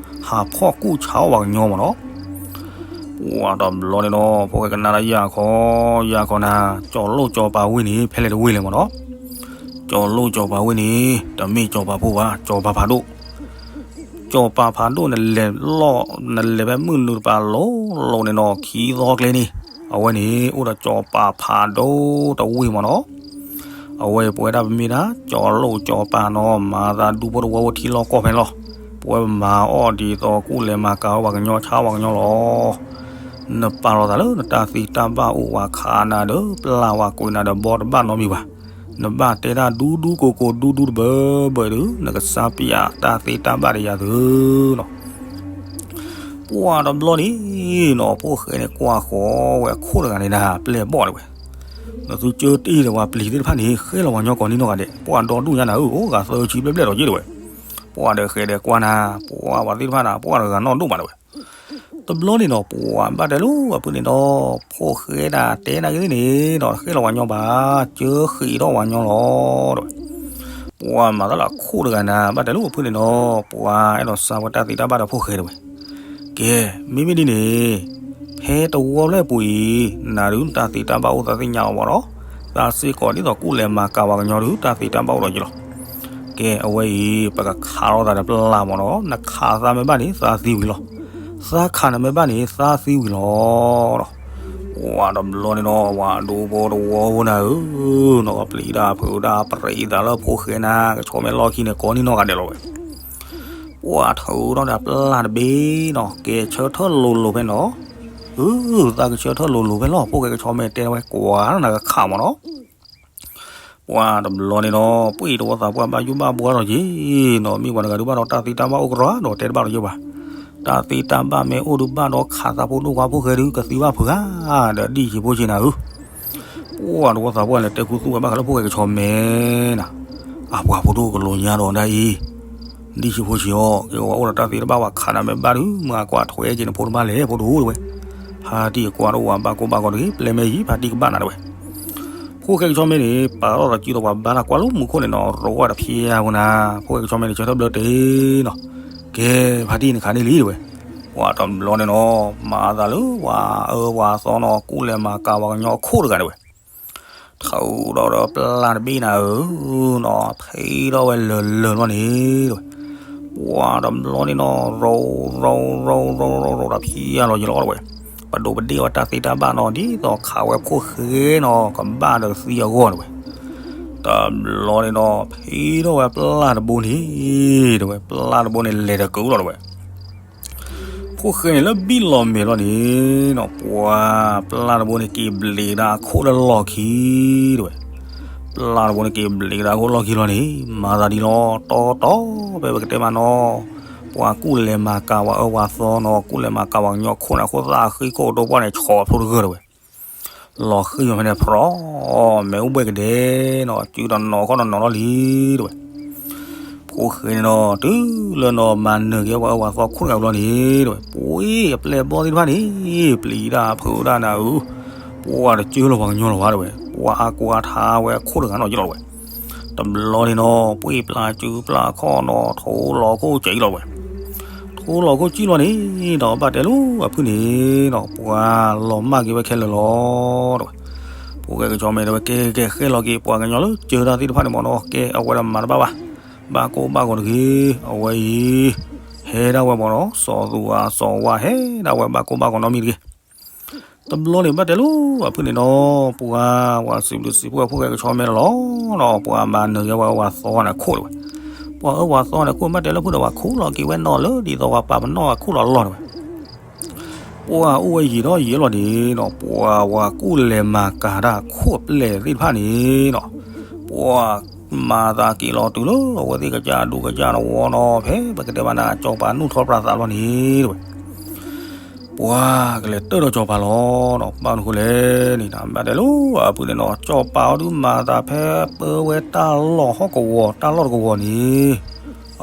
ဟးဖီၣ်ကူၣ်ဆါအီၣ်ပှၤကညီမၢ်နီၤ. ပှၤတဘျီန့ၣ်ဒီး ဖိၣ်ဃဲကနၣ်ဒီးယၢ်ခီ, ယၢ်ခီနၤ, ကၠီၤလိၣ်ကၠီၤပၤဝ့ၢ်န့ၣ် ဖဲလဲၣ်တဝ့ၢ်လဲၣ်မၢ်နီၤ. ကၠီၤလိၣ်ကၠီၤပၤဝ့ၢ်န့ၣ် တမ့ၢ်ကၠီၤပၤဖိဘၣ်, ကၠီၤပၤဖးဒိၣ်. ကၠီၤပၤဖးဒိၣ်နလဲၤလီၤ, နလဲၤဖဲမုၢ်နုာ်တပၤလိၤလိၤန့ၣ်နီၤ ခံသီကျဲန့ၣ်, အဝဲန့ၣ် အိၣ်ဒီးကၠီၤပၤဖးဒိၣ်တဝ့ၢ်မၢ်နီၤ. အဝဲပဝဲဒၣ်ပမ့ၢ်ဒၣ် ကၠီၤလိၣ်ကၠီၤပၤနီၤ မၤသးဒူဖိတဝီဖိထံလီၢ်ကီၢ်ဖဲန့ၣ်လီၤ. ပဝဲပမၤအီၣ်ဒ်သိးကူၣ်လဲၤမၤကၤဝဲပှၤကညီဆါဝဲပှၤကညီလီၤ. နပာ်လီၤသးလၢနတၢ်သ့တၢ်ဘၣ်အိၣ် ပှၤခးနၤဒီးပျၢ်ဝၤကိးနၤဒီးဘီတဘၣ်နီတမံၤဘၣ်. နဘၣ်တဲတၢ်ဒူဒူကိးကိးဒူဒူတဘၢဘၢဒီး နကစၢ်ပျၢ်တၢ်သ့တၢ်ဘၣ်ဒီးယၤသုနီၤ. ပှၤတဘျီန့ၣ်နီၤ ဖိၣ်ဃဲန့ၣ်ကွၢ်ဃီၤဝဲအခိၣ်တဂၤန့ၣ်နၤ ပျဲၢ်ဘီၣ်ဒၣ်ဝဲ, နသုကၢတ့ၢ်ဒီးပှၤပျံၤသ့ၣ်တဖၣ်န့ၣ် ဃဲလီၤပှၤညီကိးနံနီၢ်ဂၤဒဲး, ပှၤဒီဒူၣ်ညါနၤဧၢ, အိၣ်ဂၤသၢဆံဘျဲၣ်ဘျဲၣ်ဒီးက့ဒၣ်ဝဲ. ပှၤဒီးဃဲဒီးကွၢ်နၤ, ပှၤဝဲသ့ၣ်တဖၣ်နၤ ပှၤတဂၤနီၢ်ဒိၣ်မးဒၣ်ဝဲ. တဘျီန့ၣ်နီၤ ပှၤဘၣ်တဲလိာ်အဖုန့ၣ်ဒီး ဖိၣ်ဃဲဒၣ်တဲနၤက့ၤသ့ၣ်န့ၣ်နီၤ ဃဲလီၤပှၤညီဘၣ်, ကၢဃံးထီၣ်ပှၤညီလီၤဒၣ်ဝဲ. ပှၤမၤတၢ်လၢအခိၣ်တဂၤနၤ ဘၣ်တဲလိာ်အဖုန့ၣ်ဒီး ပှၤအဲၣ်ဒိးစၢ်ဝဲတၢ်သ့တၢ်ဘၣ်ဒီးဖိၣ်ဃဲဒၣ်ဝဲ. ကဲ, မ့မ့ၢ်ဒ်န့ၣ် ဖဲတဝီဖျၢၣ်ပူၤအံၤ နၤဒုးတၢ်သ့တၢ်ဘၣ်အိၣ်သးသ့ၣ်ညါလီၤမၢ်နီၤ, သးစ့ၢ်ကီးဒ်သိးကူၣ်လဲၤမၤကၤပှၤကညီဒုး တၢ်သ့တၢ်ဘၣ်အိၣ်ဒီးယလီၤ. ကဲ, အဝဲအံၤ ပကခးလိာ်သးဒီးပျၢ်မၢ်နီၤ, နခးသးမဲာ်ဘၣ်န့ၣ် သးသံဝံၤလီၤ. သးခးနမဲာ်ဘၣ်န့ၣ် သးသံဝံၤလီၤဒီး ပှၤတဘျီန့ၣ်နီၤ ပှၤဒူဖိတဝီဖိနၤဧၢ, နီၤပျံၤတၢ်ဖုးတၢ်ပြံးသးလၢဖိၣ်ဃဲနၤ ကဆီမဲာ်လီၢ်ခံန့ၣ် ကိးနံနီၢ်ဂၤဒဲးလီၤဝဲ. ပှၤထုးထီၣ်ဒီးပျၢ်တဘ့ၣ်နီၤ, ကဲဆၢထၢၣ်လိၤလိၤဖဲနီၤ, အၢ သးကဆၢထၢၣ်လိၤလိၤဖဲလီၤ, ဖိၣ်ဃဲကဆီမဲာ်တဲဝဲ ကွၢ်နၤကခးမၢ်နီၤ. ပှၤတဘျီန့ၣ်နီၤ ပှ့ၢ်တဝီသးပှၢ်ဘၣ်ယိၣ်ဘၣ်ဘှါထီၣ်က့ၤနီၤ, မ့ၢ်ပှၤတဂၤဒုးဘၣ်ဒီးတၢ်သ့တၢ်ဘၣ်အိၣ်ကရီဒီးတဲတဘၣ်လီၤယိၣ်ဘၣ်. တၢ်သ့တၢ်ဘၣ်မ့ၢ်အိၣ်ဒုးဘၣ်ဒီးခးသးဖိဒိၣ်ခွါဖိၣ်ဃဲဒုး ကသံဘၣ်ဖုးဧါ, ဒီးဒ်ဆံးဖိဆံးနၤဧၢ. ပှၤတဝီသးပှၢ်န့ၣ် တဲခူသူၣ်ဝဲဘၣ်ဃးလၢဖိၣ်ဃဲကဆီမဲာ်နၤ, အပှၤဖိဒိၣ်ကလိာ်ညါဒီးဒ်အံၤ, ဒ်ဆံးဖိဆံးအီၤ ကဲဝဲအိၣ်ဒီးတၢ်သ့တဘၣ်ဝဲခးနၤမဲာ်ဘၣ်ဒုး မၤကွၢ်ထွဲက့ၤနဖိတဘၣ်လဲၣ် ဖိဒိၣ်ဧၢတဝဲ. ဖါတံၢ်အကွၢ်တအိၣ်ဝဲဘၣ်ကိၢ်ဘၣ်ဂီၤတဂ့ၤ ပျဲၢ်မဲာ်ယံၤ ဖါတံၢ်ကဘၣ်နၤတဝဲ. ဖိၣ်ဃဲကဆီမဲာ်န့ၣ် ပာ်ထီၣ်သးစုဒီးပှၤဘါတၢ်ကွၢ်လၢမူခိၣ်န့ၣ်နီၤ ရိးဝဲတဖျဲၣ်ဖိနၤ, ဖိၣ်ဃဲကဆီမဲာ်န့ၣ် ဆၢထၢၣ်ဘျၢတ့ၢ်နီၤ, ကဲ ဖါတံၢ်နခးန့ၢ်လံတဝဲ. ပှၤတဘျီန့ၣ်နီၤ မၤသးလၢပှၤအၢပှၤသီနီၤ ကူၣ်လဲၤမၤကၤပှၤကညီအခိၣ်တဂၤတဝဲ. ထုးထီၣ်ဒီးပျၢ်တဘ့ၣ်နၤဧၢနီၤ ဖံးထီၣ်ဝဲလၢာ်လၢာ်လီၤန့ၣ်တဝဲ. ပှၤတဘျီန့ၣ်နီၤ ရိးရိးရိးရိးရိးရိးတဖျဲၣ်လီၤယံၤလီၤတဝဲ. ပဒိးပဒ့ၣ်ဝဲတၢ်သ့တၢ်ဘၣ်နီၤ ဒ်သိးခးဝဲဖိၣ်ဃဲနီၤ ကဘၣ်ဒီးသံအဂီၢ်တဝဲ. တဘျီန့ၣ်နီၤ ဖံးထီၣ်ဝဲပျၢ်တဘိန့ၣ်တဝဲ ပျၢ်တဘိန့ၣ်လဲၤတကုာ်လီၤတဝဲ. ဖိၣ်ဃဲန့ၣ်လၢဘံၣ်လီၤမဲာ်လီၤန့ၣ်နီၤ ပှၤပျၢ်တဘိန့ၣ်က့ၤဘျံးဒၣ်အခိၣ်လၢလီၢ်ခံတဝဲ. ပျၢ်တဘိန့ၣ်က့ၤဘျံးဒၣ်အခိၣ်လီၢ်ခံလီၤန့ၣ် မၤသးဒ်လီၤ တီတီ ဖဲပကတဲမးနီၤ ပှၤကူၣ်လဲၤမၤကၤပှၤအၢပှၤသီနီၤ ကူၣ်လဲၤမၤကၤပှၤကညီခိၣ်န့ၣ် အခိၣ်သၣ်ဃံခိၣ်ဒိပှၢ်န့ၣ် ဆီးဖျိတဂၢၢ်တဝဲ. လီၤဃံမးဖဲန့ၣ် ဖြီၣ် မဲာ်အိၣ်ဘှဲၣ်ကဒဲနီၤ စုဒီးနီၤခီၣ်နီၤနီၤလီၤလံတဝဲ. ဖိၣ်ဃဲန့ၣ်နီၤ တုၤလၢနီၤမၤနၢၤက့ၤပှၤအၢပှၤသီခိၣ်တဂၤဘျီန့ၣ်တဝဲ ပှ့ၢ်အပျဲၢ်ဘီၣ်သ့ၣ်တဖၣ်န့ၣ် ပျံၤတၢ်ဖုးတၢ်နၤဧၢ, ပှၤတကၢလီၤပှၤကညီလီၤဘၣ်တဝဲ ပှၤအါကွၢ်ထါဝဲအခိၣ်တဂၤနီၤယံၤလီၤတဝဲ. တဘျီန့ၣ်နီၤ ပှ့ၢ်ပျၢ်စုပျၢ်ခီၣ်နီၤ ထိလီၤခိၣ်စဲးလီၤတဝဲ. ထိလီၤခိၣ်စဲးလီၤန့ၣ်ဒီး ဘၣ်တဲလိာ်အဖုန့ၣ်နီၤ ပှၤလီၤမၢ်က့ၤဝဲခဲလၢာ်လီၤတဝဲ. ဖိၣ်ဃဲကဆီမဲတဲဝဲ ကဲကဲကဲ ဃဲလီၤက့ၤ ပှၤကညီလၢစၢတၢ်သ့ၣ်တဖၣ်န့ၣ်မ့ၢ်နီၤ, ကဲအဝဲဒၣ်မၤတဘၣ်ဘၣ်, ဘၣ်ကိၢ်ဘၣ်ဂီၤတဂ့ၤ, အဝဲအံၤ ဟဲဒၣ်ဝဲမ့ၢ်နီၤ, စီၤသူအၤစီၤဝါဟဲဒၣ်ဝဲဘၣ်ကိၢ်ဘၣ်ဂီၤနီတမံၤတဂ့ၤ. တဘျီန့ၣ်ဘၣ်တဲလၢအဖုၣ်န့ၣ်နီၤ, ပှၤဝၤစံးဘျုးစံးဖှိၣ်ဝဲဖိၣ်ဃဲကဆီမဲလီၤနီၤ, ပှၤမၤနၢၤယဲဝဲဝၤသီန့ၣ်အခိၣ်တဲဝဲ, ပှၤအၢဝၤသီန့ၣ်အခိၣ် ဘၣ်တဲလၢဖုၣ်ဒီး ဝၤခိၣ်လီၤက့ၤဝဲနီၤလၢ ဒ်သိးဝၤပာ်ပနီၣ်ဝဲခိၣ်လီၤလီၢ်တဲဝဲ ပှၤအိၣ်ဝဲယံာ်ဒီးယံာ်လီၤန့ၣ်နီၤ, ပှၤဝၤကူၣ်လဲၤမၤကၤတၢ်ခိၣ်ပျဲၢ်သ့ၣ်တဖၣ်န့ၣ်နီၤ, ပှၤမၤသးက့ၤလီၤတုၤလၢအဝဲသ့ၣ်ကစၢ်အဒူကစၢ်တဝီနီၤ, ဖဲပကတဲဘၣ်နၤ စီၤပၤနူၢ်ထီၣ်ပြးသးလီၤန့ၣ်တဲဝဲ, ပှၤကလဲၤတၢၢ်ဒီးစီၤပၤလီၤနီၤ, ဘၣ်မနုၤဃိလဲၣ်န့ၣ် ဘၣ်တဲလၢအဖုၣ်န့ၣ်နီၤ, စီၤပၤအီၤဒုးမၤသးဖဲပၢဝဲတၢ်လီၢ်ဟီၣ်ကဝီၤ တၢ်လီၢ်တကဝီၤန့ၣ်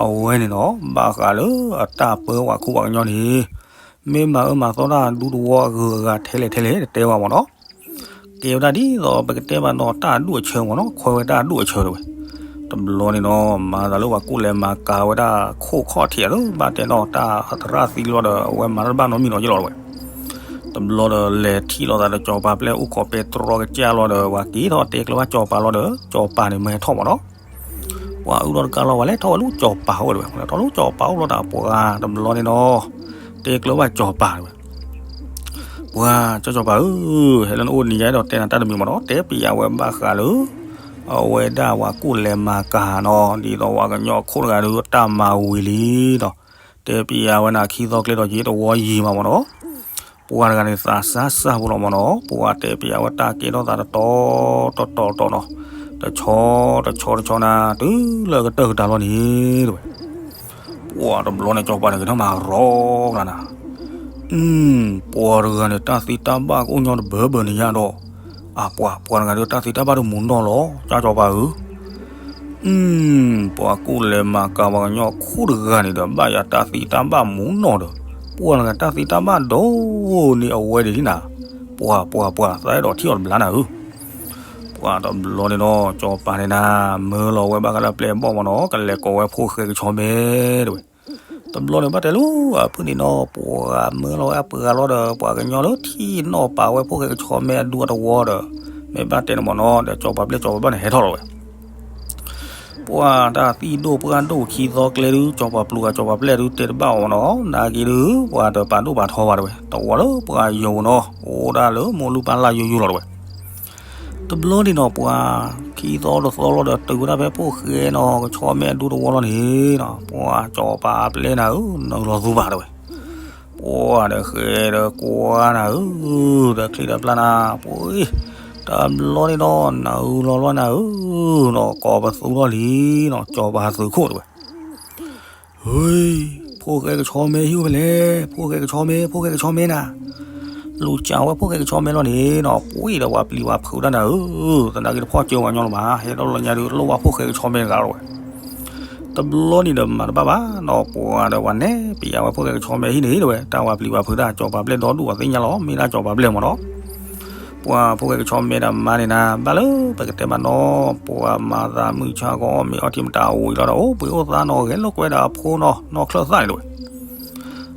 အဝဲန့ၣ်နီၤ ဘၣ်ဃးလၢအတၢ်ပၢဝဲခိၣ်ပှၤကညီန့ၣ် မ့ၢ်မၤအၢမၤသီတၢ်ဒူတဝီအဂုၤအဂၤထဲလဲၣ်ထဲလဲၣ် တတဲဝဲမ့ၢ်နီၤ, ကဲဝဲဒၣ်ဒ်သိးပကတဲဘၣ်နီၤ တၢ်အဒူၣ်အဆၢမ့ၢ်နီၤ, ခွဲးဝဲတၢ်အဒူၣ်အဆၢတဲဝဲ, တဘျီန့ၣ်နီၤ မၤသးလၢပှၤကူၣ်လဲၤမၤကၤဝဲဒၣ်ခိၣ်ခီၣ်ထံးအသိး ဘၣ်တဲနီၤ တၢ်အသရၣ်သံလီၤဒီး အဝဲမၤတၢ်တဘၣ်နီတမံၤနီၤယလီၤတဲဝဲ တဘျီဒီးလဲၤထံၣ်လိာ်သးဒီးစီၤပၤပျဲၢ်အိၣ်ခိးပဲတြီကစၢ်လီၤဒီး ပှၤက့ၤထီၣ်တဲကျၢၤဘၣ်စီၤပၤလီၤဒီး စီၤပၤန့ၣ်မၢဟဲထီၣ်မ့ၢ်နီၤ, ပှၤအုၣ်ထီၣ်တကါလီၤ ပှၤလဲၤထီၣ်ဝဲလၢစီၤပၤအိၣ်ဝဲတဲဝဲ, လဲၤထီၣ်လၢစီၤပၤအိၣ်လီၤတၢ်ပှၤတဘျီန့ၣ်နီၤ, တဲကျၢၤဘၣ်စီၤပၤတဲဝဲ, ပှၤကၠီစီၤပၤဧၢ, ဟဲလၢနအိၣ်နံၤယါဒီးတဲနၤတၢ်တမံၤမ့ၢ်နီၤ, တဲပျးဝဲဘၣ်ဃးလၢ အဝဲဒၣ်ပှၤကူၣ်လဲၤမၤကၤနီၤ ဒ်သိးပှၤကညီအခိၣ်တဂၤဒီးတၢ်မၤဝံၤလံနီၤ, တဲပျးဝဲနၤခံသီကျဲဒီးယ့တဝီယံၤမးမ့ၢ်နီၤ, ပှၤတဂၤန့ၣ်သးစၢ်စၢ်ဖိလီၤမ့ၢ်နီၤ, ပှၤတဲပျးဝဲတၢ်ကဲထီၣ်သးတတီၤတတီၤတတီၤနီၤ, တဆီတဆီတဆီနၤ တုၤလၢအကတၢၢ်ကတၢၢ်လီၤန့ၣ်တဲဝဲ ပှၤတဘျီန့ၣ် စီၤပၤန့ၣ်ကထီၣ်မၤရီကျါနၤ, ပှၤတဂၤန့ၣ် တၢ်သ့တၢ်ဘၣ်ကအိၣ်ညီတဘၢဘၢန့ၣ်ယါဒီး, အပှၤ ပှၤတဂၤဒီးတၢ်သ့တၢ်ဘၣ်တမူနီၢ်လီၤ ကၠီစီၤပၤဧၢ, ပှၤကူၣ်လဲၤမၤကၤပှၤကညီခိၣ်တဂၤန့ၣ်ဒီး ဘၣ်ယၤတၢ်သ့တၢ်ဘၣ်မူနီၢ်ဒီး, ပှၤတဂၤတၢ်သ့တၢ်ဘၣ်ဒိၣ်န့ၣ်အဝဲဒၣ်နၤ, ပှၤ ပှၤ ပှၤ သးအဲၣ်ဒိးထံၣ်အီၤတဘျါနၤဧၢ ပှၤတဘျီန့ၣ်ဒီး စီၤပၤန့ၣ်နၤ မၢလီၤဝဲဘၣ်ဃးလၢအပျဲၢ်အဘီၣ်မ့ၢ်နီၤ ကလဲၤကိးဝဲဖိၣ်ဃဲကဆီမဲတဲဝဲ, တဘျီန့ၣ်ဘၣ်တဲလၢအဖုၣ်န့ၣ်နီၤ ပှၤမၢလီၤဝဲအပှၤလီၤဒီး ပှၤကညီလၢထံၣ်နီၣ်ပာ်ဝဲဖိၣ်ဃဲကဆီမဲအဒူအတဝီဒီး, မ့ၢ်ဘၣ်တဲန့ၣ်မ့ၢ်နီၤ ဒီးစီၤပၤပျဲၢ်စီၤပၤဘၣ်န့ၣ်ဟဲထီၣ်လီၤဝဲ ပှၤတၢ်သံၣ်ဒိၣ်ပှၢ်ဒိၣ်ခံသီကျဲဒုး စီၤပၤပျူၤဂၤစီၤပၤပျဲၢ်ဒုးတဲတဘၣ်အီၤမ့ၢ်နီၤ နာ်က့ဒုး ပှၤတပာ်ဒိၣ်ပာ်ထီဘၣ်တဲဝဲ တဝီလၢပှၤယိာ်နီၤ အိၣ်ဒၣ်လၢမိၢ်လုၢ်ပၢ်လၢ်ယိယိလီၤတဲဝဲ တဘျီန့ၣ်နီၤ ပှၤခံသီတသီလီၤဒီး တုၤဝဲဒၣ်ဖဲဖိၣ်ဃဲနီၤ ကဆီမဲအဒူတဝီလီၤန့ၣ်နီၤ ပှၤစီၤပၤပျဲၢ်နၤဧၢ နုာ်လီၤသူဘၣ်တဲဝဲ ပှၤဒီးဃဲဒီးကွၢ်နၤဧၢ ဒီးချံဒီးပျၢ်နၤ ပှၤ တဘျီန့ၣ်နီၤ နုာ်လီၤလီၤနၤဧၢ နီၤ ကိးပသူထီၣ်လံနီၤ စီၤပၤသုးခိၣ်တဲဝဲ ဟူ ဖိၣ်ဃဲကဆီမဲဟံၣ်အိၣ်ဖဲလဲၣ် ဖိၣ်ဃဲကဆီမဲ ဖိၣ်ဃဲကဆီမဲနၤ လူၤစံးဝဲဖိၣ်ဃဲကဆီမဲလီၤန့ၣ်နီၤ ပှၤဒီးပှၤပျံၤပှၤဖုးတၢ်နၤဧၢ သနာ်က့တဖီၣ်ကၢပှၤကညီလၢၤဘၣ် ဟဲထီၣ်လၢညါဒုး လိၣ်ဘၣ်ဖိၣ်ဃဲကဆီမဲတဂၤလီၤဝဲ တဘျီန့ၣ်ဒီးမၤတဘၣ်ဘၣ်နီၤ ပှၤဒီးပှၤနဲၣ်ပျးဝဲဖိၣ်ဃဲကဆီမဲဟံၣ်န့ၣ်တဲဝဲ တၢ်ဝဲပျံၤပှၤဖုးတၢ် စီၤပၤပျဲၢ်ဒီဒူၣ်အသ့ၣ်ညါလီၤ မ့ၢ်ဒၣ်စီၤပၤပျဲၢ်မ့ၢ်နီၤ ပှၤဖိၣ်ဃဲကဆီမဲတၢ်မါန့ၣ်နၤ ဘၣ်လၢပကတဲဘၣ်နီၤ ပှၤမၤသးမုၢ်ဆါကီး မ့ၢ်အီထံမတၤအိၣ်အံၤလီၤဒီး အိၣ်ဘှံးအိၣ်သါနီၤ ဂဲၤလိာ်ကွဲဒီးအဖိနီၤ နီၢ်ချၢၣ်သၣ်န့ၣ်တဲဝဲ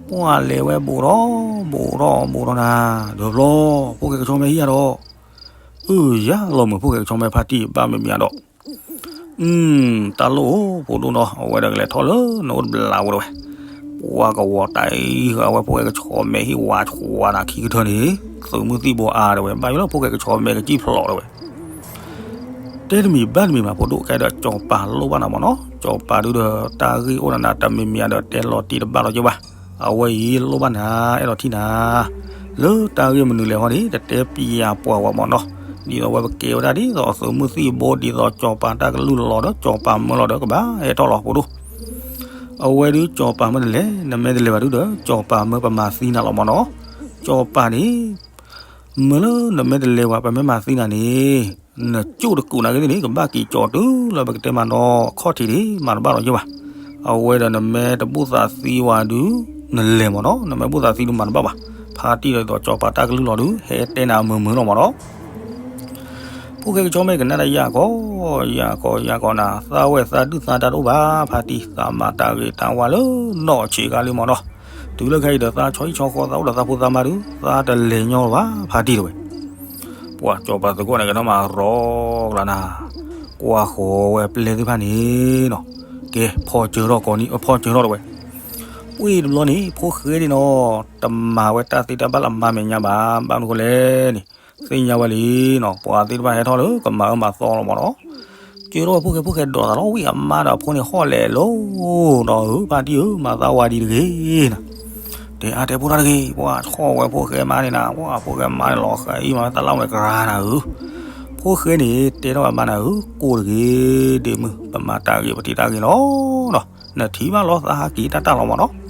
ပှၤလဲၤဝဲဘူးထီၣ် ဘူးထီၣ် ဘူးထီၣ်နၤ ဒီးဘျီ ဖိၣ်ဃဲကဆီမဲဟံၣ်ယါဒီး အၢ ယါလီၤမုာ်ဖိၣ်ဃဲကဆီမဲဖါတံၢ် ဘၣ်မ့ၢ်မ့ၢ်ဒီး တၢ်လိၣ်အိၣ်ဖိဒိၣ်နီၤ အဝဲဒီးကလဲၤထီၣ်လၢနအိၣ်တဘျးဝဲတဲဝဲ ပှၤကဝီၤတၢ်အံၤဃာ်ဝဲဖိၣ်ဃဲကဆီမဲဟံၣ်ဝါဆှါနၤခံကထၢန့ၣ် သုးမုၢ်သံၣ်ဘိအါတဲဝဲ ဘၣ်ယိၣ်လၢဖိၣ်ဃဲကဆီမဲကစံၣ်ဖျိးတဲဝဲ တဲတမံၤဘၣ်တမံၤမးဖိဒိၣ်ကဲဒီးစီၤပၤလိၣ်ဘၣ်နၤမ့ၢ်နီၤ စီၤပၤဒုဒီးတၢ်ဂ့ၢ်အိၣ်နၤနၤတမံၤမံၤဒီးတဲလီၤတံၢ်တဘၣ်လီၤက့ၤဘၣ် အဝဲအံၤလိၣ်ဘၣ်နၤ အဲၣ်ဒိးထံၣ်နၤ လၢတၢ်ဂ့ၢ်မနုၤလဲၣ်ဟီန့ၣ် တတဲပျးပှၤဝဲမ့ၢ်နီၤ ဒ်သိးဝဲပကဲဝဲဒၣ်ဒ်သိးသုးမုၢ်သံၣ်ဘိ ဒ်သိးစီၤပၤတၢ်ကလုၢ်လီၤဒီး စီၤပၤမၢလီၤဒီးကဘၣ်ဟဲထီၣ်လီၤဖိဒိၣ် အဝဲဒုးစီၤပၤမၢနလဲၣ် နမ့ၢ်တလဲၤဘၣ်ဒုဒီး စီၤပၤမၢပမၤသံနၤလီၤမ့ၢ်နီၤ စီၤပၤန့ၣ် မၢလၢနမ့ၢ်တလဲၤဝဲပမ့ၢ်မၤသံနၤန့ၣ် နကၠိၣ်တကူးနာ်က့န့ၣ် ကဘၣ်က့ၤကၠီတုၤလၢပကတဲမးနီၤ ခီၣ်ထံးဒံး မၤတဘၣ်လီၤယိၣ်ဘၣ် အဝဲဒီးနမ့ၢ်တဘူၣ်သးသံဝဲဒုး နလဲၤမ့ၢ်နီၤ နမ့ၢ်ဘူၣ်သးသံဒုးမၤတဘၣ်ဘၣ် ဖါတံၢ်ဒီးစီၤပၤတၢ်ကလုၢ်လီၤဒုး ဟဲတဲနၤမုာ်မုာ်လီၤမ့ၢ်နီၤ ဖိၣ်ဃဲကဆီမဲကနၣ်တၢ်ယၢ်ကီ ယၢ်ကီ ယၢ်ကီနၤ သးဝဲသးဒုၣ်သးဒါတအိၣ်ဘၣ် ဖါတံၢ် သးမၤတၢ်ဂ့ၤတၢ်ဝါလၢနီၢ်ဆံးကါလံမ့ၢ်နီၤ တုၤလၢခဲအံၤဒီးသးဆီဟံၣ်ဆီဃီ သးအိၣ်ဒီးသးဖိသးမါဒုး သးတလဲၤညီလၢၤဘၣ် ဖါတံၢ်တဲဝဲ ပှၤစီၤပၤသကိးန့ၣ် ကနီၣ်မၤရီကျါနၤ, ကွၢ်ဃီၤဝဲပျဲၢ်သ့ၣ်တဖၣ်န့ၣ်နီၤ, ကဲ ဖီၣ်စၢၤထီၣ်ကိးနံၤ ဖီၣ်စၢၤထီၣ်တဝဲ. ဝံၤတဘျီန့ၣ် ဖိၣ်ဃဲန့ၣ်နီၤ, တမၤဝဲတၢ်သ့တၢ်ဘၣ်လၢအမါမဲာ်ညါဘၣ်, ဘၣ်မနုၤဃိလဲၣ်န့ၣ်, သ့ၣ်ညါဝဲလံနီၤ, ပှၤသ့ၣ်တဖၣ်ဟဲထီၣ်လၢကမၤအၢမၤသီလီၤမးနီၤ. စၢၤထီၣ်ဝဲဖိၣ်ဃဲ, ဖိၣ်ဃဲဒိးသးလီၤ, ဝံၤအမါဒီးအဖိန့ၣ်ဟီၣ်လဲၤလိၤနီၤ, ဧၢ ဖါတံၢ်ဧၢ, မၤသးဝံၤဒံးတဂ့ၤနၤ. တဲအါတဲဖိတၢ်တဂ့ၤ, ပှၤဆီၣ်ဝဲဖိၣ်ဃဲမါန့ၣ်နၤ, ပှၤဖိၣ်ဃဲမါန့ၣ်လီၤဃာ်အံၤ မၤဝဲတၢ်လၢ်ဝဲန့ၣ်ကရၢနၤဧၢ. ဖိၣ်ဃဲန့ၣ် တဲထီၣ်ဝဲမါနၤဧၢ, ကိၢ်တဂ့ၤ, ဒ့မုၣ်, ပမၤတၢ်ဂ့ၤ ပထံၣ်တၢ်ဂ့ၤလီၤနီၤ, နထံၣ်ဘၣ်လီၤ သးဟးက့ၤတၢ်တၢ်လီၤမးနီၤ.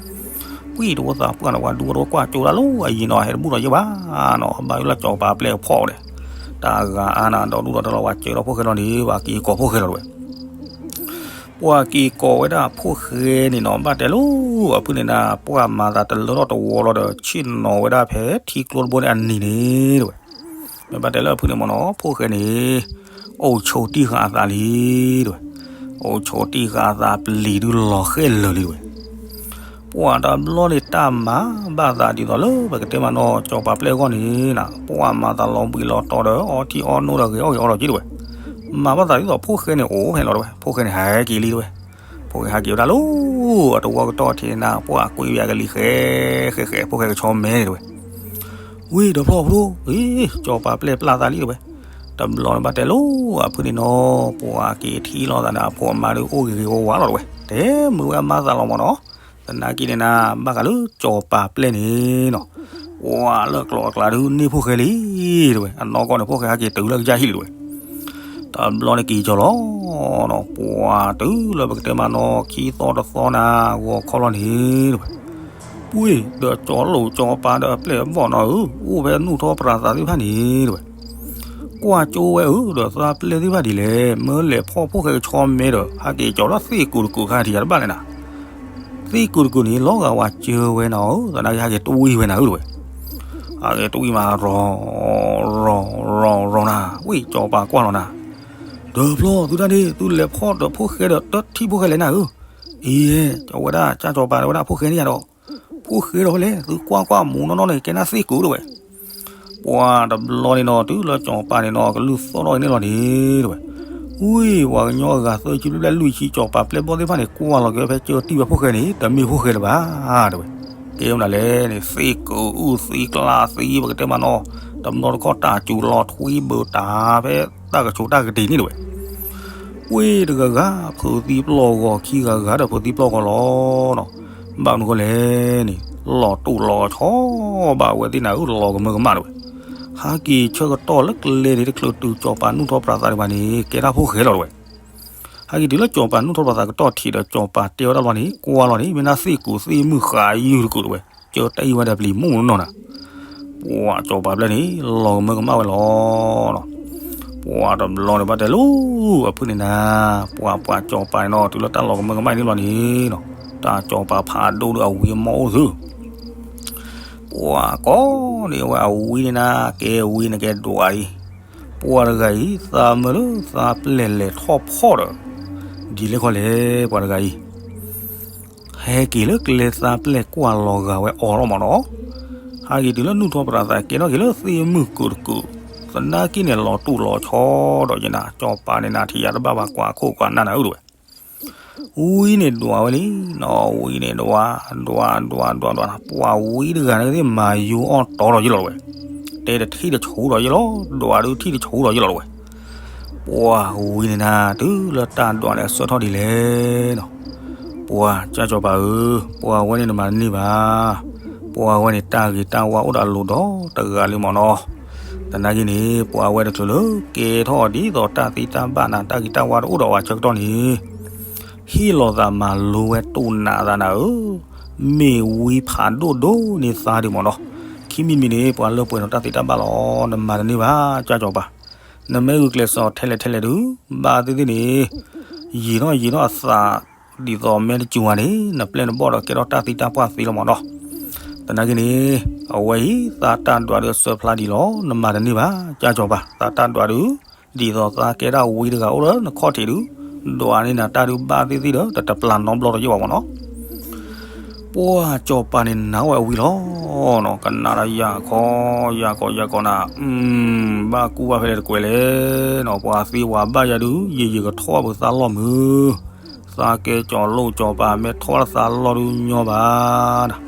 ဝံၤတဝီသးပှၢ်န့ၣ် ပှၤဒူဝဲတဝီကွၢ်ကၠိတၢ်လီၤ, အယံၤနီၤ ဟဲတဘူၣ်ဒီးယဲၢ်ဘၣ်နီၤ, ဘၣ်ယိၣ်လၢစီၤပၤပျဲၢ်ဖီၣ်ဝဲန့ၣ်, တၢ်ဂၤအါနၤ ဒီဒူၣ်ဒီထၢလီၤ, ပှၤစၢၤထီၣ်ဖိၣ်ဃဲလီၤန့ၣ် ပှၤက့ၤကိးဖိၣ်ဃဲလီၤတဝဲ. ပှၤက့ၤကိးဝဲဒၣ်ဖိၣ်ဃဲန့ၣ်နီၤ, ဘၣ်တဲလၢအဖုၣ်န့ၣ်နၤ, ပှၢ်မၤသးတလၢထီၣ်တဝီလီၤဒီး ဆ့ၣ်နီၤဝဲဒၣ်ဖဲထံကျိတဘိန့ၣ်အနံၤန့ၣ်တဝဲ. မ့ၢ်ဘၣ်တဲလၢအဖုၣ်န့ၣ်မးနီၤ, ဖိၣ်ဃဲန့ၣ် အိၣ်ဆိးတံၢ်ဃာ်အသးလံတဝဲ, အိၣ်ဆိးတံၢ်ဃာ်အသးပျံၤဒုလီၤဃဲၣ်လၢာ်လံတဝဲ. ပှၢ်တဘျီန့ၣ် တၢ်မၤဘၣ်သးဒ်သိးလၢပကတဲမးနီၤ, စီၤပၤပျဲၢ်အဂီၢ်န့ၣ်နၤ, ပှၢ်မၤသးလီၤဘှံးလီၤတီၤဒီး အီထံအီနိဒီးဂဲၤအီၣ်ဂဲၤအီလီၤက့တဝဲ. မၤဘၣ်သးဒ်သိးဖိၣ်ဃဲန့ၣ်အိၣ်ဖဲန့ၣ်လီၤတဝဲ, ဖိၣ်ဃဲန့ၣ်ဟဲက့ၤလံတဝဲ. ဖိၣ်ဃဲဟဲက့ၤဝဲဒၣ်လၢအတဝီကတီၢ်ထံးန့ၣ်နၤ, ပှၢ်ကွံာ်ဝဲအကလံၤဃဲဃဲဃဲ, ဖိၣ်ဃဲကဆီမဲန့ၣ်တဝဲ. ဝံၤဒီးဖျီၣ်ဖိ, စီၤပၤပျဲၢ်ပျၢ်သးလံတဝဲ. တဘျီန့ၣ်ဘၣ်တဲလၢအဖုၣ်န့ၣ်နီၤ, ပှၢ်က့ၤထံၣ်လိာ်သးန့ၣ် အဖိအမါဒုးအိၣ်ဂ့ၤဂ့ၤဝါဝါလီၤတဝဲ, တဲမုာ်ဝဲအမါသးလီၤမးနီၤ. သနာ်က့န့ၣ်နၤ, ဘၣ်ဃးလၢစီၤပၤပျဲၢ်န့ၣ်နီၤ, ပှၢ်လၢကျိးအကျါဒုးန့ၢ်ဖိၣ်ဃဲလံတဝဲ, အနီၢ်ကီၢ်န့ၣ် ဖိၣ်ဃဲဟဲက့ၤတုၤလၢကစၢ်ဟံၣ်လံတဝဲ. တဘျီန့ၣ်က့ၤကီၤလီၤနီၤ, ပှၢ်တုၤလၢပကတဲမးနီၤ, ခံသီတသီနၤ, ဂီၤခီလီၤန့ၣ်တဝဲ. ပှ့ၤဒီးစီၤလိာ်စီၤပၤဒီးအပျဲၢ်အဘီၣ်နီၤဧၢ, အိၣ်ဖဲနူၢ်ထီၣ်ပြးသးသ့ၣ်တဖၣ်န့ၣ်တဝဲ. ကွၢ်ကၠိဝဲဧၢ, ဒီးသးပျဲၢ်သ့ၣ်တဖၣ်ဒ်လဲၣ်, မၢလဲၤဖီၣ်ဖိၣ်ဃဲကဆီမဲဒီး ဟဲက့ၤကီၤလၢသ့ၣ်ကူးတကူးခါထံးယၤတဘၣ်လဲၣ်နၤ. သ့ၣ်ကူးတကူးန့ၣ် လီၤဂာ်ဝၤစၢၤဝဲနၤဧၢ, သနာ်က့ဟဲက့ၤတဝံၣ်ဝဲနၤဧၢတဝဲ. ဟဲက့ၤတဝံၣ်မး ရီၤ ရီၤ ရီၤ ရီၤနၤ, ဝံၤစီၤပၤကွၢ်လီၤနၤ. ဒီးဖျီၣ်သုတၢ်န့ၣ် သုလဲၤဖီၣ်ဒီးဖိၣ်ဃဲဒီးတထံၣ်ဖိၣ်ဃဲလဲၣ်နၤဧၢ. အံၤ တဲဝဲဒၣ် ကၢ်စီၤပၤတဲဝဲဒၣ် ဖိၣ်ဃဲန့ၣ်ယၤဒီး ဖိၣ်ဃဲဒီးဖဲလဲၣ်, သုကွၢ်ကွၢ်မူးနီၢ်နီၢ်န့ၣ် ကဲနၢ်သ့ၣ်ကူးတဝဲ. ပှၢ်တဘျီန့ၣ်နီၤ တုၤလၢစီၤပၤန့ၣ်နီၤ ကလုၢ်သီၣ်ထီၣ်အံၤန့ၣ်လီၤန့ၣ်တဝဲ. ဝံၤ ပှၤကညီအဂၤသၢဆံဘျဲၣ်ဘျဲၣ်လွံၢ်ဆံ စီၤပၤပျဲၢ်ဘီၣ်သ့ၣ်တဖၣ်န့ၣ် ကွၢ်လီၤက့ၤဝဲဖဲကၢတံၢ်ဝဲဖိၣ်ဃဲန့ၣ် တမ့ၢ်ဖိၣ်ဃဲလၢၤဘၣ်တဝဲ. ကဲမနုၤလဲၣ်န့ၣ် သ့ၣ်ကူးအုၣ်သံကျါသံ ပကတဲမးနီၤ, တဘျီတခီၣ်တၢ်စူၤလီၤထွံဘၢတၢ်ဖဲတၢ်ကဆိးတၢ်ကတ့ၢ်န့ၣ်တဝဲ. ဝံၤတဂၤဂၤ ဖုးသံပျီၢ်ဂီၤ ခံဂၤဂၤဒီးဖုးသံပျီၢ်ဂီၤလီၤနီၤ. ဘၣ်မနုၤဃိလဲၣ်န့ၣ် လီၤတူာ်လီၤဆီဘၣ်ဝဲသ့ၣ်နၤဧၢ လီၤကမၢကမၣ်တဝဲ. ဟးက့ၤဆၢကတီၢ်လၢကျဲန့ၣ် တချုးတုၤစီၤပၤနူၢ်ထီၣ်ပြးသးဒံးဘၣ်န့ၣ် ကဲဒၣ်ဖိၣ်ဃဲလီၤတဝဲ. ဟဲက့ၤတုၤလၢစီၤပၤနူၢ်ထီၣ်ပြးသးကတီၢ်ထံးဒီး စီၤပၤတဲဝဲဒၣ်လီၤန့ၣ် ကွၢ်လီၤန့ၣ် မ့ၢ်နၢ်သ့ၣ်ကူးသ့ၣ်မုၢ်ဃာ်ယုၢ်တကူးတဝဲ, ကၢတၢ်အံၤဝဲဒီးပျံၤမူးနီၤနၤ. ပှၤစီၤပၤဘျဲၣ်န့ၣ် လီၤကမၢကမၣ်ဝဲလီၤနီၤ. ပှၤတဘျီန့ၣ်ဘၣ်တဲလၢ အဖုၣ်န့ၣ်နၤ, ပှၤပှၤစီၤပၤန့ၣ်နီၤ တုၤလၢတၢ်လီၤကမၢကမၣ်န့ၣ်လီၤန့ၣ်နီၤ, တၢ်စီၤပၤဖးဒိၣ်ဒီးအဝံအမီၢ်အိၣ်သု ပှၤကိးန့ၢ်ဝဲအဝံန့ၣ်နၤ, ကဲဝံန့ၣ်ကဲဒွးအံၤ, ပှၤတဂၤအံၤ သးမၢလၢသးပျဲၢ်လဲၤထီၣ်ဖီၣ်ဒီး ဒ်လဲၣ်ခီလဲၣ် ပှၤတဂၤအံၤ ဟဲက့ၤလၢကျဲသးပျဲၢ်ကွၢ်လီၤဂာ်ဝဲအီၤလီၤမးနီၤ. ဟဲက့ၤတုၤလၢနူၢ်ထီၣ်ပြးသးကဲထီၣ်က့ၤလၢသ့ၣ်မုၢ်ကူးတကူး, သနာ်က့န့ၣ်လီၤတူာ်လီၤဆီဒီးယနၤ, စီၤပၤန့ၣ်နၤထံၣ်ယၤတဘၣ်ဘၣ် ကွၢ်ခိၣ်ကွၢ်နၢ်နၤဧၢတဝဲ. ဝံန့ၣ်ဒွးဝဲလံနီၤ, ဝံန့ၣ်ဒွး, ဒွးဒွးဒွးဒွး, ပှၤဝံတဂၤန့ၣ်သ့ၣ်မၤယိအီၣ်တီဒီးယဲလီၤတဝဲ. တဲတထံၣ်တဆူၣ်ဒီးယဲလီၤ, ဒွးဒုးထံၣ်တဆူၣ်ဒီးယဲလီၤတဝဲ. ပှၤဝံန့ၣ်နၤ တုၤလၢတၢ်ဒွးန့ၣ်အဆၢထီၣ်ဒ်လဲၣ်နီၤ. ပှၤကၢ်စီၤပၤဧၢ, ပှၤဝဲန့ၣ်နမၤတန့ၢ်ဘၣ်. ပှၤဝဲန့ၣ်တၢ်ဂ့ၤတၢ်ဝါအိၣ်ဒီးအလိၤဒီးတဂၤလံမးနီၤ. သနာ်က့န့ၣ် ပှၤဝဲတချုးလၢကဲထီၣ်ဒ်သိးတၢ်သံတၢ်ဘၣ်နၤ တၢ်ဂ့ၤတၢ်ဝါတအိၣ်ဒီးအဝဲဆၢကတီၢ်န့ၣ် ဟ့ၣ်လီၤသးမၤလိဝဲတိၢ်နးသးနၤဧၢ, မ့ၢ်ဝံဖးဒိၣ်ဒိၣ်န့ၢ်သါဒံးမးနီၤ. ခံမံၤမံၤန့ၣ် ပှၤလၢပှဲၤဒီးတၢ်သံတၢ်ဘၣ်လီၤ. နမၤတန့ၢ်ဘၣ် ကၢ်စီၤပၤ. နမ့ၢ်ဂုာ်ကျဲးစၢးထဲလဲၣ်ထဲလဲၣ်ဒုး ဘၣ်သ့ၣ်သ့ၣ်န့ၣ် ယံာ်ထီၣ်ယံာ်ထီၣ်အသး ဒ်သိးမ့ၢ်တစူၤဝဲန့ၣ် နပျဲၢ်နဘီၣ်ဒီးကဲထီၣ်တၢ်သံတၢ်ပှၢ်သ့လီၤမးနီၤ. သနာ်က့န့ၣ် အဝဲအံၤ သးတၢ်ဒွးဒုးအစၢဖျါဒံးလီၤ. နမၤတန့ၢ်ဘၣ် ကၢ်စီၤပၤ. သးတၢ်ဒွးဒုး ဒ်သိးသးကဲဒၣ်ဝံတဂၤအိၣ်လၢနခီၣ်ထံးဒုး ဒွးန့ၢ်နၤတၢ်ဒုးဘၣ်သ့ၣ်သ့ၣ်ဒီး တတပျၢ်နီတဘျီဒီးယဲၢ်ဘၣ်မးနီၤ. ပှၢ်စီၤပၤန့ၣ်နာ်ဝဲအဝံလီၤနီၤ, ကနၣ်ဒီးယၤခီ, ယၤခီယၤခီနၤ, ဘၣ်ကူဘၣ်ဖဲလဲၣ်တကွဲးလဲၣ်နီၤ, ပှၤသံပှၤဘၣ်ယၤဒုး ယယကထီၣ်ပသးလီၢ်မုၢ်, သးကဲစီၤလိၣ်စီၤပၤ မ့ၢ်ထီၣ်သးလီၢ်ဒုးညီဘၣ်နၤ.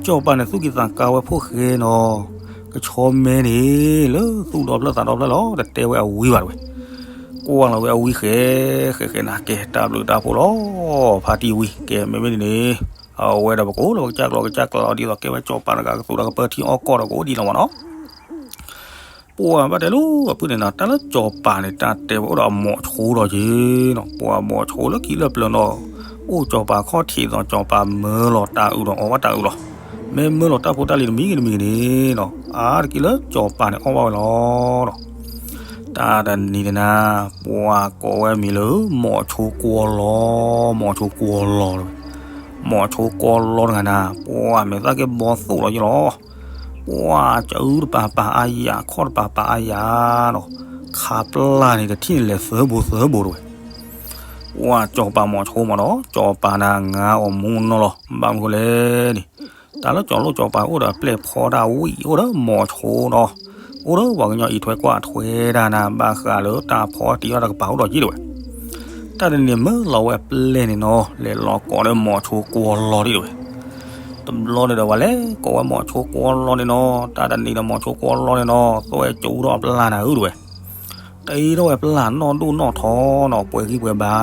စီၤပၤန့ၣ်သူၣ်ကံၢ်သးကါဝဲဖိၣ်ဃဲနီၤ, ကဆီမဲန့ၣ် လၢသူၣ်ဒီဖျၢၣ်သးဒီဖျၢၣ်လီၤ, တတဲဝဲအဝံဘၣ်တဝဲ, ကွၢ်လီၤဝဲအဝံဃဲဃဲဃဲနၤ, ကဲတၢ်ဘျုးတၢ်ဖှိၣ်လီၤ, ဖါတံၢ်ဝံ, ကဲမ့မ့ၢ်န့ၣ်, အဝဲဒီးပကိးလီၤဝဲကစၢ်ကျီကစၢ်ကျီလီၤ, ဒ်သိးကဲဝဲစီၤပၤတဂၤကသူးဒီးကပၢထံအီၣ်ကီၢ်ဒီးကအိၣ်ဒံးလီၤမးနီၤ. ပှၢ်ဘၣ်တဲလၢအဖုၣ်န့ၣ်နၤ, တၢ်လၢစီၤပၤန့ၣ်တၢ်တဲဝဲအိၣ်ဒီးအမိာ်ဆိဒီးက့နီၤ, ပှၢ်မိာ်ဆိလၢခံလၢပျၢၤနီၤ, အိၣ်စီၤပၤခီၣ်ထံးဒီးစီၤပၤမၢလီၤတၢ်အုးဒီးအီၣ်ဘၣ်တၢ်အုးလီၤ. မ့ၢ်မၢလီၤတၢ်ဖိတၢ်လံၤတမံၤဂ့ၤတမံၤဂ့ၤန့ၣ်နီၤ, အါတက့ၢ်လၢစီၤပၤန့ၣ်အီၣ်ဘၣ်ဝဲလီၤနီၤ. တၢ်တနံၤန့ၣ်နၤ, ပှၢ်ကိးဝဲမံၤလၢ မိာ်ဆိကွီလီၤ, မိာ်ဆိကွီလီၤတဝဲ, မိာ်ဆိကွီလီၤတဂၤနၤ, ပှၢ်မဲာ်သၣ်က့ဘီသိၣ်လီၤယ့ၣ်လီၤ. ပှၢ်ကအုတပၤပၤအါယၤ, ခီၣ်တပၤပၤအါယၤနီၤ, ခးပျၢ်န့ၣ် တထံၣ်န့ၣ်လဲၤသၢဘိသၢဘိတဝဲ. ပှၢ်စီၤပၤမိာ်ဆိမးနီၤ, စီၤပၤနၤ ငါအီၤမူနီၢ်လီၤ, ဘၣ်မနုၤဃိလဲၣ်န့ၣ်, တၢ်လၢစီၤလိၣ်စီၤပၤအိၣ်ဒီးအပျဲၢ်ဖီတၢ်ဝံၣ် အိၣ်ဒီးမိာ်ဆိနီၤ, အိၣ်ဒီးပှၤကညီအံးထွဲကွၢ်ထွဲတၢ်နၤ, ဘၣ်ဃးလၢတၢ်ဖီတံၢ်အီၣ်တၢ်ကပၤအိၣ်ဒီးက့တဝဲ. တၢ်တနံၤမၢလီၤဝဲအပျဲၢ်န့ၣ်နီၤ, လဲၤလီၤကိးဒီးမိာ်ဆိကွီလီၤဒံးတဝဲ. တဘျီန့ၣ်ဒီးပှၤလဲၤကိးဝဲမိာ်ဆိကွီလီၤန့ၣ်နီၤ, တၢ်တနံၤဒီးမိာ်ဆိကွီလီၤန့ၣ်နီၤ, သွဲၣ်ကၠူထီၣ်အပျၢ်နၤဧၢတဝဲ. တအ့ထီၣ်ဝဲပျၢ်နီၢ်ဒိၣ်နီၢ်ထီနီၤ, ပှဲၤဂံၢ်ပှဲၤဘါ,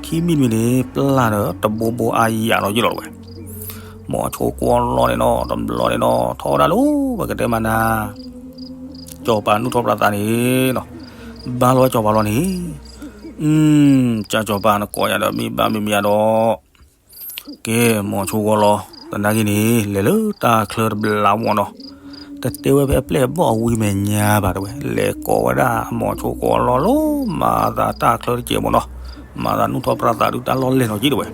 ခံမံၤတမံၤန့ၣ် ပျၢ်ဒီးတဘိဘိအါယၤလီၤယ့ၣ်လီၤတဝဲ. မိာ်ဆိကွီလီၤန့ၣ်နီၤ, တဘျီန့ၣ်နီၤ, ထီဒါလိၤ ပကတဲမးနၤ, စီၤပၤနုာ်ထီၣ်ပြးသးန့ၣ်နီၤ, ဘါလီၤဝဲစီၤပၤလီၤန့ၣ်, ကၢ်စီၤပၤနကိးယၤဒီးမ့ၢ်ဘၣ်မ့ၢ်မ့ၢ်ယၤဒီး, ကဲ မိာ်ဆိကွီလီၤ, သနာ်က့န့ၣ် လဲၤလၢတၢ်ချၢတဘျီမးနီၤ, တတဲဝဲဖဲအပျဲၢ်အဘီၣ်အဝံမဲာ်ညါဘၣ်တဝဲ, လဲၤကိးဝဲဒၣ်မိာ်ဆိကွီလီၤလီၤ, မၤသးတၢ်ချၢတကဲးမးနီၤ, မၤသးနုာ်ထီၣ်ပြးသးဒုးတၢ်လီၢ်လဲၢ်လီၤက့တဝဲ.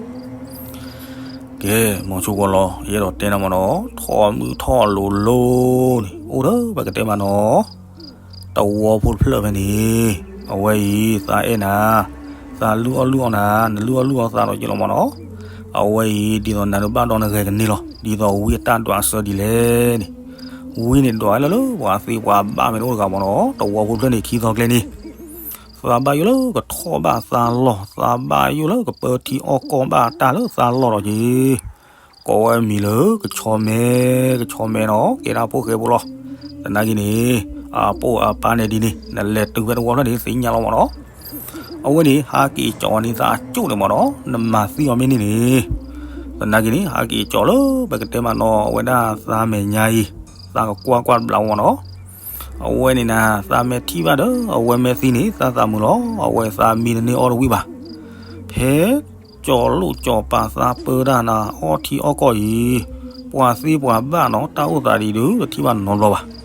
ကဲ မိာ်ဆိကွီလီၤ, ယအဲၣ်ဒိးတဲနၤမးနီၤ, ထီမုၢ်ထီၣ်လိၤလိၤန့ၣ် အိၣ်ဒီးပကတဲမးနီၤ, တဝီဖိတဖျၢၣ်ဖဲန့ၣ်, အဝဲအံၤ သးအဲၣ်နၤ, သးလုၢ်အီၣ်လုၢ်အီနၤ, နလုၢ်အီၣ်လုၢ်အီသးလီၤက့လီၤမးနီၤ. အဝဲအံၤ ဒ်သိးနၤနဘၣ်ဒီးနဂဲၤကန့ၢ်လီၤ, ဒ်သိးဝံအတၢ်ဒွးအဆၢဒ်လဲၣ်န့ၣ်, ဝံန့ၣ်ဒွးလၢလၢပှၤသံပှၤဘၣ်မ့ၢ်တအိၣ်တဂၤမးနီၤ, တဝီဖိတဖျၢၣ်န့ၣ် ခံသီကျဲန့ၣ် သးဘၣ်ယိၣ်လၢကထီၣ်ဘၣ်သးလီၢ်, သးဘၣ်ယိၣ်လၢကပၢထံအီၣ်ကီၢ်ဘၣ်တၢ်လၢသးလီၢ်လီၤက့ၤ. ကိးဝဲမံၤလၢကဆီမဲ, ကဆီမဲနီၤ, ကဲဒၣ်ဖိၣ်ဃဲဖိလီၤ. သနာ်က့န့ၣ်, အပိၢ်အပၢ်န့ၣ်ဒ်န့ၣ် နလဲၤတုၤဖဲတဝီဖျၢၣ်န့ၣ် သ့ၣ်ညါလီၤမးနီၤ. အဝဲန့ၣ် ဟးက့ၤကၠီၤဝဲန့ၣ်သးအကၠိၣ်န့ၣ်မးနီၤ, နမၤသံအီၤမ့ၢ်န့ၢ်န့ၣ်, သနာ်က့န့ၣ် ဟးက့ၤကၠီၤလၢပကတဲမးနီၤ, အဝဲဒၣ်သးမဲာ်ညါအံၤ, သးကကွၢ်ကွၢ်တဘျီမးနီၤ. အဝဲန့ၣ်နၤ, သးမ့ၢ်ထံၣ်ဘၣ်ဒီး အဝဲမ့ၢ်သံန့ၣ် သးသးမုာ်လီၤ, အဝဲသးမံတန့ၢ်အီၣ်တဝံၣ်ဘၣ်. ဖဲ ကၠီၤလိၣ်ကၠီၤပၤသးပၢတၢ်နၤ အီၣ်ထံအီၣ်ကီၢ်အံၤ, ပှၤသံပှၤဘၣ်နီၤ, တၢ်အိၣ်သးဒ်အံၤဒုး တထံၣ်ဘၣ်နီတဘျီဘၣ်.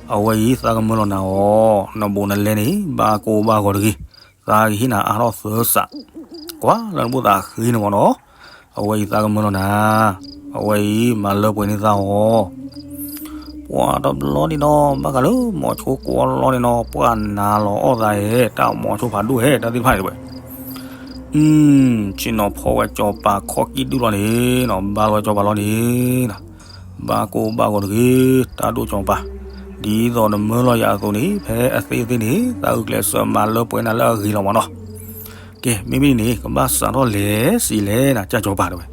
အဝဲအံၤသးကမၢလီၤနၤအီၤ, နဘူးနလဲန့ၣ် ဘၣ်ကိၢ်ဘၣ်ဂီၤတဂ့ၤ, သးကဟ့ၣ်နၤအါထီၣ်သၢစး, ကွၢ်လၢနဘူးသးဃ့န့ၣ်မးနီၤ. အဝဲအံၤသးကမၢလီၤနၤ, အဝဲအံၤမၤလၢပှဲၤန့ၢ်သးအီၤ. ပှၤတဘျီန့ၣ်နီၤ, ဘၣ်ဃးလၢမိၤဆိကွီလီန့ၣ်နီၤ, ပှၤနၤလီၤအီၣ်သးဧဲ, တၢ်မိၤဆိဖးဒိၣ်ဧဲ, တၢ်သ့ၣ်တဖၣ်န့ၣ်တဝဲ. ဆ့ၣ်နီၤဖီဝဲစီၤပၤခီၣ်ကံၣ်ဒုၣ်လီၤန့ၣ်နီၤ, ဘါလီၤစီၤပၤလီၤန့ၣ်, ဘၣ်ကိၢ်ဘၣ်ဂီၤတဂ့ၤ, တၢ်ဒိၣ်စီၤပၤ, ဒ်သိးနမၢလီၤယၤအသိးန့ၣ်, ဖဲအသ့အသ့န့ၣ် သးဂုာ်ကျဲးစၢးမၤလၢပှဲၤနၤလၢအဂ့ၤလီၤမးနီၤ. ကဲ, မ့မ့ၢ်န့ၣ် ကဘၣ်စးထီၣ်လဲၤစံးလဲၣ်နၤ ကၢ်စီၤပၤတဝဲ.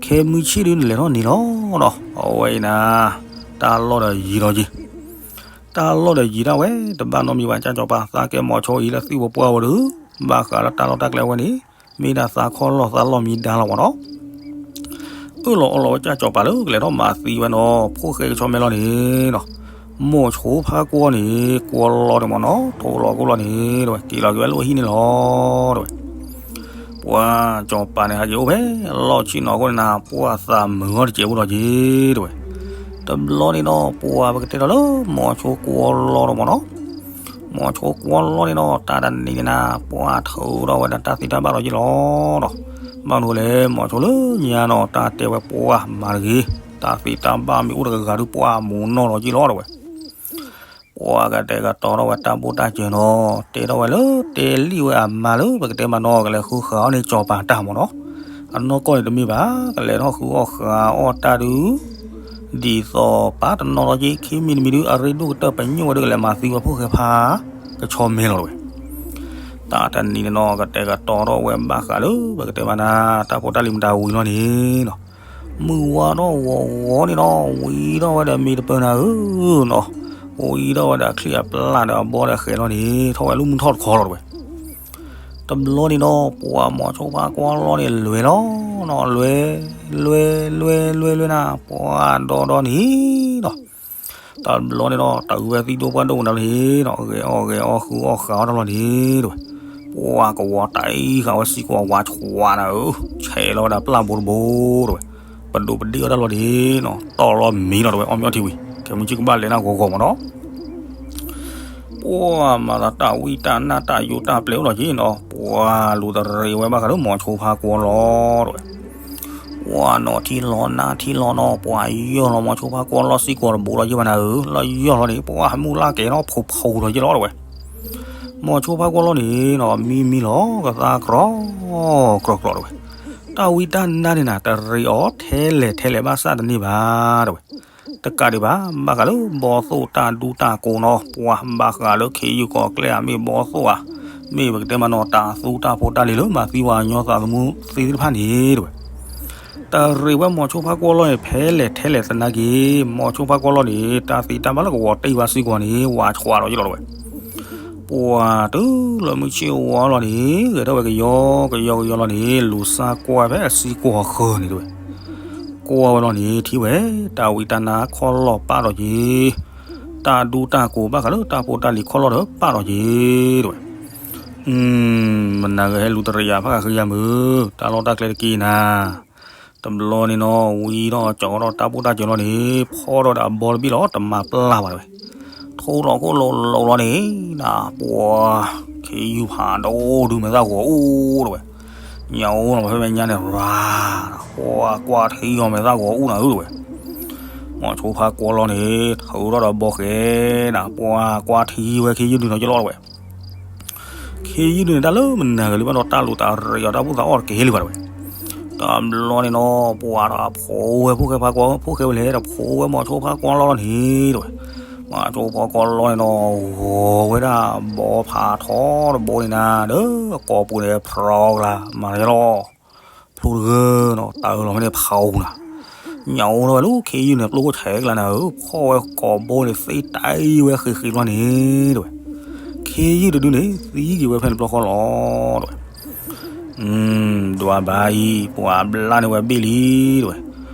ခဲမုၢ်ဆ့ၣ်ဒုးနလဲၤထီၣ်န့ၣ်လီၤနီၤ, အဝဲအံၤနၤ, တၢ်လီၢ်ဒီးယံၤလီၤက့ၤ, တၢ်လီၢ်ဒီးယံၤဒၣ်ဝဲ, တဘၣ်နီတမံၤဘၣ် ကၢ်စီၤပၤ, သးကဲမိၤဆိအံၤလၢသံဝဲပှၢ်ဝဲဒီး, ဘၣ်ဃးလၢတၢ်လီၢ်တၢ်ကျဲဝဲန့ၣ်, မ့ၢ်ဒၣ်သးခီၣ်လီၢ်သးလီၢ်မံဒါလီၤမးနီၤ. အၢၣ်လီၤအီလီၤဝဲကၢ်စီၤပၤလၢကလဲၤထီၣ်မၤသံဝဲနီၤ, ဖိၣ်ဃဲကဆီမဲလီၤန့ၣ်နီၤ, မိၤဆိဖးကွီန့ၣ် ကွီလီန့ၣ်မးနီၤ, ထိးလီၤကိၢ်လီၤန့ၣ်တဝဲ, က့ၤလီၤက့ၤဝဲလၢဟံၣ်န့ၣ်လီၤတဝဲ. ပှၤစီၤပၤန့ၣ် ဟးက့ၤအိၣ်ဖဲလီၢ်ဆ့ၣ်နီၤအဃိန့ၣ်နၤ, ပှၤသးမုာ်အီၤတစဲးဖိလီၤက့ၤတဝဲ. တဘျီန့ၣ်နီၤ, ပှၤပကတဲဒီးလၢမိၤဆိကွီလီတမးနီၤ. မိၤဆိကွီလီန့ၣ်နီၤ, တၢ်တနံၤန့ၣ်နၤ, ပှၤထုးထီၣ်ဝဲဒၣ်တၢ်သ့တၢ်ဘၣ်လီၤက့ၤလီၤနီၤ. ဘၣ်မနုၤလဲၣ်, မိၤဆိလၢညါနီၤ, တၢ်တဲဝဲပှၤမၤတဂ့ၤ, တၢ်သ့တၢ်ဘၣ်မ့ၢ်အိၣ်တဂၤဂၤဒီး ပှၤမူနီၢ်လီၤက့ၤလီၤတဝဲ. ပှၤကတဲာ်ကတီၤထီၣ်ဝဲတၢ်ဘိၣ်တၢ်စၢၤနီၤ, တဲထီၣ်ဝဲလၢတဲလံၣ်ဝဲအမါလၢပကတဲမးနီၤ, ကလဲၤဃုဃာ်အီၤန့ၣ်စီၤပၤတၢ်မးနီၤ. အနီၢ်ကီၢ်န့ၣ်တမ့ၢ်ဘၣ်, ကလဲၤထီၣ်ဃုအီၣ်ဃုအီၣ်တၢ်ဒုး ဒ်သိးပာ်တနီၤလီၤက့ ခံမံၤတမံၤဒုး အရ့ဒိၣ်ကတၢၢ် ပညိၣ်ဝဲဒုး ကလဲၤမၤသံဝဲဖိၣ်ဃဲဖါ ကဆီမဲလီၤတဝဲ. တၢ်တနံၤန့ၣ်နီၤ ကတဲာ်ကတီၤထီၣ်ဝဲဘၣ်ဃးလၢ ပကတဲမးနၤ တၢ်ဖိတၢ်လံၤမတၤဝံၤလီၤန့ၣ်နီၤ, မုၢ်ဝါထီၣ်ဂီၤဂီၤန့ၣ်နီၤ ဝံထီၣ်ဝဲဒီးမ့ၢ်တပၢၢ်နၤဧၢနီၤ, ဝံထီၣ်ဝဲဒီးအချံအပျၢ်ဒီးအဘီဒီးအဃဲၤလီၤန့ၣ် ထီၣ်ဝဲလူၢ်မုၢ်ထီၣ်တခီလီၤတဝဲ. တဘျီန့ၣ်နီၤ ပှၤမိၤဆိဖါကွီလီၤန့ၣ် လဲၤလီၤနီၤ လဲၤ လဲၤ လဲၤ လဲၤ လဲၤနၤ ပှၤဒီဒီန့ၣ်နီၤ, တဘျီန့ၣ်နီၤ တၢ်ဝဲသံၣ်ဒိၣ်ပှၢ်ဒိၣ်ကနၤလီၤန့ၣ်နီၤ ဂဲၤအီၣ်ဂဲၤအီၣ် ဃုအီၣ်ဃုအီၣ်တၢ်လီၤန့ၣ်တဝဲ, ပှၤကဝီၤတၢ်အံၤဃာ်ဝဲစံကွီၤဝးဆှးနၤဧၢ, ဆဲးလီၤဝဲဒၣ်ပျၢ်ဘိတဘိတဝဲ, ပဒိးပဒ့ၣ်အီၣ်တၢ်လီၤန့ၣ်နီၤ တီၢ်လီၤမံလီၤတဝဲ အီၣ်မ့ၢ်အီထံဝံၤ ခဲမုၢ်ဆ့ၣ်ကဘၣ်လဲၤနၢ်ဂီၤဂီၤမးနီၤ ပှၤမၤသးတၢ်ဝံတၢ်နါတၢ်ယိးတၢ်ပျဲအိၣ်လီၤက့နီၤ, ပှၤလူၤတရံးဝဲဘၣ်ဃးလၢမိၤဆိဖါကွီလီၤတဝဲ, ပှၤနီၤထံလီၤနါထံလီၤနီၤ ပှၤယီၢ်လီၤမိၤဆိဖါကွီလီၤစံကွီၤတဘိလီၤက့ဘၣ်နၤဧၢ, လီၤယီၢ်လီၤန့ၣ် ပှၤမုၢ်လၢ်ကဲၤနီၤ ဖိးဖိးလီၤက့လီၤတဝဲ, မိၤဆိဖါကွီလီၤန့ၣ်နီၤ မံမံလီၤကသါကြီကြီတဝဲ, တၢ်ဝံတၢ်နါန့ၣ်နၤ တရံးအီၤထဲလဲၣ်ထဲလဲၣ်ဘၣ်ဆၣ်တန့ၢ်ဘၣ်တဝဲ တကးဒံးဘၣ် ဘၣ်ဃးလၢဘီသိၣ်တၢ်ဒူတၢ်ကိးနီၤ ပှၤဘၣ်ဃးလၢခ့ယုၢ်ကီၢ်ကျဲအမ့ၢ်ဘီသိၣ်ဧါ, မ့ၢ်ပကတဲမးနီၤတၢ်သူတၢ်ဖိတၢ်လံၤလၢမၤသံပှၤကညီသးသမူသ့သ့ၣ်တဖၣ်န့ၣ်တဝဲ, တရံးဝဲမိၤဆိဖါကွီလီၤန့ၣ် ဖဲလဲၣ်ထဲလဲၣ်သနာ်က့ မိၤဆိဖါကွီလီၤန့ၣ် တၢ်သံတၢ်ဘၣ်လၢကဝီၤတ့ၢ်ဘၣ်စံကွီၤန့ၣ် ဝးဆှးလီၤယ့ၢ်လီၤတဝဲ ပှၤတုၤလၢမုၢ်ဆ့ၣ်ဝါလီၤန့ၣ် ဂဲၤထီၣ်ဝဲကယီကယီကယီလီၤန့ၣ် လူၤစါကွၢ်ဖဲအစံကွီၤဃၢၤန့ၣ်တဝဲ, ကွၢ်ဝဲလီၤန့ၣ် ထံၣ်ဝဲ တၢ်ဝံတၢ်နါခီၣ်လီၢ်ပာ်ထီၣ်က့ၤ, တၢ်ဒူတၢ်ကိးဘၣ်ဃးလၢတၢ်ဖိတၢ်လံၤခီၣ်လီၢ်ဒီးပာ်ထီၣ်က့ၤတဝဲ, မနၤဂ့ၤဟဲလူၤတရံးယၤဖးဃာ်ဃ့ယၤမုၢ် တၢ်လီၢ်တၢ်ကျဲတက့ၢ်နၤ တဘျီန့ၣ်နီၤ ဝံထီၣ်ကၠီထီၣ်တၢ်ပိၢ်တၢ်စၢၤလီၤန့ၣ် ဖီၣ်ထီၣ်ဒီးအဘီတဘ့ၣ်လီၤ တမၤပျၢ်ဘၣ်တဝဲ, ထိလီၤခိၣ်လိၤလိၤလီၤန့ၣ် နပှၤ ခ့ယုၢ်ဖးဒိၣ်ဒုးမဲာ်သၣ်ဂီၤအိၣ်တဝဲ, ညၣ်အိၣ်နီၤ ဖဲမဲာ်ညါန့ၣ်ရၤ, ပှၤကွၢ်ထံယီၤမဲာ်သၣ်ဂီၤအိၣ်နၤဧၢတဝဲ, မိၤဆိဖါကွီလီၤန့ၣ် ထုးထီၣ်ဒီးဘီဃဲၤနၤ ပှၤကွၢ်ထံဝဲခ့ယုၢ်ဒုးနီၤကလီတဝဲ ခ့ယုၢ်ဒုးန့ၣ် တၢ်လၢမနၤဂ့ၤလံဘၣ်ဒီး တၢ်လူၤတရံးအီၤတၢ်ဘူၣ်သးအီၣ်တက့ၢ်လံဘၣ်တဝဲ, တဘျီန့ၣ်နီၤ ပှၤဒီးဖိဝဲဖိၣ်ဃဲဖါကွီ ဖိၣ်ဃဲဝဲလဲၣ်ဒီး ဖိဝဲမိၤဆိဖါကွီလီၤန့ၣ်တဝဲ, မိၤဆိဖါကွီလီၤန့ၣ်နီၤ ဂီၤဝဲဒၣ်ဘီဖးထီတဘိန့ၣ်နၤ ဒီးကိာ်ပူၤန့ၣ်ဖရီကလါ မၤလီၤ ဖျိတဂၢၢ်နီၤ တၢ်အၢၣ်လီၤဖဲန့ၣ်ဖးအူနၤ, ညၣ်အိၣ်ထီၣ်ဝဲလၢခ့ယုၢ်န့ၣ် ကျိခိၣ်ဆဲးကလါနၤဧၢ ဖီၣ်ဝဲကိာ်ဘိန့ၣ် သ့တၢ်အံၤဝဲဃ့ဃ့လီၤန့ၣ်တဝဲ, ခ့ယုၢ်တဒုန့ၣ် သံက့ၤဝဲဖဲန့ၣ်တဘျီဃီလီၤတဝဲ ဒွးဘၣ်အံၤ ပှၤဘျါန့ၢ်ဝဲဘ့ၣ်လံတဝဲ, ပှၤဘျါ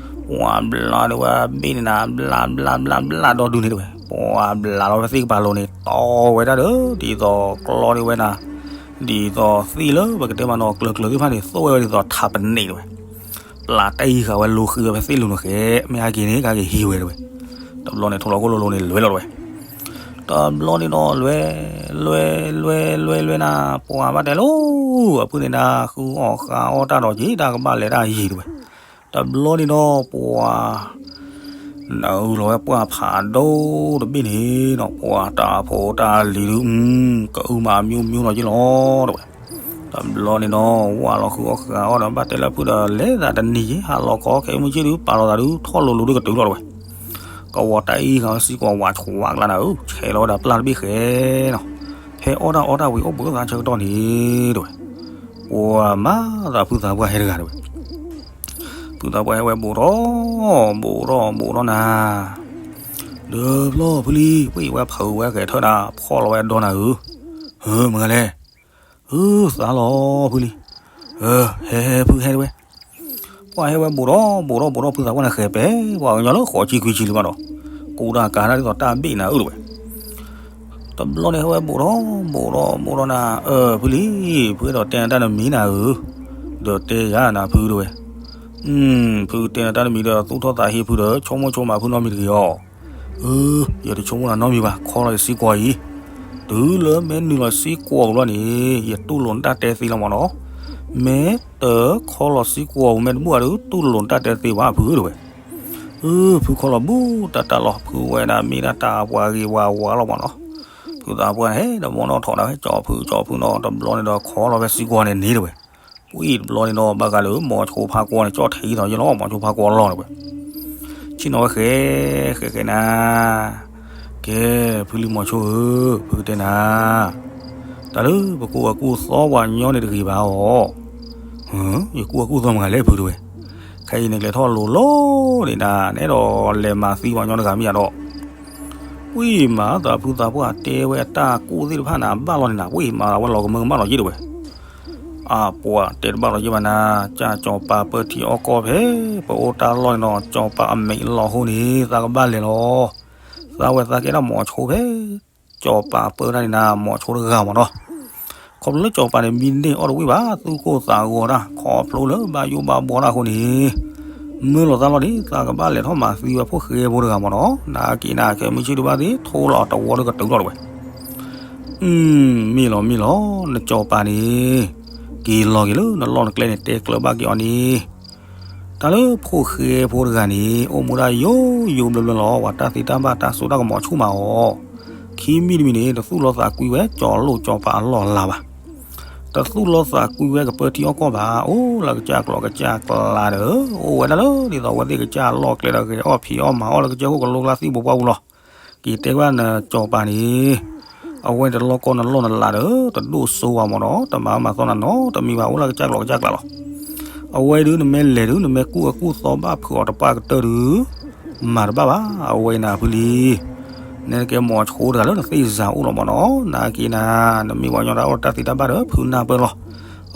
န့ၢ်ဝဲဘ့ၣ်န့ၣ်နၤ ဘျါဘျါဘျါဘျါဒီဒုန့ၣ်တဝဲ, ပှၤဘျါလီၤဖဲသ့ၣ်ကပၤလိၤန့ၣ် တီဝဲဒၣ်ဒီး ဒ်သိးကျီန့ၢ်ဝဲနၤ, ဒ်သိးသ့ၣ်လၢပကတဲမးနီၤ ကျၢၤကျၢၤသ့ၣ်တဖၣ်န့ၣ် သိၣ်ဝဲဝဲဒ်သိးထးပနံးတဝဲ, ပျၢ်တၢ်အံၤဃာ်ဝဲလိၤဃံဝဲဖဲသ့ၣ်လိၤန့ၣ်ဃဲ, မ့ၢ်ဟဲက့ၤန့ၣ် ကဟဲက့ၤဟံးဝဲတဝဲ, တဘျီန့ၣ် ထိလီၤခိၣ်လိၤလိၤန့ၣ် လဲၤလီၤတဝဲ တဘျီန့ၣ်ဒီး လွဲ လွဲ လွဲ လွဲ လွဲနၤ ပှၤဘၣ်တဲလီၤ အဖုန့ၣ်နၤ ဃုအီၣ်ဃုအီၣ်တၢ်ဒီးက့ၤ တၢ်ကဘၣ်လဲၤတၢ်ယံၤတဝဲ, တဘျီန့ၣ်ဒီး ပှၤ နအုလီၤဝဲပှၢ်ဖးဒိၣ်တဘ့ၣ်န့ၣ်ဒီး ပှၤတၢ်ဖိတၢ်လံၤဒုး ကအုမၤအမျိုးမျိုးလီၤက့ၤလီၤတဝဲ, တဘျီန့ၣ်ဒီး ဝၢ်လီၤဃုအီၣ်ဃုအီၣ်ဒီး ဘၣ်တဲလၢအဖုဒီး လဲၤသးတနံၤက့ၤ ဟးလီၤခီခဲမုၢ်ဆ့ၣ်ဒုး ပာ်လီၤသးဒုး ထီၣ်လိၤလိၤဒုးကတုၤလီၤတဝဲ ကဝီၤတၢ်အံၤဃာ်ဝဲစံကွီၤဝးဆှးကလါနၤဧၢ, ဆဲးလီၤဝဲဒၣ်ပျၢ်တဘ့ၣ်ဃဲနီၤ, ဖဲအီၣ်တၢ်အီတၢ်ဝံၤအိၣ်ဘှံးအိၣ်သါဆၢကတီၢ်န့ၣ်တဝဲ, ပှၤမၤသးဖုသးပှၢ်ဟဲတဂၤတဝဲ, ဖုသးပှၢ်ဟဲဝဲဘူးထီၣ် ဘူးထီၣ်ဘူးထီၣ်နၤ, ဒီးဖျီဖုလံ ပှ့ၤဝဲဖုးဝဲဂဲၤထၢၣ်နၤ ဖီၣ်လီၤဝဲဒီနၤဧၢ, ဧၢ မတၤဂၤလဲၣ် ဧၢ သးလီၤဖုလံ, ဟဲဟဲဖုဟဲတဝဲ, ပှၤဟဲဝဲဘူးထီၣ်ဘူးထီၣ်ဘူးထီၣ် ဖုသးပှၢ်န့ၣ်ဃဲၤပဲ ပှၤကညီလၢဃိးဆံခွံဆံလံဘၣ်ဒီး ကူတၢ်ကၤတၢ်ဒ်သိးတၢ်ဘ့ၣ်နၤအုၣ်တဝဲ, တဘျီန့ၣ်ဟဲဝဲဘူးထီၣ်ဘူးထီၣ်ဘူးထီၣ်နၤ, အၢ ဖုလံ, ဖုအဲၣ်ဒိးတဲနၤတၢ်နမံၤနၤဧၢ, ဒီးတဲယၤနၤဖုတဝဲ, ဖုတဲနၤတၢ်နမံၤဒီး သူၣ်ထီၣ်သးဟ့ဖုဒီး ဆိကမိၣ်ဆိကမးဖုနီတမံၤတဂ့ၤအီၤ ဧၢ, ယတဆိကမိၣ်နၤနီတမံၤဘၣ်, ခီလီၤယစံကွီၤအံၤ, တုၤလၢမ့ၢ်နုာ်လီၤစံကွီၤပူၤလီၤန့ၣ် ယတူၢ်လိာ်နတၢ်တဲသ့လီၤမးနီၤ, မ့ၢ်တခီလီၤစံကွီၤပူၤမ့ၢ်တဘူၣ်ဘၣ်ဒီး တူၢ်လိာ်နတၢ်တဲသ့ဘၣ်ဖုတဝဲ, ဧၢ, ဖုခီလီၤဘူးတၢ်တၢ်လီၤ, ဖုဝဲဒၣ်မ့ၢ်ဒၣ်တၢ်ပှၤဂ့ၤဝါဝါလီၤမးနီၤ, ဖုသးပှၢ်န့ၣ် ဟဲဒီးဘီနီၣ်ထီၣ်ဒၣ်ဝဲ ကၠီဖုကၠီဖုနီၤ, တဘျီန့ၣ်ဒီးခီလီၤဖဲစံကွီၤန့ၣ်န့ၣ်တဝဲ, ဝံၤတဘျီန့ၣ်ဒီး ဘၣ်ဃးလၢမိၤဆိဖါကွီန့ၣ် ကၠီၣ်ထဲအံၤသိးယလီၤ မိၤဆိဖါကွီလီၤတဝဲ. ဆ့ၣ်နီၤဝဲဃဲ ဃဲဃဲနၤ, ကဲ ဖုလံၤမိၤဆိဧၢ, ဖုကတဲနၤ, တၢ်လၢပကူၣ်အကူၣ်သီပှၤညီန့ၣ်တဂ့ၤဘၣ်အီၤ. ယကူၣ်အကူၣ်သီမဂၤလဲၣ်ဖုတဝဲ. ခဲအံၤန့ၣ်ကျဲထီၣ်လိၤလီၤန့ၣ်နၤ နအဲၣ်ဒိးလဲၤမၤသံပှၤညီတဂၤမ့ၢ်ဧါဒီး ဝံၤမးသးဖုသးပှၢ်တဲဝဲအတၢ်ကူၣ်သ့ၣ်တဖၣ်န့ၣ် ဘၣ်လီၤန့ၣ်နၤ ဝံၤမးအဝဲလီၤကမၢကမၣ်လီၤယ့ၣ်တဝဲ. အပှၤတဲတဘၣ်လီၤယ့ၣ်ဘၣ်နၤ, ကၢ်စီၤပၤပၢထံအီၣ်ကီၢ်ဖဲ ပအိၣ်တၢ်လီၢ်န့ၣ်နီၤ စီၤပၤအမဲာ်လီၤအဃိန့ၣ် သးကဘၣ်လဲၤလီၤ. သးဝဲသးကဲဒၣ်မိၤဆိဖဲ စီၤပၤပၢတၢ်န့ၣ်နၤ မိၤဆိတဂၤမးနီၤ. ခီဖျိလၢစီၤပၤန့ၣ် မံတန့ၢ်အီၣ်တဝံၣ်ဘၣ် သူၣ်ကိၢ်သးဂီၤတၢ် ခီဖျိလၢဘၣ်ယိၣ်ဘၣ်ဘှီတၢ်အဃိန့ၣ် မၢလီၤသးလီၤန့ၣ် သးကဘၣ်လဲၤထီၣ်မၤသံဝဲဖိၣ်ဃဲဖိတဂၤမးနီၤ. နက့ၤနၤခဲမုၢ်ဆ့ၣ်ဒုးဘၣ်သ့ၣ် ထိလီၤတဝီဒုးကတုၤလီၤတဝဲ. မ့ၢ်လီၤမ့ၢ်လီၤ နစီၤပၤန့ၣ် က့ၤလီၤက့ၤလၢနလီၢ်နကျဲန့ၣ် တဲကျၢၤဘၣ်က့ၤအီၤန့ၣ် တၢ်လၢဖိၣ်ဃဲဖိတဂၤန့ၣ် အိၣ်မူဒၣ်ယိယိဘျၢဘျၢလီၤ. ပှၤတၢ်သ့တၢ်ဘၣ်တၢ်စိတၢ်ကမီၤဆူၣ်မးအီၤ. ခံမံၤတမံၤန့ၣ် တသူၣ်လီသးကွံဝဲ ကၠီၤလိၣ်စီၤပၤအလီၢ်အလၤဘၣ်. တသူၣ်လီသးကွံဝဲကပၢထံအီၣ်ကီၢ်ဘၣ်. အိၣ်လၢကစၢ်ကျိးကစၢ်ကျါဒီး အိၣ်ဝဲဒၣ်လၢဒ်သိးအဝဲသ့ၣ်ကစၢ်အလီၢ်အကျဲဒီး ဂဲၤအီၣ်ဖံးအီၣ်မၤအီၣ်လၢကစၢၢ်ခိၣ်ကလိကျါသံၣ်ဘိပှၢ်ပူၤလီၤ. က့ၤတဲဘၣ်နစီၤပၤန့ၣ် အဝဲတလီၢ်ကီၢ်နလီၢ်နလၤဒီး တဒိၣ်စိဝဲမးနီၤ တမၤမၤသီနၤနီတမံၤဘၣ် အိၣ်လၢကစၢ်ကျိးကစၢ်ကျါလီၤ. အဝဲဒုးနမ့ၢ်လဲၤဒုး နမ့ၢ်ကူၣ်အကူၣ်သီဘၣ်ဖုးအီၤတပှၢ်ကတၢၢ်ဒုး မၤတဘၣ်ဘၣ် အဝဲနၤဖုလံၤ. နကဲမိၤဆိတဂၤလၢနသ့ၣ်စၤအိၣ်လီၤမးနီၤ နက့ၤနၤ နမ့ၢ်ပှၤကညီတၢ်အိၣ်တၢ်သ့တၢ်ဘၣ်ဒီး ဖုနၢ်ပၢၢ်လီၤ.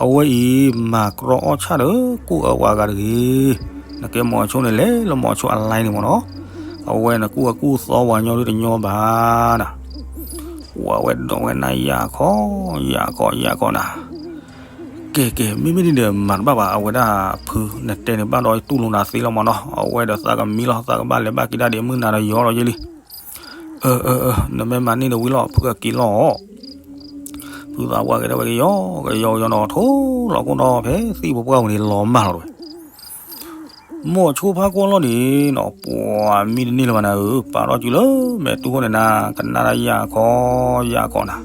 အဝဲအံၤ မၤကြီအီၣ်ဆၣ်ဒီး ကူၣ်အၢဝဲအဂၤတဂ့ၤ. နကဲမိၤဆိန့ၣ်လဲၤလၢမိၤဆိ online န့ၣ်မးနီၤ. အဝဲနကူၣ်အကူၣ်သီပှၤညီဒုးတညီဘၣ်နၤ. ဝဲဒိးဝဲနၤယၤခီ ယၤခီ ယၤခီနၤ. ကဲကဲ မ့မ့ၢ်ဒ်န့ၣ်ဒီး မၤတဘၣ်ဘၣ် အဝဲဒၣ်ဖု နတဲန့ၣ်ဘၣ်ဒီးတူၢ်လိာ်နၤသ့လီၤမးနီၤ အဝဲဒီးသးကမံလီၤ သးကဘၣ်လဲၤဘၣ်က့ၤဒၣ်ဒံးမုၢ်နၤဒီးယီၤလီၤယဲလံ. အၢ အၢ အၢ နမ့ၢ်မၤန့ၢ်တဝံၤလီၤ ဖုကက့ၤလီၤအီၤ. ဖုသးပှၢ်က့ၤဒၣ်ဝဲကယီကယီကယီနီၤ ထိလီၤခိၣ်နီၤ ဖဲသံၣ်ဖိပှၢ်ပူၤန့ၣ် လီၤမၢ်လီၤတဝဲ. မိၤဆိဖါကွီၢ်လီၢ်န့ၣ်နီၤ ပှၤမံတန့ၢ်လၢၤဘၣ်နၤဧၢ ပာ်ထီၣ်စုလၢမဲာ်တူၢ်ခိၣ်န့ၣ်နၤ ကနၣ်တၢ်ယၢ်ခီယၢ်ခီနၤ.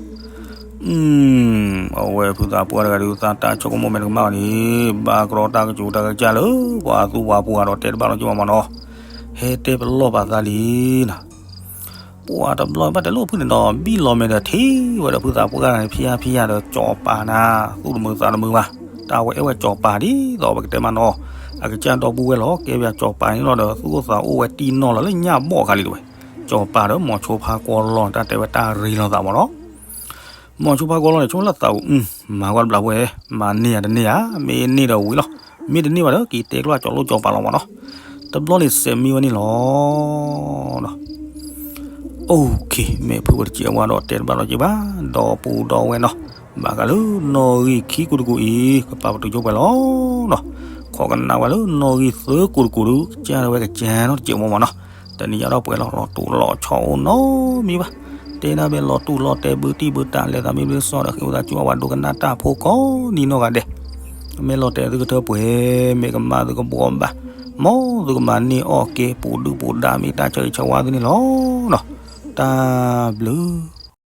အဝဲဖုသးပှၢ်တဂၤဒုး သးတၢ်ဆိကမိၣ်မဲာ်တကမၣ်ဘၣ်န့ၣ် ဘၣ်ကရီတၢ်ကစူၤတၢ်ကစၢ်လၢ ပှၤသူပှၤပှၢ်ဒီးတဲတဘၣ်လီၤက့ၤမးမးနီၤ. ဟဲတဲပလီၢ်ပာ်သးလံနၤ. ပှၤတဘျီဘၣ်တဲလိာ်ဖုန့ၣ်ဒီး ဘံၣ်လီၤမဲာ်ဒီးထံၣ်ဝဲဒီးဖုသးပှၢ်န့ၣ် ဖံးဖံးယၤဒီးစီၤပၤနၤ သူၣ်တမုာ်သးတမုာ်ဘၣ်. တၢ်ဝဲအဲၣ်ဝဲစီၤပၤဒ်သိးပကတဲမးနီၤ အကစၢ်ဒီပုၢ်ဝဲၢ်လီၤ ကဲပှၤစီၤပၤန့ၣ်လီၤဒီး သူၣ်အိၣ်သးအိၣ်ဝဲတံၢ်နီၢ်လီၤလၢညၣ်ဘီၣ်အခါလံတဝဲ. စီၤပၤဒီးမိၤဆိဖါကွီၢ်လီၢ်န့ၣ် တၢ်တဲဝဲတၢ်ရ့လိာ်သးမးနီၤ. မိၤဆိဖါကွီၢ်လီၢ်န့ၣ် ဆိလၢသးအူ မၤကွၢ်တဘျီဝဲ မၤန့ၢ်ယၤတန့ၢ်ဧါ မ့ၢ်န့ၢ်ဒီးဝံၤလီၤ မ့ၢ်တန့ၢ်ဘၣ်ဒီး က့ၤတဲကျိၣ်ကၠီၤလိၣ်စီၤပၤလီၤမးနီၤ. တဘျီန့ၣ်စဲးမံဝဲန့ၣ်လီၤ. အိၣ်ခ့ မ့ၢ်ဖုပတစဲးဝါဒီးတဲတဘၣ်လီၤက့ၤဘၣ် ဒီပုၢ်ဒီဝဲၢ်နီၤ. ဘၣ်ဃးလၢနီၣ်ဂံၢ်ခံကူတကူအံၤ ကပာ်ပတုာ်ကၠိပှဲၤလီၤနီၤ. ခိးကနၣ်ဝဲလၢနီၣ်ဂံၢ်သၢကူတကူဒုး ကစၢ်ဝဲကစၢ်နီတစဲးမးမးနီၤ. တနံၤညါဒီးပှဲၤလီၤ လီၤတူာ်လီၤဆီအိၣ်နီတမံၤဘၣ်. တဲဒၣ်မ့ၢ်လီၤတူာ်လီၤတဲာ်ဘုတံၢ်ဘုတၢ် လဲၤသးမ့ၢ်ဘျ့စီဒီး ဃ့ဝံသးစူၤအဝဲဒိကနၣ်တၢ်ဖိကိးနံၤနီၢ်ဂၤဒဲး. မ့ၢ်လီၤတဲာ်သုကထၢပှဲၤ မ့ၢ်ကမၣ်သုကဘှီဘၣ် မ်သုကမၤန့ၢ်အီၣ်က့ၤ ပူၤဒုၣ်ပူၤဒါ မ့ၢ်တၢ်ဆၢဂ့ၤဆၢဝါသုန့ၣ်လီၤ. တၢ်ဘျုး